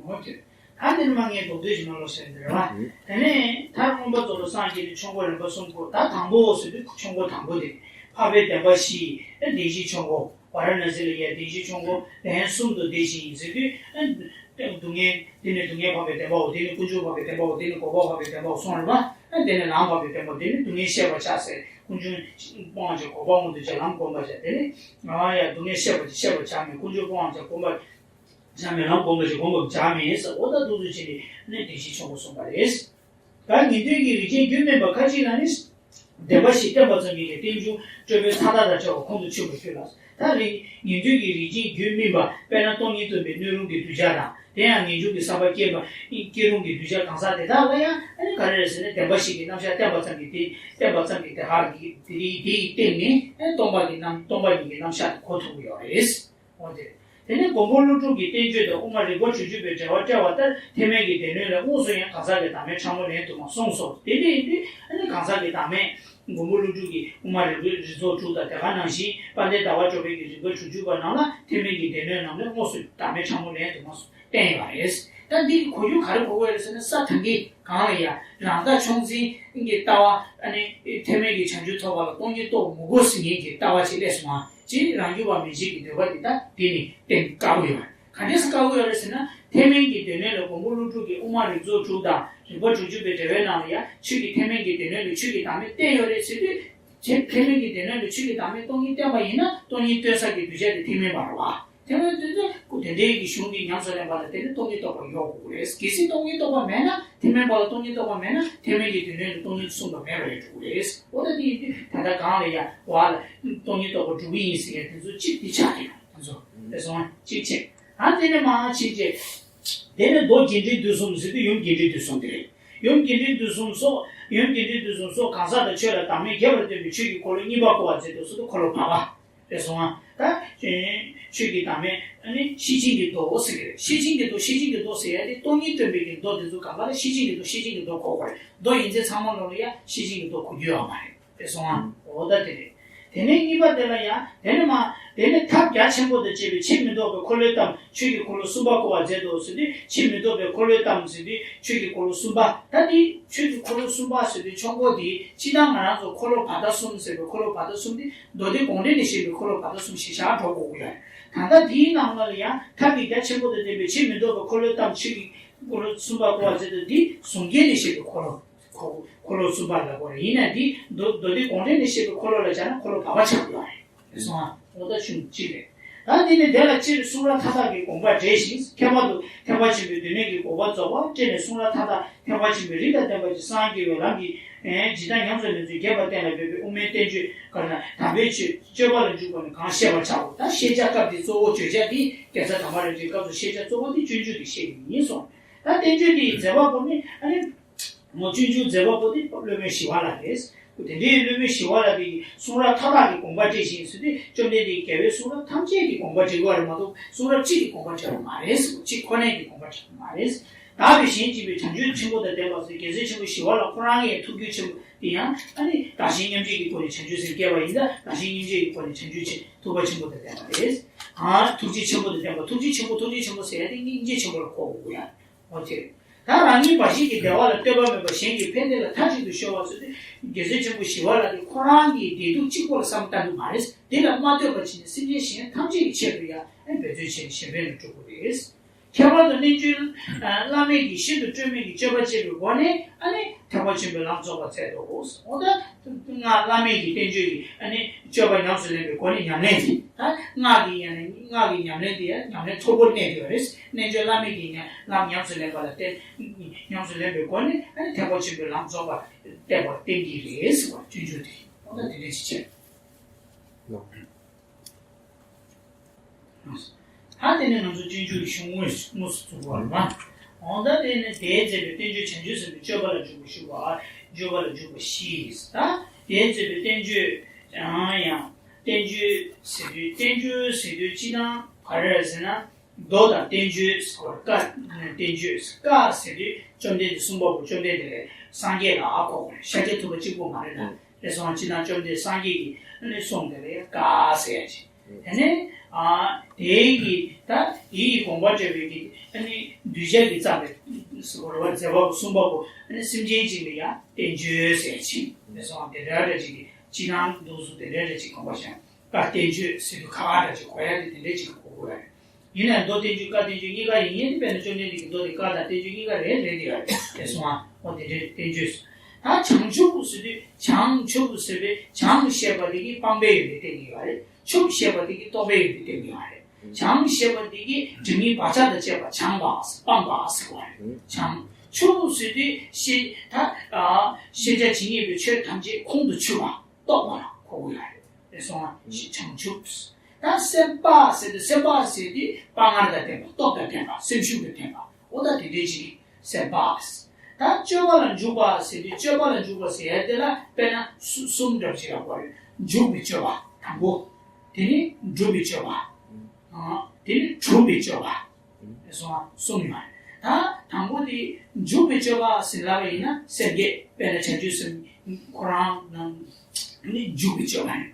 འོ་དེ། ད་འདིར་མ་ངས་མདོ་སྡེ་ཞིག་མ་ལོ་ཟེར་འདིར་བ། དེ་ནས་མཐར་མངོན་པར་རྫོགས་པར་སངས་རྒྱས་ནས་ཆོས་འཁོར་རིམ་པ་གསུམ་བསྐོར། ད་དང་པོ་ཟེར་དུས་ཆོས་འཁོར་དང་པོ་དེ། ཨ་བྷའི་བདེན་པ་བཞི། བདེན་བཞིའི་ཆོས་འཁོར། ཝཱ་ར་ཎ་སི་ལ་ཡ་བདེན་བཞིའི་ཆོས་འཁོར་ལན་གསུམ་དུ་བདེན་བཞི་ཡིན་ཟེར་དུས། སྡུག་བསྔལ་འདི་ནི་སྡུག་བསྔལ་འཕགས་པའི་བདེན་པའོ། འདི་ནི་ཀུན་འབྱུང་འཕགས་པའི་བདེན་པའོ། འདི་ནི་འགོག་པ་འཕགས་པའི་བདེན་པའོ་གསུངས་རེད་པ། འདི་ནི་ལམ་འཕགས་པའི་བདེན་པའོ། འདི་ནི་སྡུག་བསྔལ་ཤེས་པར་བྱ་ཟེར། ཀུན་འབྱུང་སྤོང་བྱ་འགོག་པ་མངོན་དུ་བྱ། ལམ་བསྒོམ་པར་བྱ། དེ་ནི་ཡ་སྡུག་བསྔལ་ཤེས་པར་བྱ། ཤེས་པར་བྱ་མིན། ཀུན་འབྱུང་སྤོང་བྱ་སྒོམ་པར་བྱ་མིན། ལམ་བསྒོམ་པར་བྱ་སྒོམ་པར་བྱ་མིན་ཟེར། འོ་ད་འདུག་ཚུལ་བྱས་ནས་ནི་བདེན་བཞིའི་ཆོས་འཁོར་གསུངས་པ་རེད། ད་ཉན་ཐོས་ཀྱི་རིགས་ཅན་རྒྱུད་སྨིན་པ་ཁ་ཅིག་ལ་ནི། བདེན་པ་བཞི་བསྟན་པ་ཙམ་གྱིས་ཀྱང་རྟེན་འབྱུང་སྤྲོས་པའི་མཐའ་དག་དང་བྲལ་བ་ཁོང་དུ་ཆུད་པར་འགྱུར་ལ། ད་རིགས་ཉན་ཐོས་ཀྱི་རིགས་ཅན་རྒྱུད་སྨིན་པ་དཔེར་ན་སྟོང་ཉིད་སྟོན་པའི་སྣོད་རུང་གི་གདུལ་བྱ་དང་། དེ་ཡང་ངེས་འབྱུང་གི་བསམ་པ་སྐྱེས་པ་སྐྱེ་རུང་གི་གདུལ་བྱ་གང་ཟག་དེ་དག་ལ་ཡང་ཨ་ནི་ག་རེ་རེད་ཟེར་ན། བདེན་པ་བཞི་གི་རྣམ་གཞག་བསྟན་པ་ཙམ་གྱིས་དེ་བསྟན་པ་ཙམ་གྱིས་དེ་ཧ་གི་དེ་དེ་ཡི་སྟེང་ནས་ཨ་ནི་སྟོང་པ་གི་རྣམ་སྟོང་པ་ཉིད་ཀྱི་རྣམ་གཞག་དེ་གོ་ཐུབ་ཀྱི་ཡོད་རེད། འོ་དེ། དེ་ནས་མགོན་པོ་ཀླུ་སྒྲུབ་ཀྱིས་བསྟན་བཅོས་དང་དབུ་མ་རིག་པ་བྱང་ཆུབ་པའི་འགྲེལ་པ་བཀྲལ་བ་ལྟར་ཐེག་དམན་གྱི་སྡེ་སྣོད་ལས་དངོས་སུ་ཡང་གང་ཟག་གི་བདག་མེད་ཕྲ་མོ་ལེན་དུ་མ་གསུངས་སོ། དེ་འདྲ་ཡིན་དུས་ཨ་ནི་གང་ཟག་གི་བདག་མེད། མགོན་པོ་ཀླུ་སྒྲུབ་ཀྱིས་དབུ་མ་རིག་པའི་རིགས་ཚོགས་དྲུག་དང་དེ་ག་ནང་བཞིན་དཔལ་ལྡན་ཟླ་བ་གྲགས་པའི་གི་རིག་པ་བྱང་ཆུབ་པ་རྣམས་ལ་ཐེག་དམན་གྱི་སྡེ་སྣོད་རྣམས་ལས་དངོས་སུ་བདག་མེད་ཕྲ་མོ་ལེན་དུ་མ་གསུངས། བསྟན་ཡོད་པ་རེད། ད་འདི་གི་གོ་རྒྱུ་ག་རེ་གོ་དགོས་རེད་ཟེར་ན། ས་དང་གི་གང་ལ་ཡང་རང་ལྟ་མཆོག་འཛིན་གྱི་ལྟ་བ། ཨ་ནི་ཐེག་དམན་གྱི་བྱང་ཆུབ་ཐོབ་པ་ལ་སྟོང་ཉིད་རྟོགས་མི་དགོས་ཟེར་མཁན་གྱི་ལྟ་བ་ཅིག་སླེབས་སོང་ང་། ཅིག་རང་རྒྱུད་པ་མན་ཆད་ཀྱི་འདོད་པ་འདི་ད་འདི་ནི་བསྟན་དཀའ་པོ་ཡོད་རེད། ག་འདྲས་སེ་དཀའ་པོ་ཡོད་རེད་ཟེར་ན། ཐེག་དམན་གྱི་སྡེ་སྣོད་ལ་མགོན་པོ་ཀླུ་སྒྲུབ་ཀྱིས་དབུ་མ་རིགས་ཚོགས་དྲུག་དང་རིག་པ་བྱང་ཆུབ་པའི་འགྲེལ་པའི་ནང་ལ་ཡང་ཆོས་ཀྱི་ཐེག་དམན་གྱི་སྡེ་སྣོད་ལ་ཆོས་ཀྱི་བདག་མེད་བསྟན་ཡོད་རེད་ཟེར་དུས། ཆོས་ཐེག་དམན་གྱི་སྡེ་སྣོད་ལ་ཆོས་ཀྱི་བདག་མེད་སྟོང་ཉིད་བསྟན་པ་ཡིན་ན། སྟོང་ཉིད་སྟོན་ས་ཀྱི་གདུལ་བྱ་དེ་ཐེག་དམན་པ་རེད་བ། དེ་བས་དེ་ཚོ་ཁོ་དེ་འདྲའི་གི་གཞུང་འདི་ཉམས་སུ་ལེན་པ་ལ་བརྟེན་ནས་སྟོང་ཉིད་རྟོགས་པ་ཡོང་དགོས་རེད། གལ་སྲིད་སྟོང་ཉིད་རྟོགས་པ་མེད་ན། ཐེག་དམན་པ་ལ་སྟོང་ཉིད་རྟོགས་པ་མེད་ན། ཐེག་དམན་གྱི་སྡེ་སྣོད་ལ་སྟོང་ཉིད་གསུངས་པ་མེད་པ་རེད་འགྲོ་གི་རེད། འོ་ད་དེ་ཡིན་དུས་ད་ལྟ་གང་ལ་ཡ་བ་ལ་སྟོང་ཉིད་རྟོགས་པ་འགྲོ་གི་ཡིན་ཟེར་ཡ་དེ་ཚོ་གཅིག་དེ་ཆགས་ཀྱི་ཡོད། དེ་ཚོ་རེད་སོང་། གཅིག་བྱས། ཨ་དེ་ནས་མ་ཕྱིན་བྱས། དེ་ནས་མདོ་རྒྱས་འབྲིང་བསྡུས་གསུམ་ཟེར་དུས་ཡུམ་རྒྱས་འབྲིང་བསྡུས་གསུམ་དེ་རེད། ཡུམ་རྒྱས་འབྲིང་བསྡུས་གསུམ་སོགས། ཡུམ་རྒྱས་འབྲིང་བསྡུས་གསུམ་སོགས་གང་ཟག་དང་ཆོས་ལ་བདག་མེད་རྒྱས་པར་སྟོན་པའི་ཆོས་ཀྱི་འཁོར་ལོ་གཉིས་པ་བསྐོར་བར་མཛད་དོ་ཟེར་དུས་འཁོར་ལོ་བར་པ། རེད་སོང་ང་། ད་ཆོས་ཀྱི་བདག་མེད་ཨ་ནི་ཤེར་ཕྱིན་གྱི་མདོ་ཟེར་གྱི་རེད། ཤེར་ཕྱིན་གྱི་མདོ། ཤེར་ཕྱིན་གྱི་མདོ་ཟེར་ཡ་དེ་སྟོང་ཉིད་སྟོན་པའི་གི་མདོ་དེ་ཚོ་གང་ག་ལ་ཤེར་ཕྱིན་གྱི་མདོ། ཤེར་ཕྱིན་གྱི་མདོ། ཤེར་ཕྱིན་གྱི་མདོ་གོ་དགོས་རེད། མདོ་ཡིན་ཚད་ཚང་མ་ལོ་ལ་ཡ་ཤེར་ཕྱིན་གྱི་མདོ་གོ་རྒྱུ་ཡོད་མ་རེད། རེད་སོང་ང་། འོ་ད་དེ་རེད། དེ་ནས་གཉིས་པ་དེ་ལ་ཡང་། དེ་ནས་མ། དེ་ནས་ཐབས་རྒྱ་ཆེན་པོ་དང་བཅས་པའི་ཕྱིར་མི་ལྡོག་པའི་འཁོར་ལོའི་གཏམས་ཆོས་ཀྱི་འཁོར་ལོ་གསུམ་པ་བསྐོར་བར་མཛད་དོ་ཟེར་དུས། ཕྱིར་མི་ལྡོག་པའི་འཁོར་ལོའི་གཏམས་ཟེར་དུས་ཆོས་ཀྱི་འཁོར་ལོ་གསུམ་པ། ད་དེ་ཆོས་ཀྱི་འཁོར་ལོ་གསུམ་པ་ཟེར་དུས་ཆོས་འཁོར་དེ་སྤྱིར་བཏང་ང་རང་ཚོ་འཁོར་ལོ་བར་དོ་གསུམ་ཟེར་བའི་འཁོར་ལོ་བར་དོ་གསུམ་དེ་མདོ་སྡེ་དགོངས་འགྲེལ་ནས་བཤད་པའི་འཁོར་ལོ་བར་དོ་གསུམ་ཞེས་བྱ་སྒྲོག་དགོས་ཀྱི་ཡོད། ད་ལྟ་དེའི་ནང་ལ་ཡང་ཐབས་ཀྱི་རྒྱ་ཆེན་པོ་དང་ལྡན་པའི་ཕྱིར་མི་ལྡོག་པའི་འཁོར་ལོའི་གཏམས་ཆོས་ཀྱི་འཁོར་ལོ་གསུམ་པ་བསྐོར་བར་མཛད་དོ་འདི་གཟུངས་སྐྱེལ་ནས་བཤད་པའི་འཁོར་ལོ། འཁོར་འཁོར་ལོ་གསུམ་པ་ལབ་དགོས་རེད། ཡིན་ན་འདི་མདོ་མདོ་སྡེ་དགོངས་འགྲེལ་ནས་བཤད་པའི་འཁོར་ལོ་ལ་སྦྱར་ན་འཁོར་ལོ་བར་པ་ཆགས་ཀྱི་ཡོད་རེད། རེད་སོང་ང་། འོ་ད་ཆུང་གཅིག་རེད། ད་འདི་ནི་དེ་ལ་སྤྱིར་གསུང་རབ་མཐའ་དག་གི་དགོངས་པ་འགྲེལ་ཞིང་། ཁྱད་པར་དུ་ཐེག་པ་ཆེན་པོའི་སྡེ་སྣོད་ཀྱི་དགོངས་པ་རྫོགས་པ་བཀྲལ་ནས་གསུང་རབ་མཐའ་དག་ཐེག་པ་ཆེན་པོའི་རིགས་དང་ལྡན་པ་ཅིག་སངས་རྒྱས་པའི་ལམ་གྱི་ཇི་ལྟར་ཉམས་སུ་ལེན་ཚུལ་རྒྱས་པར་བསྟན་ལ་འབད་པའི་དབུ་མའི་བསྟན་བཅོས་ཀརྨ་དམ་པའི་ཆོས་སྤྱོད་པ་ལ་འཇུག་པ་ནི་གང་བཤད་པར་བྱའོ། ད་བཤད་བྱ་སྐབས་འདི་གཙོ་བོ་བརྗོད་བྱ་འདི་རྒྱལ་ཚབ་དར་མ་རིན་པོ་ཆེའི་སྐབས་སུ་བཤད་བྱ་གཙོ་བོ་འདི་སྤྱོད་འཇུག་གི་བཤད་ཡིན་གསུངས། ད་བསྟན་བཅོས་འདི་ཡི་མཛད་པ་པོ་ནི་ཨ་ནི། མོ་སྤྱོད་འཇུག་མཛད་པ་པོ་དེ་སློབ་དཔོན་ཞི་བ་ལྷ་རེད། དེ་འདྲའི་སློབ་དཔོན་ཞི་བ་ལྷ་དེ་གིས་གསུང་རབ་མཐའ་དག་གི་དགོངས་པ་བཀྲལ་ཞིང་ཟེར་དུས་བཅོམ་ལྡན་འདས་ཀྱིས་རྒྱལ་བའི་གསུང་རབ་ཐམས་ཅད་ཀྱི་དགོངས་པ་བཀྲལ་དགོས་རེད་མ་གཏོགས་གསུང་རབ་གཅིག་གི་དགོངས་པ་བཀྲལ་བ་མ་རེད། གཅིག་ཁོ་ནའི་གི་དགོངས་པ་བཀྲལ་བ་མ་རེད། དག་པའི་གཞན་གཅེས་པའི་བྱང་ཆུབ་ཆེན་པོ་དང་ལྡན་པ་ཟེར། རྒྱལ་སྲས་ཆེན་པོ་ཞི་བ་ལྷ་ཁོ་རང་གི་ཐུགས་རྒྱུད་ཆེན་པོ་དེ་ཡང་ཨ་ནི་བདག་གཞན་མཉམ་བརྗེ་གི་སྒོ་ནས་བྱང་ཆུབ་སེམས་བསྐྱེད་པ་ཡིན་ཙང་བདག་གཞན་མཉམ་བརྗེ་གི་སྒོ་ནས་བྱང་ཆུབ་ཆེན་ཐུབ་པ་ཆེན་པོ་དང་ལྡན་པ་རེད། ཨ་ཐུགས་རྗེ་ཆེན་པོ་དང་ལྡན་པ། ཐུགས་རྗེ་ཆེན་པོ། ཐུགས་རྗེ་ཆེན་པོ་ཟེར་ཡ་དེ་སྙིང་རྗེ་ཆེན་པོ་ལ་གོ་དགོས་ཡ། འོ་དེ། ད་རང་ཉིད་འབའ་ཞིག་གི་བདེ་བ་ལ་ལྟོས་པ་མེད་པར་གཞན་གྱི་ཕན་བདེ་ལ་མཐའ་གཅིག་ཏུ་གཞོལ་བ་ཚུལ་དེ། རྒྱལ་སྲས་ཆེན་པོ་ཞི་བ་ལྷ་དེ་ཁོ་རང་གི་བདེ་སྡུག་གཅིག་པོ་ལ་བསམ་བློ་བཏང་གི་མ་རེད། དེ་ལ་མ་ལྟོས་པར་བྱས་ནས་སེམས་ཅན་གཞན་ཐམས་ཅད་ཀྱི་ཆེད་དུ་ཡང་འབད་བརྩོན་བྱས་ནས་གཞན་ཕན་ལ་སྤྲོ་དགོས་རེད། ཁྱད་པར་དུ་རྣལ་འབྱོར་བླ་མེད་ཀྱི་ཤིན་ཏུ་སྤྲོས་མེད་ཀྱི་སྤྱོད་པ་སྤྱད་པའི་སྒོ་ནས་ཨ་ནི་ཐེག་པ་ཆེན་པོའི་ལམ་རྫོགས་པར་མཛད་དོ། འོ་ད་སྔགས་བླ་མེད་ཀྱི་བསྟན་བཅོས་ཀྱི་ཨ་ནི་སྤྱོད་པ་ཉམས་སུ་ལེན་པའི་སྒོ་ནས་ཉམས་ལེན་དེ། ད་སྔགས་ཀྱི་ཡང་ན་སྔགས་ཀྱི་ཉམས་ལེན་དེ་ཡང་ཉམས་ལེན་མཐོ་པོར་གནས་ཡོད་རེད། རྣལ་འབྱོར་བླ་མེད་ཀྱི་ཉམས་ལམ་ཉམས་སུ་ལེན་པ་ལ་བརྟེན། ཉམས་སུ་ལེན་པའི་སྒོ་ནས་ཨ་ནི་ཐེག་པ་ཆེན་པོའི་ལམ་རྫོགས་པར་བསྟན་པར་བསྟན་གྱི་རེད་ཟེར་བ་སྤྱོད་འཇུག་དེ། འོ་ད་དེ་འདྲ་ཞིག་བྱས། ད་དེ་ནས་ང་ཚོ་སྤྱོད་འཇུག་གི་གཞུང་དངོས་དངོས་སུ་བཙུགས་པ་རེད་པ། འོ་ད་དེ་ནས་དེས་མཛད་པའི་བསྟན་བཅོས་བྱང་ཆུབ་སེམས་དཔའི་སྤྱོད་པ་ལ་འཇུག་པ་ཞུ་བ། སྤྱོད་པ་ལ་འཇུག་པ་བཞི། ད་དེས་མཛད་པའི་བསྟན་བཅོས་ཡང་ཡང་བསྟན་བཅོས་ཟེར་དུས། བསྟན་བཅོས་ཟེར་དུས་སྤྱིར་བཏང་ག་རེ་རེད་ཟེར་ན། མདོ་དང་བསྟན་བཅོས་ཟེར་བ། བཀའ་བསྟན་བཅོས། བཀའ་ཟེར་དུས་བཅོམ་ལྡན་འདས་གསུངས་པ་པོ། བཅོམ་ལྡན་འདས་ལ་སངས་རྒྱས་ལ་ཨ་གོ་དགོས་རེད། ཤཱཀྱ་ཐུབ་པ་གཅིག་པོ་མ་རེད་ད། རེད་སོང་། སྤྱིར་བཏང་བཅོམ་ལྡན་སངས་རྒྱས་ཀྱི་ཨ་ནི་གསུང་དེ་ལ་བཀའ་ཟེར་ཡ་ཅིག་དེ་ནས་ཨ་དེའི་གི་ད་དེའི་གི་དགོངས་པ་འགྲེལ་བའི་གི་ཨ་ནི་གདུལ་བྱ་གི་བརྩམས་པའི་ཟེར་བ་རེད་པ། མཛད་པ་པོ་གསུངས་པ་པོ་ཨ་ནི་སེམས་ཅན་གཅིག་ལ་ཡང་བསྟན་བཅོས་ཟེར་ཡ་ཅིག་རེད་སོང་། དེ་འདྲ་འདྲ་ཅིག་གི་ཕྱི་ནང་འདུག་སུ་དེ་འདྲའི་རེ་ཅིག་གོ་བ་ཤང་། ཀ་བསྟན་བཅོས་ཟེར་དུས་ཁ་ཁ་འདྲ་ཅིག་གོ་ཡ་དེ་དེ་འདྲའི་ཅིག་གོ་དགོས་ཡ་རེད། ཡིན་ནའང་མདོ་བསྟན་བཅོས་ཀ་བསྟན་བཅོས་གཉིས་ཀ་ཡིན་ཡིན་དེ་དཔེར་ན་བཅོམ་ལྡན་འདས་ཀྱི་མདོ་དེ་ཀ་དང་བསྟན་བཅོས་གཉིས་ཀ་རེད་རེད་དེ་ཡ་རེད་དེ་སོང་ཨ། འོ་དེ་འདྲའི་བསྟན་བཅོས་སུ། ད་བྱང་ཆུབ་ཟེར་དུས་བྱང་ཆུབ་ཟེར་བའི་བྱང་ཞེས་པ་དེ་གིས་སྤངས་པའི་ཡོན་ཏན་བསྟན་གྱི་ཡོད་རེད། ཆུབ་ཞེས་པ་དེ་གིས་རྟོགས་པའི་ཡོན་ཏན་བསྟན་གྱི་ཡོད་རེད། བྱང་ཞེས་པ་འདི་གིས་དྲི་མའི་བག་ཆགས་དང་བཅས་པ་བྱང་བ་སྤངས་པ་ཟེར་བ་རེད། བྱང་ཆུབ་ཟེར་དུས་ཤེས་ད་ཤེས་བྱ་ཇི་སྙེད་པའི་ཆོས་ཐམས་ཅད་ཁོང་དུ་ཆུད་པ་རྟོགས་པ་ལ་གོ་དགོས་ཡ་རེད། རེད་སོང་ང་། བྱང་ཆུབ། ད་སེམས་དཔའ་ཟེར་དུས་སེམས་དཔའ་ཟེར་དུས་དཔའ་ངར་དང་ལྡན་པ་སྟོབས་དང་ལྡན་པ་སེམས་ཤུགས་དང་ལྡན་པ་འོ་ད་དེ་འདྲའི་ཅིག་སེམས་དཔའ། ད་སྤྱོད་པ་ལ་འཇུག་པ་ཟེར་དུས་སྤྱོད་པ་ལ་འཇུག་པ་ཟེར་ཡ་དེ་ལ་དཔེར་ན་གསུ་གསུམ་འདྲ་པོ་ཅིག་ལ་གོ་རེད། འཇུག་པའི་སྤྱོད་པ་དང་པོ། དེ་ནི་སྒྲུབ་པའི་སྤྱོད་པ། ཨ། དེ་ནི་གྲུབ་པའི་སྤྱོད་པ། སོང་ང་གསུམ་ཡོད་རེད། ད་དང་པོ་དེ་འཇུག་པའི་སྤྱོད་པ་ཟེར་ལབ་པ་ཡིན་ན་སེམས་བསྐྱེད་དཔེར་ན་བྱང་ཆུབ་སེམས་ཁོ་རང་ནང་ནི་འཇུག་པའི་སྤྱོད་པ་རེད།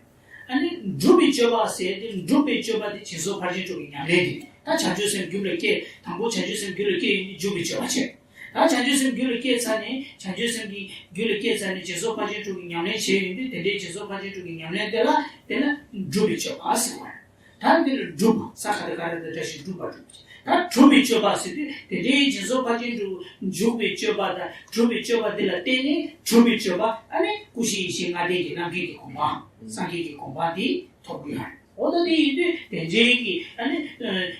ཨ་ནི་སྒྲུབ་པའི་སྤྱོད་པ་ཟེར་དེ་སྒྲུབ་པའི་སྤྱོད་པ་དེ་སྦྱིན་སོགས་ཕར་ཕྱིན་དྲུག་གི་ཉམས་ལེན་དེ་ད་བྱང་ཆུབ་སེམས་རྒྱུད་ལ་སྐྱེས་དང་པོ་བྱང་ཆུབ་སེམས་རྒྱུད་ལ་སྐྱེས་ཡོང་དུས་འཇུག་པའི་སྤྱོད་པ་བྱེད། ད་བྱང་ཆུབ་སེམས་རྒྱུད་ལ་སྐྱེས་ཚར་ནས་བྱང་ཆུབ་སེམས་ཀྱི་རྒྱུད་ལ་སྐྱེས་ཚར་ནས་སྦྱིན་སོགས་ཕར་ཕྱིན་དྲུག་གི་ཉམས་ལེན་བྱས་ཡོང་དུས་དེ་འདྲའི་སྦྱིན་སོགས་ཕར་ཕྱིན་དྲུག་གི་ཉམས་ལེན་དེ་ལ་དེ་ལ་སྒྲུབ་པའི་སྤྱོད་པ་ཟེར་བ་རེད། ད་འདི་ལ་སྒྲུབ་ས་ག་ད་ག་ར་དང་འདྲ་ཞིང་སྒྲུབ་པ་སྒྲུབ། ད་གྲུབ་པའི་སྤྱོད་པ་ཟེར་དུས་དེ་འདྲའི་སྦྱིན་སོགས་ཕར་ཕྱིན་དྲུག་འཇུག་པའི་སྤྱོད་པ་དང་གྲུབ་པའི་སྤྱོད་པ་འདི་ལ་བརྟེན་ནས་གྲུབ་པའི་སྤྱོད་པ་ཨ་ནི་ཀུན་ཤེས་ཡེ་ཤེས་ལྔ་ལྡན་གྱི་རྣམ་མཁྱེན་གྱི་གོ་འཕང་སངས་རྒྱས་ཀྱི་གོ་འཕང་འདི་ཐོབ་ཀྱི་ཡོད་རེད། འོ་ད་དེ་ཡིན་དུས་དེ་འདྲའི་གི་ཨ་ནི་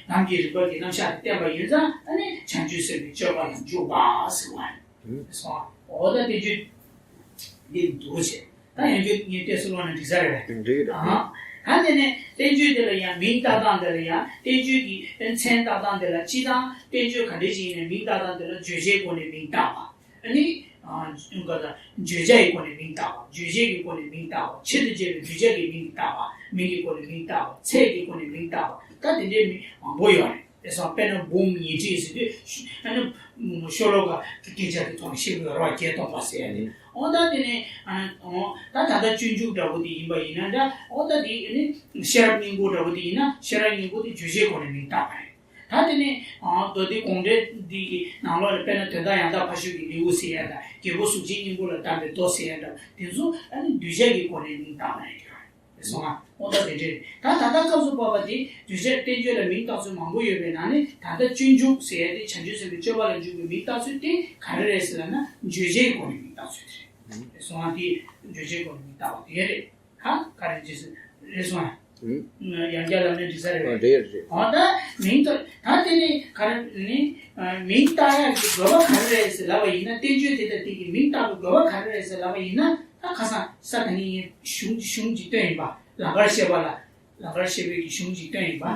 ལམ་གྱི་རིམ་པ་གི་རྣམ་གཞག་དེ་བསྟན་པ་ཡིན་ཙང་ཨ་ནི་བྱང་ཆུབ་སེམས་དཔའི་སྤྱོད་པ་ལ་འཇུག་པ་ཟེར་བ་རེད། སོང་ཨ། འོ་ད་དེ་བརྗོད་འདི་འདུག་བྱས། ད་ཡང་བརྗོད་ངས་བལྟས་སུ་ལོག་ན་འགྲིག་ས་རེད་པས། འགྲིག་རེད། ཨ་ཧ། ད་དེ་ནས་བསྟན་བཅོས་དེ་ལ་ཡང་མིང་བཏགས་སྟངས་དེ་ལ་ཡང་བསྟན་བཅོས་ཀྱི་མཚན་བཏགས་སྟངས་དེ་ལ་སྤྱིར་བཏང་བསྟན་བཅོས་ག་འདྲ་ཞིག་ཡིན་ན་མིང་བཏགས་སྟངས་དེ་ལ་བརྗོད་བྱའི་སྒོ་ནས་མིང་བཏགས་པ། ཨ་ནི། ཨ་ག་ད། བརྗོད་བྱ་ཡི་སྒོ་ནས་མིང་བཏགས་པ། རྗོད་བྱེད་ཀྱི་སྒོ་ནས་མིང་བཏགས་པ། ཆེད་དུ་བྱས་པའི་གདུལ་བྱ་གི་མིང་བཏགས་པ། མིང་གི་སྒོ་ནས་མིང་བཏགས་པ། ཚད་ཀྱི་སྒོ་ནས་མིང་བཏགས་པ། ད་དེ་འདྲའི་མིང་མང་པོ་ཡོད་རེད། དེ་སོང་དཔེར་ན་འབུམ་ཉི་ཁྲི་ཟེར་དུས་ཨ་ནི་ཤོ་ལོ་ཀ་སྐད་ཆ་གི་ཐོག་ནས་བཤད་དགོས་རེད་བ། བརྒྱད་སྟོང་པ་ཟེར་ཡ་དེ། འོ་ད་དེ་ནས་ཨ་ནི་འོ་ད་ད་ལྟ་སྤྱོད་འཇུག་འདྲ་པོ་དེ་ཡིན་པ་ཡིན་ན་འདྲ། འོ་ད་དེ་ཨ་ནི་ཤེས་རབ་སྙིང་པོ་འདྲ་པོ་དེ་ཡིན་ན་ཤེས་རབ་སྙིང་པོ་དེ་རྗོད་བྱེད་སྒོ་ནས་མིང་བཏགས་པ་རེད། ད་དེ་ནས་ཨ་མདོ་སྡེ་དགོངས་འགྲེལ་འདི་གི་ནང་ལོགས་ལ་དཔེར་ན་དོན་དམ་ཡང་དག་ཕ་ཤུལ་གྱི་ལེའུ་ཟེར་ཡ་དང་རྒྱལ་པོ་གཟུགས་ཅན་སྙིང་པོ་ལ་གདམས་པའི་མདོ་ཟེར་ཡ་འདྲ་དེ་ཚོ་ཨ་ནི་གདུལ་བྱ་གི་སྒོ་ནས་མིང་བཏགས་པ་རེད། སོང་ང་། འོ་ད་དེ་འདྲས། ད་ད་ལྟ་སྐབས་སུ་བབ་པ་དེ་གདུལ་བྱ་བསྟན་བཅོས་ལ་མིང་བཏགས་ཚུལ་མང་པོ་ཡོད་པའི་ནང་ནས་ད་ལྟ་སྤྱོད་འཇུག་ཟེར་ཡ་དེ་བྱང་ཆུབ་སེམས་དཔའི་སྤྱོད་པ་ལ་འཇུག་པའི་མིང་བཏགས་ཚུལ་དེ་ག་རེ་རེད་ཟེར་ལབ་ན་རྗོད་བྱེད་ཀྱི་སྒོ་ནས་མིང་བཏགས་ཚུལ་དེ་རེད། སོང་ང་། དེ་རྗོད་བྱེད་ཀྱི་སྒོ་ནས་མིང་བཏགས་པ་དེ་རེད། ཧ་ག་རེ་རྗེས་སུ་རེད་སོང་ང་། ཡང་བསྐྱར་ལབ་ན་འགྲིག་ས་རེད། རེད་རེད། འོ་ད་མིང་བཏགས་ད་དེ་ནི་ག་རེ་ནི་མིང་བཏགས་ཡ་གི་དགོས་པ་ག་རེ་རེད་ཟེར་ལབ་པ་ཡིན་ན། བསྟན་བཅོས་དེ་དང་དེ་གི་མིང་བཏགས་པའི་དགོས་པ་ག་རེ་རེད་ཟེར་ལབ་པ་ཡིན་ན། ད་ཁ་སང་ས་ད་ནི་གཞུང་གཞུང་གཅིག་བཏོན་ཡིན་པ། ལང་ཀར་གཤེགས་པ་ལ་ལང་ཀར་གཤེགས་པའི་གི་གཞུང་གཅིག་བཏོན་ཡིན་པ།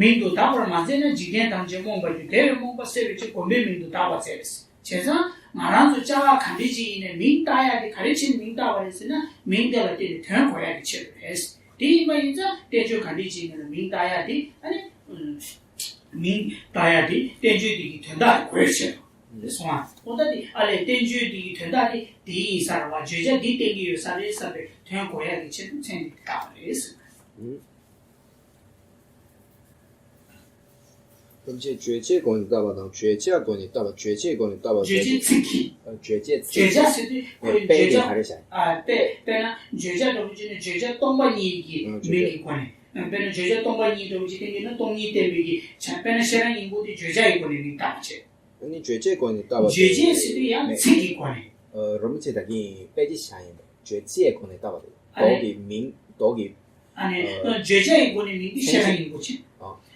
མིང་དུ་བཏགས་པར་མ་མཛད་ན། འཇིག་རྟེན་ཐམས་ཅད་རྨོངས་པར་འགྱུར། དེ་བས་རྨོངས་པ་སེལ་བའི་ཕྱིར། བསྒོམ་པས་མིང་དུ་བཏགས་པར་མཛད། བྱས་ཙང་ང་རང་ཚོ་བྱ་བ་ག་འདྲ་ཅིག་ཡིན་ནའི་མིང་བཏགས་ཡ་དེ་ག་རེ་བྱས་ནས་མིང་བཏགས་པ་རེད་ཟེར་ན། མིང་དེ་ལ་བརྟེན་ནས་དོན་གོ་ཡ་གི་ཆེད་དུ་རེད། དེ་ཡིན་པ་ཡིན་ཙང་བསྟན་བཅོས་ག་འདྲ་ཅིག་ཡིན་ན་མིང་བཏགས་ཡ་དེ་ཨ་ནི། མིང་བཏགས་ཡ་དེ་བསྟན་བཅོས་དེ་གི་དོན་དག་དེ་གོ་ཡ་ཆེད་དུ་རེད་སོང་ང་། འོ་ད་དེ་ཨ་ལས་བསྟན་བཅོས་དེ་གི་དོན་དག་དེ་དེ་ཡིན་ས་རེད་བ། བརྗོད་བྱ་འདི་བསྟན་གྱི་ཡོད་ས་རེད་བསམ་པའི་དོན་གོ་ཡ་གི་ཆེད་དུ་མཚན་དེ་བཏགས་པ་རེད་ཟེར། ཐམས་ཅད་རྗོད་བྱེད་སྒོ་ནས་བཏགས་པ་དང་། བརྗོད་བྱ་སྒོ་ནས་བཏགས་པ། རྗོད་བྱེད་སྒོ་ནས་བཏགས་པ། རྗོད་བྱེད་ཚིག་གིས། ཨ། རྗོད་བྱེད་ཚིག་བརྗོད་བྱ་ཟེར་དུས་ཁོའི་དཔེ་བརྗོད་དེ་བྱ། ག་རེ་བྱ། ཨ། དཔེ་དཔེར་ན་བརྗོད་བྱ་འདྲ་པོ་བྱས་ན་བརྗོད་བྱ་སྟོང་པ་ཉིད་ཀྱི། ཨ། མིང་གི་སྒོ་ནས། དཔེར་ན་བརྗོད་བྱ་སྟོང་པ་ཉིད་འདྲ་པོ་ཅིག་བསྟན་གྱི་ན་སྟོང་ཉིད་བསྟན་པའི་གི་བྱ། དཔེར་ན་ཤེས་རབ་སྙིང་པོ་དེ་བརྗོད་བྱ་ཡི་སྒོ་ནས་མིང་བཏགས་པ་བྱས། ཨ་ནི་རྗོད་བྱེད་སྒོ་ནས་བཏགས་པ། རྗོད་བྱེད་ཟེར་དུས་ཡང་ཚིག་གི་སྒོ་ནས། ཨ། རོ་མ་ཚིག་ད་གིན་དཔེ་ཅིག་བཞག་ཡིན་པ། རྗོད་བྱེད་སྒོ་ནས་བཏགས་པ་རེད། ཨ་ནི། མདོ་གི་མིང་། མདོ་གི། ཨ་ནི། ཨ། བརྗོད་བྱ་ཡི་སྒོ་ནས་མིང་དེ་ཤེས་རབ་སྙིང་པོ་བྱས།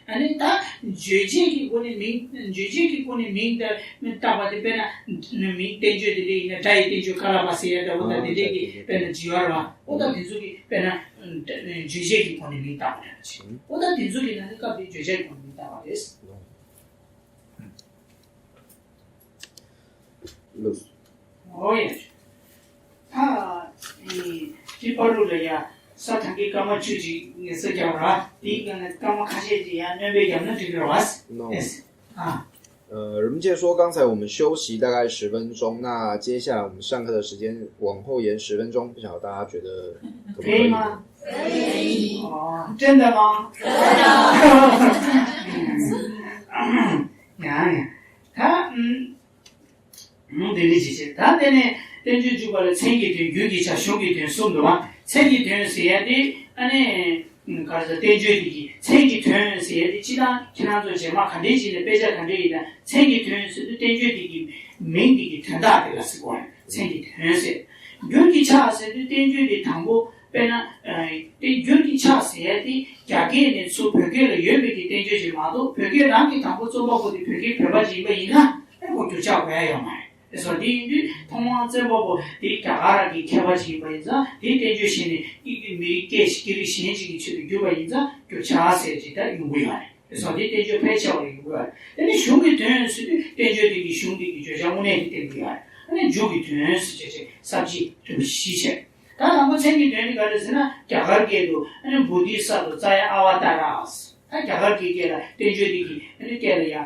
ཨ། ཨ་ནི་ད་རྗོད་བྱེད་ཀྱི་སྒོ་ནས་མིང་། རྗོད་བྱེད་ཀྱི་སྒོ་ནས་མིང་དེ་བཏགས་པ་དེ་དཔེར་ན་མིང་བསྟན་བཅོས་དེ་འདྲ་ཡིན་ན་སྒྲ་ཡི་བསྟན་བཅོས་ཀ་ལ་པ་ཟེར་ཡ་འདྲ་པོ་དང་། ཨ། དེ་འདྲའི་གི་དཔེར་ན་བྱེད་པ་རེད་བ། འོ་ད་དེ་ཚོ་གི་དཔེར་ན་རྗོད་བྱེད་ཀྱི་སྒོ་ནས་མིང་བཏགས་པ་འདྲ་པོ་བྱས། འོ་ད་དེ་ཚོ་གི་ནང་ནས་སྐབས་དེ་བརྗོད་བྱ་ཡི་སྒོ་ནས་མིང་བཏགས་པ་རེད། ལགས། ཨོ་ཡ། ད་ཨི་ཅི་པ་རུ་ལ་ཡ་ས་ཐང་གི་སྐར་མ་བཅུ་ཅིག་ངེས་ས་རྒྱབ་ར། དེའི་སྒང་ནས་སྐར་མ་ཁ་ཤས་ཅིག་ཡ་སྣོན་པ་བརྒྱབ་ན་འགྲིག་གི་རེད་བ། ནོ། ཨེ་ཨ། 呃，人们介说，刚才我们休息大概十分钟，那接下来我们上课的时间往后延十分钟，不晓得大家觉得可不可以？可以吗？可以。哦，真的吗？可以。嗯，呀呀，他嗯。 ཨང་། དེ་འདྲ་ཅིག་བྱས། ད་དེ་ནས་ བསྟན་བཅོས་འཇུག་པ་ལ་མཚན་གྱི་དོན། རྒྱུད་ཀྱི་ཆ། གཞུང་གི་དོན་གསུམ་འདུག་བ། མཚན་གྱི་དོན་ཟེར་ཡ་དེ་ཨ་ནི། ག་རེ་ཟེར། བསྟན་བཅོས་དེ་གི་མཚན་གྱི་དོན་ཟེར་ཡ་དེ་སྤྱིར་བཏང་ཁྱེད་རང་ཚོ་རྗེས་མ་ག་འདྲས་ཅིག་ལ་དཔེ་ཆ་ག་འདྲས་ཡིན་ན་མཚན་གྱི་དོན་ཟེར་དུས་བསྟན་བཅོས་དེ་གི་མིང་དེ་གི་དོན་དག་དེ་ལ་ཟེར་གོ་རེད། མཚན་གྱི་དོན་ཟེར། རྒྱུད་ཀྱི་ཆ་ཟེར་དུས་བསྟན་བཅོས་དེ་དང་པོ་དཔེར་ན། ཨ། དེ་རྒྱུད་ཀྱི་ཆ་ཟེར་ཡ་དེ་རྒྱ་སྐད་ནས་ཚུར་བོད་སྐད་ལ་ཡོད་པའི་གི་བསྟན་བཅོས་ཅིག་མ་གཏོགས། བོད་སྐད་རང་གི་དང་པོ་རྩོམ་པ་པོ་དེ་བོད་སྐད་བོད་པ་ཅིག་ཡིན་པ་ཡིན་ན་ཨེ་ཁོ་བསྒྱུར་བཅོས་དགོས་ཡ་ཡོད་མ་རེད། དེ་སོང་དེ་ཡིན་དུས་ཐོག་མར་རྩོམ་པ་པོ་དེ་རྒྱ་གར་གྱི་མཁས་པ་ཅིག་ཡིན་པ་ཡིན་ཙང་། དེའི་བསྟན་བཅོས་གཞན་ནས་ཀྱི་མི་རིགས་སྐད་ཀྱི་རིགས་གཞན་ཅིག་གི་ཆེད་དུ་བསྒྱུར་བ་ཡིན་ཙང་བསྒྱུར་བཅོས་ཟེར་ཅིག་ད་ཡོང་གི་ཡོད་རེད། དེ་སོང་དེ་བསྟན་བཅོས་ཕལ་ཆེ་བ་ལ་ཡོང་གི་ཡོད་རེད། དེ་ནས་གཞུང་གི་དོན་ཟེར་དུས་བསྟན་བཅོས་དེ་གི་གཞུང་དེ་གི་བརྗོད་བྱ་དངོས་གནས་དེ་བསྟན་གྱི་ཡོད་རེད། དེ་ནས་མཇུག་གི་དོན་ཟེར་བྱས་བྱས་ས་བཅད་དེ་བཞི་བྱས། ད་དང་པོ་མཚན་གྱི་དོན་ནི་ག་རེ་ཟེར་ན། རྒྱ་གར་སྐད་དུ་ཨ་ནི་བོ་དྷི་ས་ཏྭ་ཙ་ཡ་ཨ་བ་ཏཱ་ར། ད་རྒྱ་གར་གྱི་སྐད་ལ་བསྟན་བཅོས་འདི་གི་ཨ་ནི་སྐད་ལ་ཡ།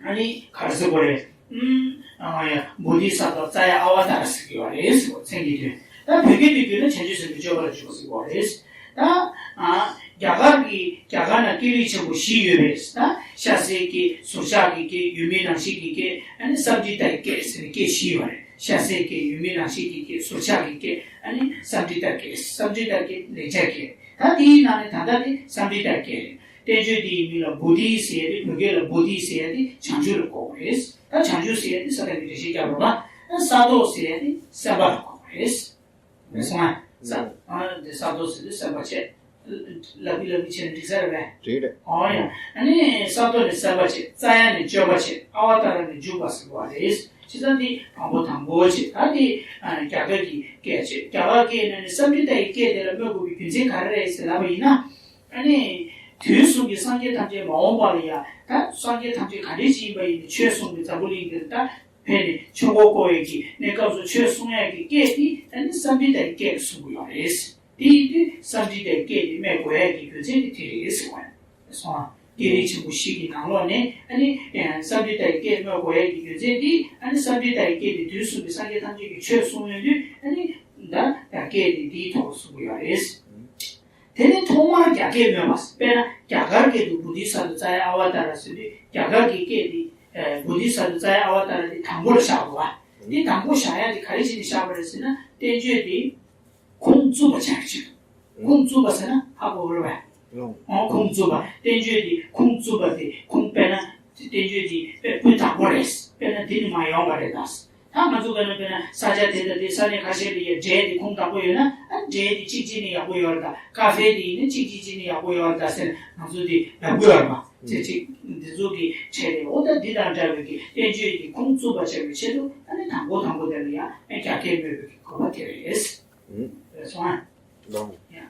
ཨ་ནི་ག་རེ་ཟེར་དགོས་རེད། ཨུམ། ཨ་ཡ། བོ་དྷི་ས་ཏྭ་ཙ་ཡ་ཨ་བ་ཏཱ་ར་ཟེར་གྱི་ཡོད་རེད་ཟེར་བ། མཚན་གྱི་དོན། ད་བོད་སྐད་དུ་བསྒྱུར་ན་བྱང་ཆུབ་སེམས་དཔའི་སྤྱོད་པ་ལ་འཇུག་པ་ཟེར་གྱི་ཡོད་རེད། ད། ཨ། རྒྱ་གར་གྱི། རྒྱ་གར་ན་སྐད་རིགས་ཆེན་པོ་བཞི་ཡོད་པས། ད་ཤ་སའི་སྐད། ཟུར་ཆག་གི་སྐད། ཡུལ་མིན་རང་བཞིན་གྱི་སྐད། ཨ་ནི་སཾ་སྐྲྀ་ཏའི་སྐད་ཟེར་ནས་སྐད་བཞི་ཡོད་རེད། ཤ་སའི་སྐད། ཡུལ་མིན་རང་བཞིན་གྱི་སྐད། ཟུར་ཆག་གི་སྐད། ཨ་ནི་སཾ་སྐྲྀ་ཏའི་སྐད། སཾ་སྐྲྀ་ཏའི་སྐད་ལེགས་སྦྱར་སྐད། ད་དེའི་ནང་ནས་ད་ལྟ་དེ་སཾ་སྐྲྀ་ཏའི་སྐད་རེད། བསྟན་བཅོས་དེའི་མིང་ལ་བོ་དྷི་ཟེར་ཡ་དེ། བོད་སྐད་ལ་བོ་དྷི་ཟེར་ཡ་དེ་བྱང་ཆུབ་ལ་གོ་དགོས་རེད། ད་བྱང་ཆུབ་ཟེར་ཡ་དེ་ས་བདག་གི་འགྲེལ་བཤད་རྒྱབ་རོགས་པ། ད་ས་ཏྭ་ཟེར་ཡ་དེ་སེམས་དཔའ་ལ་གོ་དགོས་རེད། མེད་སོང་ཨ། ས། ཨ། འདི་ས་ཏྭ་ཟེར་དུས་སེམས་དཔའ་བྱས། ལབ་ཀྱི་ལབ་ཀྱི་བྱས་ནས་འགྲིག་ས་རེད་པས། འགྲིག་རེད། ཨོ་ཡ། ཨ་ནི་ས་ཏྭ་ནི་སེམས་དཔའ་བྱས། ཙ་ཡ་ནི་སྤྱོད་པ་བྱས། ཨ་བ་ཏཱ་ར་ནི་འཇུག་པ་ཟེར་བ་རེད། བྱས་ཙང་འདི་དང་པོ་དང་པོ་བྱས། ད་འདི་ཨ་རྒྱ་གར་གྱི་སྐད་བྱས། རྒྱ་གར་སྐད་ནང་ནས་སཾ་སྐྲྀ་ཏའི་སྐད་དེ་ལ་སྨོས་དགོས་པའི་རྒྱུ་མཚན་ག་རེ་རེད་ཟེར་ལབ་པ་ཡིན་ན། ཨ་ནི་དུས་གསུམ་གྱི་སངས་རྒྱས་ཐམས་ཅད་མ་འོངས་པ་ལ་ཡ། ད་སངས་རྒྱས་ཐམས་ཅད་ག་འདྲ་ཞིག་ཡིན་པ་ཡིན་ནའི་ཆོས་གསུངས་པའི་འཛམ་བུ་གླིང་འདིར་ད། ཕེབས་ནས་ཆོས་འཁོར་བསྐོར་བའི་གི་གནས་སྐབས་སུ་ཆོས་གསུང་ཡག་གི་སྐད་དེ་ཨ་ནི་སཾ་སྐྲྀ་ཏའི་སྐད་ལ་གསུང་གི་ཡོད་རེད། དེ་ཡིན་དུས་སཾ་སྐྲྀ་ཏའི་སྐད་དེ་སྨོས་དགོས་ཡག་གི་རྒྱུ་མཚན་དེ་དེ་རེད་ཟེར་བ་རེད། སོང་ཨ། སྐད་རིགས་ཆེན་པོ་བཞི་གི་ནང་ལོགས་ནས་ཨ་ནི་སཾ་སྐྲྀ་ཏའི་སྐད་སྨོས་དགོས་ཡག་གི་རྒྱུ་མཚན་དེ། ཨ་ནི་སཾ་སྐྲྀ་ཏའི་སྐད་དེ་དུས་གསུམ་གྱི་སངས་རྒྱས་ཐམས་ཅད་ཀྱིས་ཆོས་གསུང་ཡོང་དུས་ཨ་ནི་ད་སྐད་དེ་འདིའི་ཐོག་གསུང་གི་ཡོད་རེད། དེ་ནས་ཐོག་མར་རྒྱ་སྐད་སྨོས་པ། དཔེར་ན་རྒྱ་གར་སྐད་དུ་བོ་དྷི་ས་ཏྭ་ཙ་ཡ་ཨ་བ་ཏཱ་ར་ཟེར་དུས། རྒྱ་གར་གྱི་སྐད་དེ་ཨ་བོ་དྷི་ས་ཏྭ་ཙ་ཡ་ཨ་བ་ཏཱ་ར་དེ་དང་པོ་ལ་བཞག་འདུག་བ། དེ་དང་པོ་བཞག་ཡ་དེ་ག་རེ་བྱས་ནས་བཞག་པ་རེད་ཟེར་ན། བསྟན་བཅོས་དེ་ཁུངས་བཙུན་པ་ཆགས་ཀྱི་ཡོད། ཁུངས་བཙུན་པ་ཟེར་ན་ཧ་གོ་རེད་པས། ཨོ། ཁུངས་བཙུན་པ། བསྟན་བཅོས་དེ་ཁུངས་བཙུན་པ་དེ། ཁུངས་དཔེར་ན་བསྟན་བཅོས་དེ་དཔེ་སྤུས་དག་པོ་རེད། དཔེར་ན་འདི་ནས་མར་ཡོང་བ་རེད་ད། ད་ང་ཚོ་ག་ན་དཔེར་ན་ས་ཆ་དེ་དང་དེ་ས་གནས་ཁ་ཤས་ལ་ཡ་འབྲས་དེ་ཁུངས་དག་པོ་ཡོད་ན། ཨ་འབྲས་དེ་གཅིག་བྱས་ནས་ཡག་པོ་ཡོད་རེད་ད། ཀ་ཧྥེ་དེ་ཡིན་ན་གཅིག་བྱས་བྱས་ནས་ཡག་པོ་ཡོད་རེད་ད་ཟེར་ང་ཚོ་དེ་ལབ་གི་ཡོད་རེད་པ། ཅེས་ཅིག་འདི་ཚོ་གི་གྲས་དེ། འོ་ད་འདི་དང་འདྲ་བའི་གི་བསྟན་བཅོས་ཀྱི་ཁུངས་བཙུན་པ་བྱ་བའི་ཆེད་དུ་ཨ་ནི་དང་པོ་དང་པོ་དེ་ལ་ཡ་ཨ་རྒྱ་སྐད་སྨོས་པའི་གི་དགོས་པ་དེ་རེད། རེད་སོང་ཨ། ལོང་། ཡ།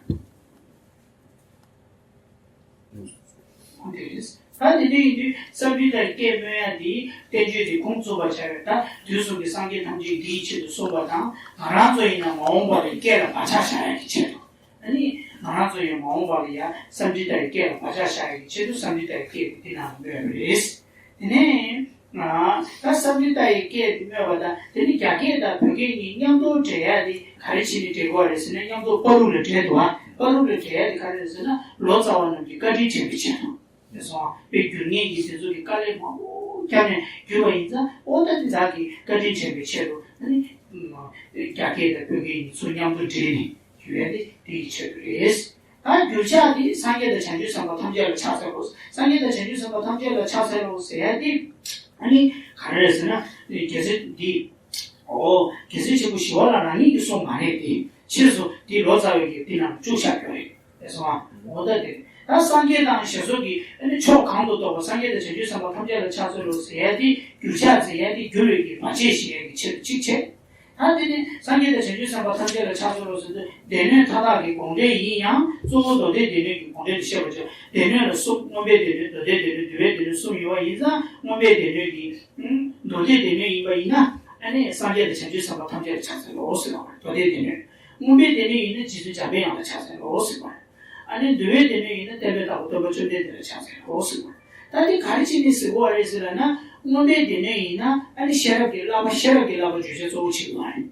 ད་དེ་འདྲ་ཡིན་དུས་སཾ་སྐྲྀ་ཏའི་སྐད་སྨོས་ཡ་འདི་བསྟན་བཅོས་འདི་ཁུངས་བཙུན་པ་བྱ་བའི། ད་དུས་གསུམ་གྱི་སངས་རྒྱས་ཐམས་ཅད་འདིའི་ཆེད་དུ་གསུངས་པ་དང་། ང་རང་ཚོ་ཡིན་ན་མ་འོངས་པ་ལ་སྐད་ལ་བག་ཆགས་བཞག་ཡ་གི་ཆེད་དུ། ཨ་ནི་ང་རང་ཚོ་ཡིན་མ་འོངས་པ་ལ་ཡ་སཾ་སྐྲྀ་ཏའི་སྐད་ལ་བག་ཆགས་བཞག་ཡ་གི་ཆེད་དུ་སཾ་སྐྲྀ་ཏའི་སྐད་འདི་ནང་སྨོས་པ་རེད། དེ་ནས་ད་སཾ་སྐྲྀ་ཏའི་སྐད་དེ་སྨོས་པ་དང་། དེ་ནི་རྒྱ་སྐད་དང་བོད་སྐད་གཉིས་མཉམ་དུ་འབྲེལ་ཡ་དེ་ག་རེ་བྱས་ནས་འབྲེལ་དགོས་རེད་ཟེར་ན། མཉམ་དུ་བར་དུ་ལ་འབྲེལ་འདུག་བ། བར་དུ་ལ་འབྲེལ་ཡ་དེ་ག་རེ་རེད་ཟེར་ན། ལོ་ཙཱ་བ་རྣམས་ཀྱི་བཀའ་དྲིན་དྲན་པའི་ཆེད་དུ། དེ་སོང་བ་དཔེ་སྒྱུར་མཁན་གྱིས་དེ་ཚོ་གི་དཀའ་ལས་མང་པོ་བརྒྱབ་ནས་བསྒྱུར་བ་ཡིན་ཙང་། འོ་ད་དེ་དག་གི་བཀའ་དྲིན་དྲན་པའི་ཆེད་དུ་ཨ་ནི་རྒྱ་སྐད་དང་བོད་སྐད་གཉིས་ཚུར་མཉམ་དུ་འབྲེལ་ནས་བསྒྱུར་ཡ་དེ་དེ་ཡི་ཆེད་དུ་རེད། ད་བསྒྱུར་བྱ་དེ་སངས་རྒྱས་དང་བྱང་ཆུབ་སེམས་དཔའ་ཐམས་ཅད་ལ་ཕྱག་འཚལ་ལོ། སངས་རྒྱས་དང་བྱང་ཆུབ་སེམས་དཔའ་ཐམས་ཅད་ལ་ཕྱག་འཚལ་ལོ་ཟེར་ཡ་དེ་ཨ་ནི་ག་རེ་རེད་ཟེར་ན། རྒྱལ་སྲས་འདི། ཨོ། རྒྱལ་སྲས་ཆེན་པོ་ཞི་བ་ལྷ་རང་ཉིད་ཀྱིས་གསུངས་མ་རེད་དེ། ཕྱིས་སུ་དེ་ལོ་ཙཱ་བས་ཀྱིས་དེ་རྣམས་བཅུག་བཞག་ཡོད་རེད། དེ་སོང་བ། འོ་ད་དེ། ད་སངས་རྒྱས་དང་ཞེས་སོགས་ཀྱི་ཨ་ནི་ཕྱོགས་གང་དུ་གཏོགས་པ་སངས་རྒྱས་དང་བྱང་ཆུབ་སེམས་དཔའ་ཐམས་ཅད་ལ་ཕྱག་འཚལ་ལོ་ཟེར་ཡ་དེ། བསྒྱུར་བྱ་ཟེར་ཡ་དེ་བསྒྱུར་བའི་གི་བར་ཆད་ཞི་ཡ་གི་ཆེད་དུ་གཅིག་བྱས། ད་དེ་ནི་སངས་རྒྱས་དང་བྱང་ཆུབ་སེམས་དཔའ་ཐམས་ཅད་ལ་ཕྱག་འཚལ་ལོ་ཟེར་དུས། སྡེ་སྣོད་མཐའ་དག་གི་དགོངས་འགྲེལ་ཡིན་ཡང་། གཙོ་བོ་མདོ་སྡེ་སྡེ་སྣོད་ཀྱི་དགོངས་འགྲེལ་དུ་བཤད་པར་བྱ། སྡེ་སྣོད་ལ་གསུམ། མངོན་པའི་སྡེ་སྣོད། མདོ་སྡེའི་སྡེ་སྣོད། འདུལ་བའི་སྡེ་སྣོད་གསུམ་ཡོད་པ་ཡིན་ཙང་། མངོན་པའི་སྡེ་སྣོད་ཀྱི་མདོ་སྡེའི་སྡེ་སྣོད་ཡིན་པ་ཡིན་ན། ཨ་ནི་སངས་རྒྱས་དང་བྱང་ཆུབ་སེམས་དཔའ་ཐམས་ཅད་ལ་ཕྱག་འཚལ་ལོ་ཟེར་བ་རེད། མདོ་སྡེའི་སྡེ་སྣོད། མངོན་པའི་སྡེ་སྣོད་ཡིན་ན་རྗེ་བཙུན་འཇམ་པའི་དབྱངས་ལ་ཕྱག་འཚལ་ལོ་ཟེར་བ་རེད། ཨ་ནི་འདུལ་བའི་སྡེ་སྣོད་ཡིན་ན་བསྟན་པའི་བདག་པོ་སྟོན་པ་བཅོམ་ལྡན་འདས་ལ་ཕྱག་འཚལ་ལོ་ཟེར་བ་རེད། ད་འདི་ག་རེ་བྱས་ནས་ཟེར་དགོས་རེད་ཟེར་ལབ་ན། མངོན་པའི་སྡེ་སྣོད་ཡིན་ན་ཨ་ནི་ཤེས་རབ་ཀྱི་བསླབ་པ། ཤེས་རབ་ཀྱི་བསླབ་པ་བརྗོད་བྱ་གཙོ་བོ་བྱེད་ཀྱི་ཡོད་རེད།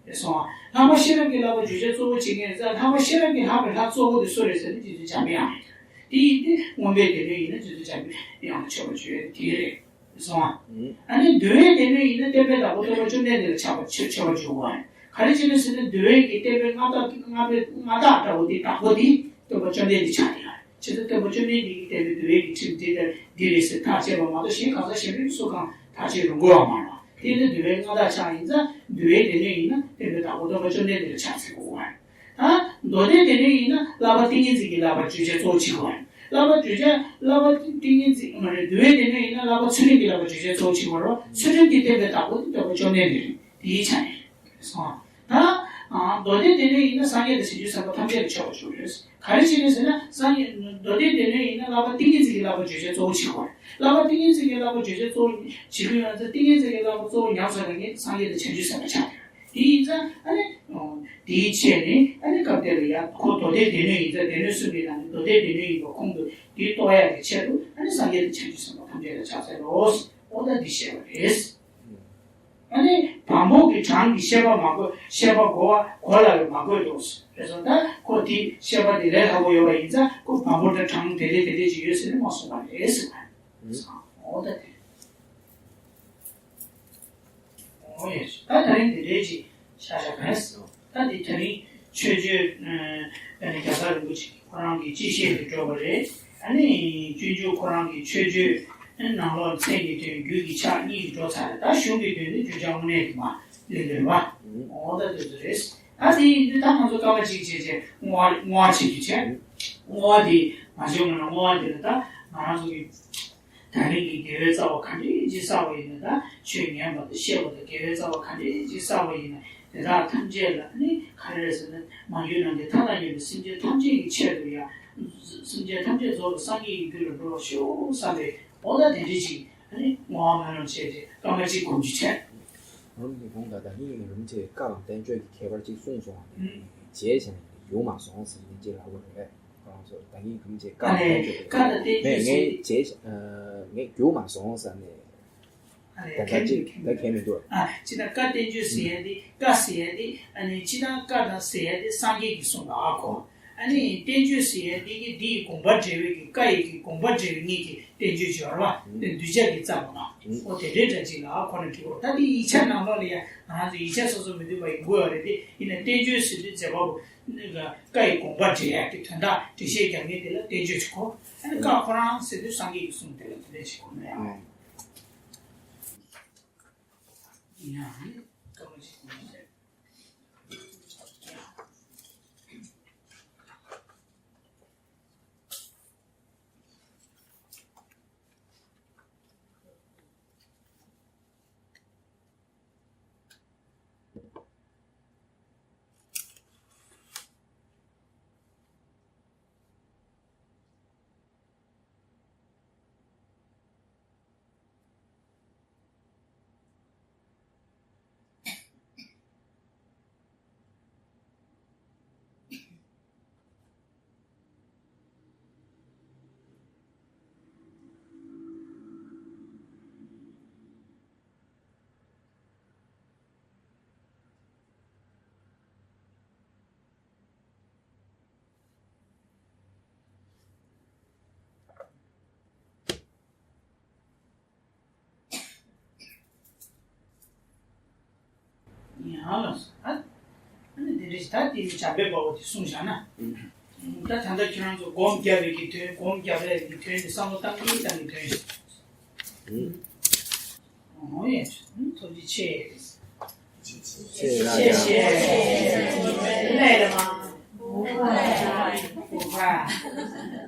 དེ་སོང་བ། ལྷག་པ་ཤེས་རབ་ཀྱི་བསླབ་པ་བརྗོད་བྱ་གཙོ་བོ་བྱེད་མཁན་ཡིན་ཙང་། ལྷག་པ་ཤེས་རབ་ཀྱི་ལྷག་པའི་ལྷ་གཙོ་བོ་དེ་སུ་རེད་ཟེར་ན་རྗེ་བཙུན་འཇམ་པའི་དབྱངས་རེད། དེ་ཡིན་དུས་མངོན་པའི་སྡེ་སྣོད་ཡིན་ན་རྗེ་བཙུན་འཇམ་པའི་དབྱངས་ལ་མཆོད་པ་བརྗོད་ཡ་དེ་རེད། སོང་ཨ། ཨ་ནི་འདུལ་བའི་སྡེ་སྣོད་ཡིན་ན་བསྟན་པའི་བདག་པོ་སྟོན་པ་བཅོམ་ལྡན་འདས་ལ་ཆགས་པ་ཆེ་ཆེ་བ་འཇུག་པ་རེད། ག་རེ་བྱས་ནས་ཟེར་ན་འདུལ་བའི་གི་བསྟན་པའི་མངའ་བདག་མངའ་བདག་མངའ་བདག་འདྲ་བོ་དེ་བདག་པོ་དེ་སྟོན་པ་བཅོམ་ལྡན་འདས་ཆགས་ཡོད་རེད། བྱས་ཙང་སྟོན་པ་བཅོམ་ལྡན་འདས་ཀྱིས་བསྟན་པའི་འདུལ་བའི་གི་ཁྲིམས་འདི་ལྟར་འདི་རེད་ཟེར་ཐག་བཅད་པ་མ་གཏོགས་གཞན་གང་ཟག་གཞན་པས་སུ་གང་ཐག་བཅད་རུང་དགོས་པ་མ་རེད། དེ་ནི་འདུལ་བའི་མངའ་བདག་ཆགས་ཡིན་ཙང་འདུལ་བའི་སྡེ་སྣོད་ཡིན་ན་བསྟན་པའི་བདག་པོ་སྟོན་པ་བཅོམ་ལྡན་འདས་ལ་ཆགས་ཚུལ་དགོས་པ་རེད། ད་མདོ་སྡེ་སྡེ་སྣོད་ཡིན་ན་བསླབ་པ་ཏིང་ངེ་འཛིན་གྱི་བསླབ་པ་བརྗོད་བྱ་གཙོ་བོ་བྱེད་དགོས་པ་རེད། བསླབ་པ་བརྗོད་བྱ་བསླབ་པ་ཏིང་ངེ་འཛིན་མ་རེད། འདུལ་བའི་སྡེ་སྣོད་ཡིན་ན་བསླབ་པ་ཚུལ་ཁྲིམས་ཀྱི་བསླབ་པ་བརྗོད་བྱ་གཙོ་བོ་བྱེད་དགོས་རེད། ཚུལ་ཁྲིམས་ཀྱི་བསྟན་པའི་བདག་པོ་དེ་སྟོན་པ་བཅོམ་ལྡན་འདས་རེད། དེའི་ཆ་ནས་སོང་། ད་མདོ་སྡེ་སྡེ་སྣོད་ཡིན་ན་སངས་རྒྱས་དང་བྱང་ཆུབ་སེམས་དཔའ་ཐམས་ཅད་ལ་ཆགས་པ་ཆོག་རེད། ག་རེ་བྱས་ནས་ཟེར་ན་སངས་རྒྱས་མདོ་སྡེ་སྡེ་སྣོད་ཡིན་ན་བསླབ་པ་ཏིང་ངེ་འཛིན་གྱི་བསླབ་པ་བརྗོད་བྱ་གཙོ་བོ་བྱེད་དགོས་རེད། བསླབ་པ་ཏིང་ངེ་འཛིན་གྱི་བསླབ་པ་བརྗོད་བྱ་གཙོ་བོ་བྱེད་དགོས་ཡོད་ན་ཏིང་ངེ་འཛིན་གྱི་བསླབ་པ་གཙོ་བོ་ཉམས་སོང་ན་ངས་སངས་རྒྱས་དང་བྱང་ཆུབ་སེམས་དཔའ་ཆགས་ཡོད། དེ་ཡིན་ཙང་ཨ་ནི། དེའི་ཆེད་ནས་ཨ་ནི་སྐབས་དེ་ལ་ཡང་ཁོ་མདོ་སྡེ་སྡེ་སྣོད་ཡིན་ཙང་སྡེ་སྣོད་གསུམ་གྱི་ནང་ནས་མདོ་སྡེ་སྡེ་སྣོད་ཡིན་པ་ཁོང་དུ་དེ་རྟོགས་ཡག་གི་ཆེད་དུ་ཨ་ནི་སངས་རྒྱས་དང་བྱང་ཆུབ་སེམས་དཔའ་ཐམས་ཅད་ལ་ཕྱག་འཚལ་ལོ། ཨོ་ད་འདི་བཤད་པ་རེད། ཨ་ནི་བམ་པོ་གི་གྲངས་ཀྱི་བཤད་པ་མ་དགོས། བཤད་པ་གོ་བ་གོ་ལ་ཡང་མ་དགོས་འདུག་རེད་སོང་། ད་ཁོ་དེ་བཤད་པ་དེ་ལས་སླ་པོ་ཡོད་པ་ཡིན་ཙང་ཁོ་བམ་པོ་དང་གྲངས་དེ་འདྲས་དེ་འདྲས་ཅིག་ཡོད་ཟེར་ནས་མ་གསུངས་པ་རེད་ཟེར་བ། ཨོ་ད་དེ། ཨོ་ཡེ། ད་ད་རིང་འདི་འདྲའི་ཅིག་ཤ་ཤ་བས། ད་འདི་ད་རིང་ཆོས་སྤྱོད་ཨ་ནི་རྒྱལ་ཚབ་རིན་པོ་ཆེ་ཁོ་རང་གི་སྤྱི་བཤད་དུ་འགྲོ་བ་རེད། ཨ་ནི་སྤྱོད་འཇུག་ཁོ་རང་གི་ཆོས་སྤྱོད་ནང་ལོགས་མཚན་གྱི་དོན་རྒྱུད་ཀྱི་ཕྱག་གཉིས་ཀྱིས་འགྲོ་ཚར་རེད། ད་གཞུང་གི་དོན་ནི་བརྗོད་བྱ་དངོས་གནས་ཀྱི་མ་ལེ་ལོས་པ། ཨོ་ད་དེ་ཚོ་རེད། ད་དེ་ཡིན་དུས་ད་ང་ཚོ་སྐར་མ་གཅིག་བྱས་རྗེས་བསྔོ་བ་བསྔོ་བ་བྱེད་རྒྱུ་བྱས། བསྔོ་བ་དེ་མ་བྱུང་ན་བསྔོ་བ་དེ་ལ་ད་ང་རང་ཚོ་གི་ད་རེས་ཀྱི་དགེ་བའི་རྩ་བ་ག་འདྲས་ཅིག་བསགས་པ་ཡིན་ན། ད་ཆོས་ཉན་པ་དང་བཤད་པ་དང་དགེ་བའི་རྩ་བ་ག་འདྲས་ཅིག་བསགས་པ་ཡིན་ན། དེ་དག་ཐམས་ཅད་ལ་ནི་ག་རེ་རེད་ཟེར་ན། མ་གྱུར་ནམ་མཁའི་མཐའ་དང་མཉམ་པའི་སེམས་ཅན་ཐམས་ཅད་ཀྱི་ཆེད་དུ་ཡང་། སེམས་ཅན་ཐམས་ཅད་རྫོགས་པའི་སངས་རྒྱས་ཀྱི་རྒྱུད་ལ་འགྲོ་བར་ཤོག་བསམ་པའི་འོ་ད་དེ་འདྲས་ཅིག་ནི་བསྔོ་བ་སྨོན་ལམ་བྱས་ཏེ་སྐར་མ་གཅིག་སྒོམ་རྒྱུ་བྱས། ཨོཾ་ནི་གུང་ད་ད་ཧིང་རིན་པོ་ཆེས་བཀའ་དང་བསྟན་བཅོས་ཀྱི་ཁྱད་པར་ཅིག་གསུངས་སོང་བ་ནི། ཨུ། བྱས་བྱས་ནས་འགྱུར་མ་སོང་ཟེར་ནས་ཅིག་ལབ་དགོས་རེད། ཁོ་རང་ཚོ་ད་གིན་གང་བྱས་ཨ་ནི་བཀའ་དང་བསྟན་བཅོས་ཀྱི་ཁྱད་པར། ངས་ངས་བྱས་ཨ་ངས་འགྱུར་མ་སོང་ཟེར་ནས། ཨ་ནི་ད་ད་ཁྱད་ཅིག་ད་ཁྱད་མི་འདུག་ཨ་ཅི་ད་བཀའ་བསྟན་བཅོས་ཟེར་ཡ་དེ་བཀའ་ཟེར་ཡ་དེ་ཨ་ནི་ཅི་ད་བཀའ་དང་ཟེར་ཡ་དེ་སངས་རྒྱས་ཀྱིས་གསུངས་པ་ཨ་ཁོ། ཨ་ནི་བསྟན་བཅོས་ཟེར་ཡ་དེ་གི་དེ་ཡི་དགོངས་པ་འགྲེལ་བའི་གི་བཀའ་ཡི་གི་དགོངས་པ་འགྲེལ་བའི་གཉིས་ཀྱི་བསྟན་བཅོས་སྦྱོར་བ་དེ་གདུལ་བྱ་གི་རྩ་བ་ལ་ཨོ་དེ་འདྲའི་འདྲ་ཅིག་ལ་ཨ་ཁོ་ན་འགྲིག་གོ་ད་དེ་ཡིག་ཆ་ནང་ལོགས་ལ་ཡ་ང་རང་ཚོ་ཡིག་ཆ་སོ་སོ་མི་འདུས་པ་ཡིན་དགོས་ཡ་རེད། དེ་ཡིན་ན་བསྟན་བཅོས་ཟེར་དུས་མཛད་པ་པོ། བཀའ་ཡི་དགོངས་པ་འགྲེལ་ཡག་གི་དོན་དག་འགྲེལ་བཤད་རྒྱག་མཁན་དེ་ལ་བསྟན་བཅོས་ཅིག་གོ་ཨ་ནི་བཀའ་ཁོ་རང་ཟེར་དུས་སངས་རྒྱས་ཀྱི་གསུང་དེ་ལ་དེ་འདྲ་ཞིག་གོ་ན་ཡང་། ཡང་བཀའ་མ་ཞིག་གོ་ན་ཡང་། ཡང་ལ་སོ་ཨ། ཨ་ནི་དེ་འདྲ་ཞིག་ད་དེ་ནི་བྱམས་པའི་དཔའ་བོ་དེ་གསུངས་བཞག་ན། ད་ད་ལྟ་ཁྱེད་རང་ཚོ་སྒོམ་རྒྱབ་པའི་གི་དོན་སྒོམ་རྒྱབ་པའི་གི་དོན་དེ་བསམ་བློ་བཏང་གིན་བཏང་གིན་དོན་ཞིག་ཨོ་ཡ། ཐུགས་རྗེ་ཆེ། ཆེ་ཆེ་ཆེ། ལས་ལ་མ། བུ་ཕ།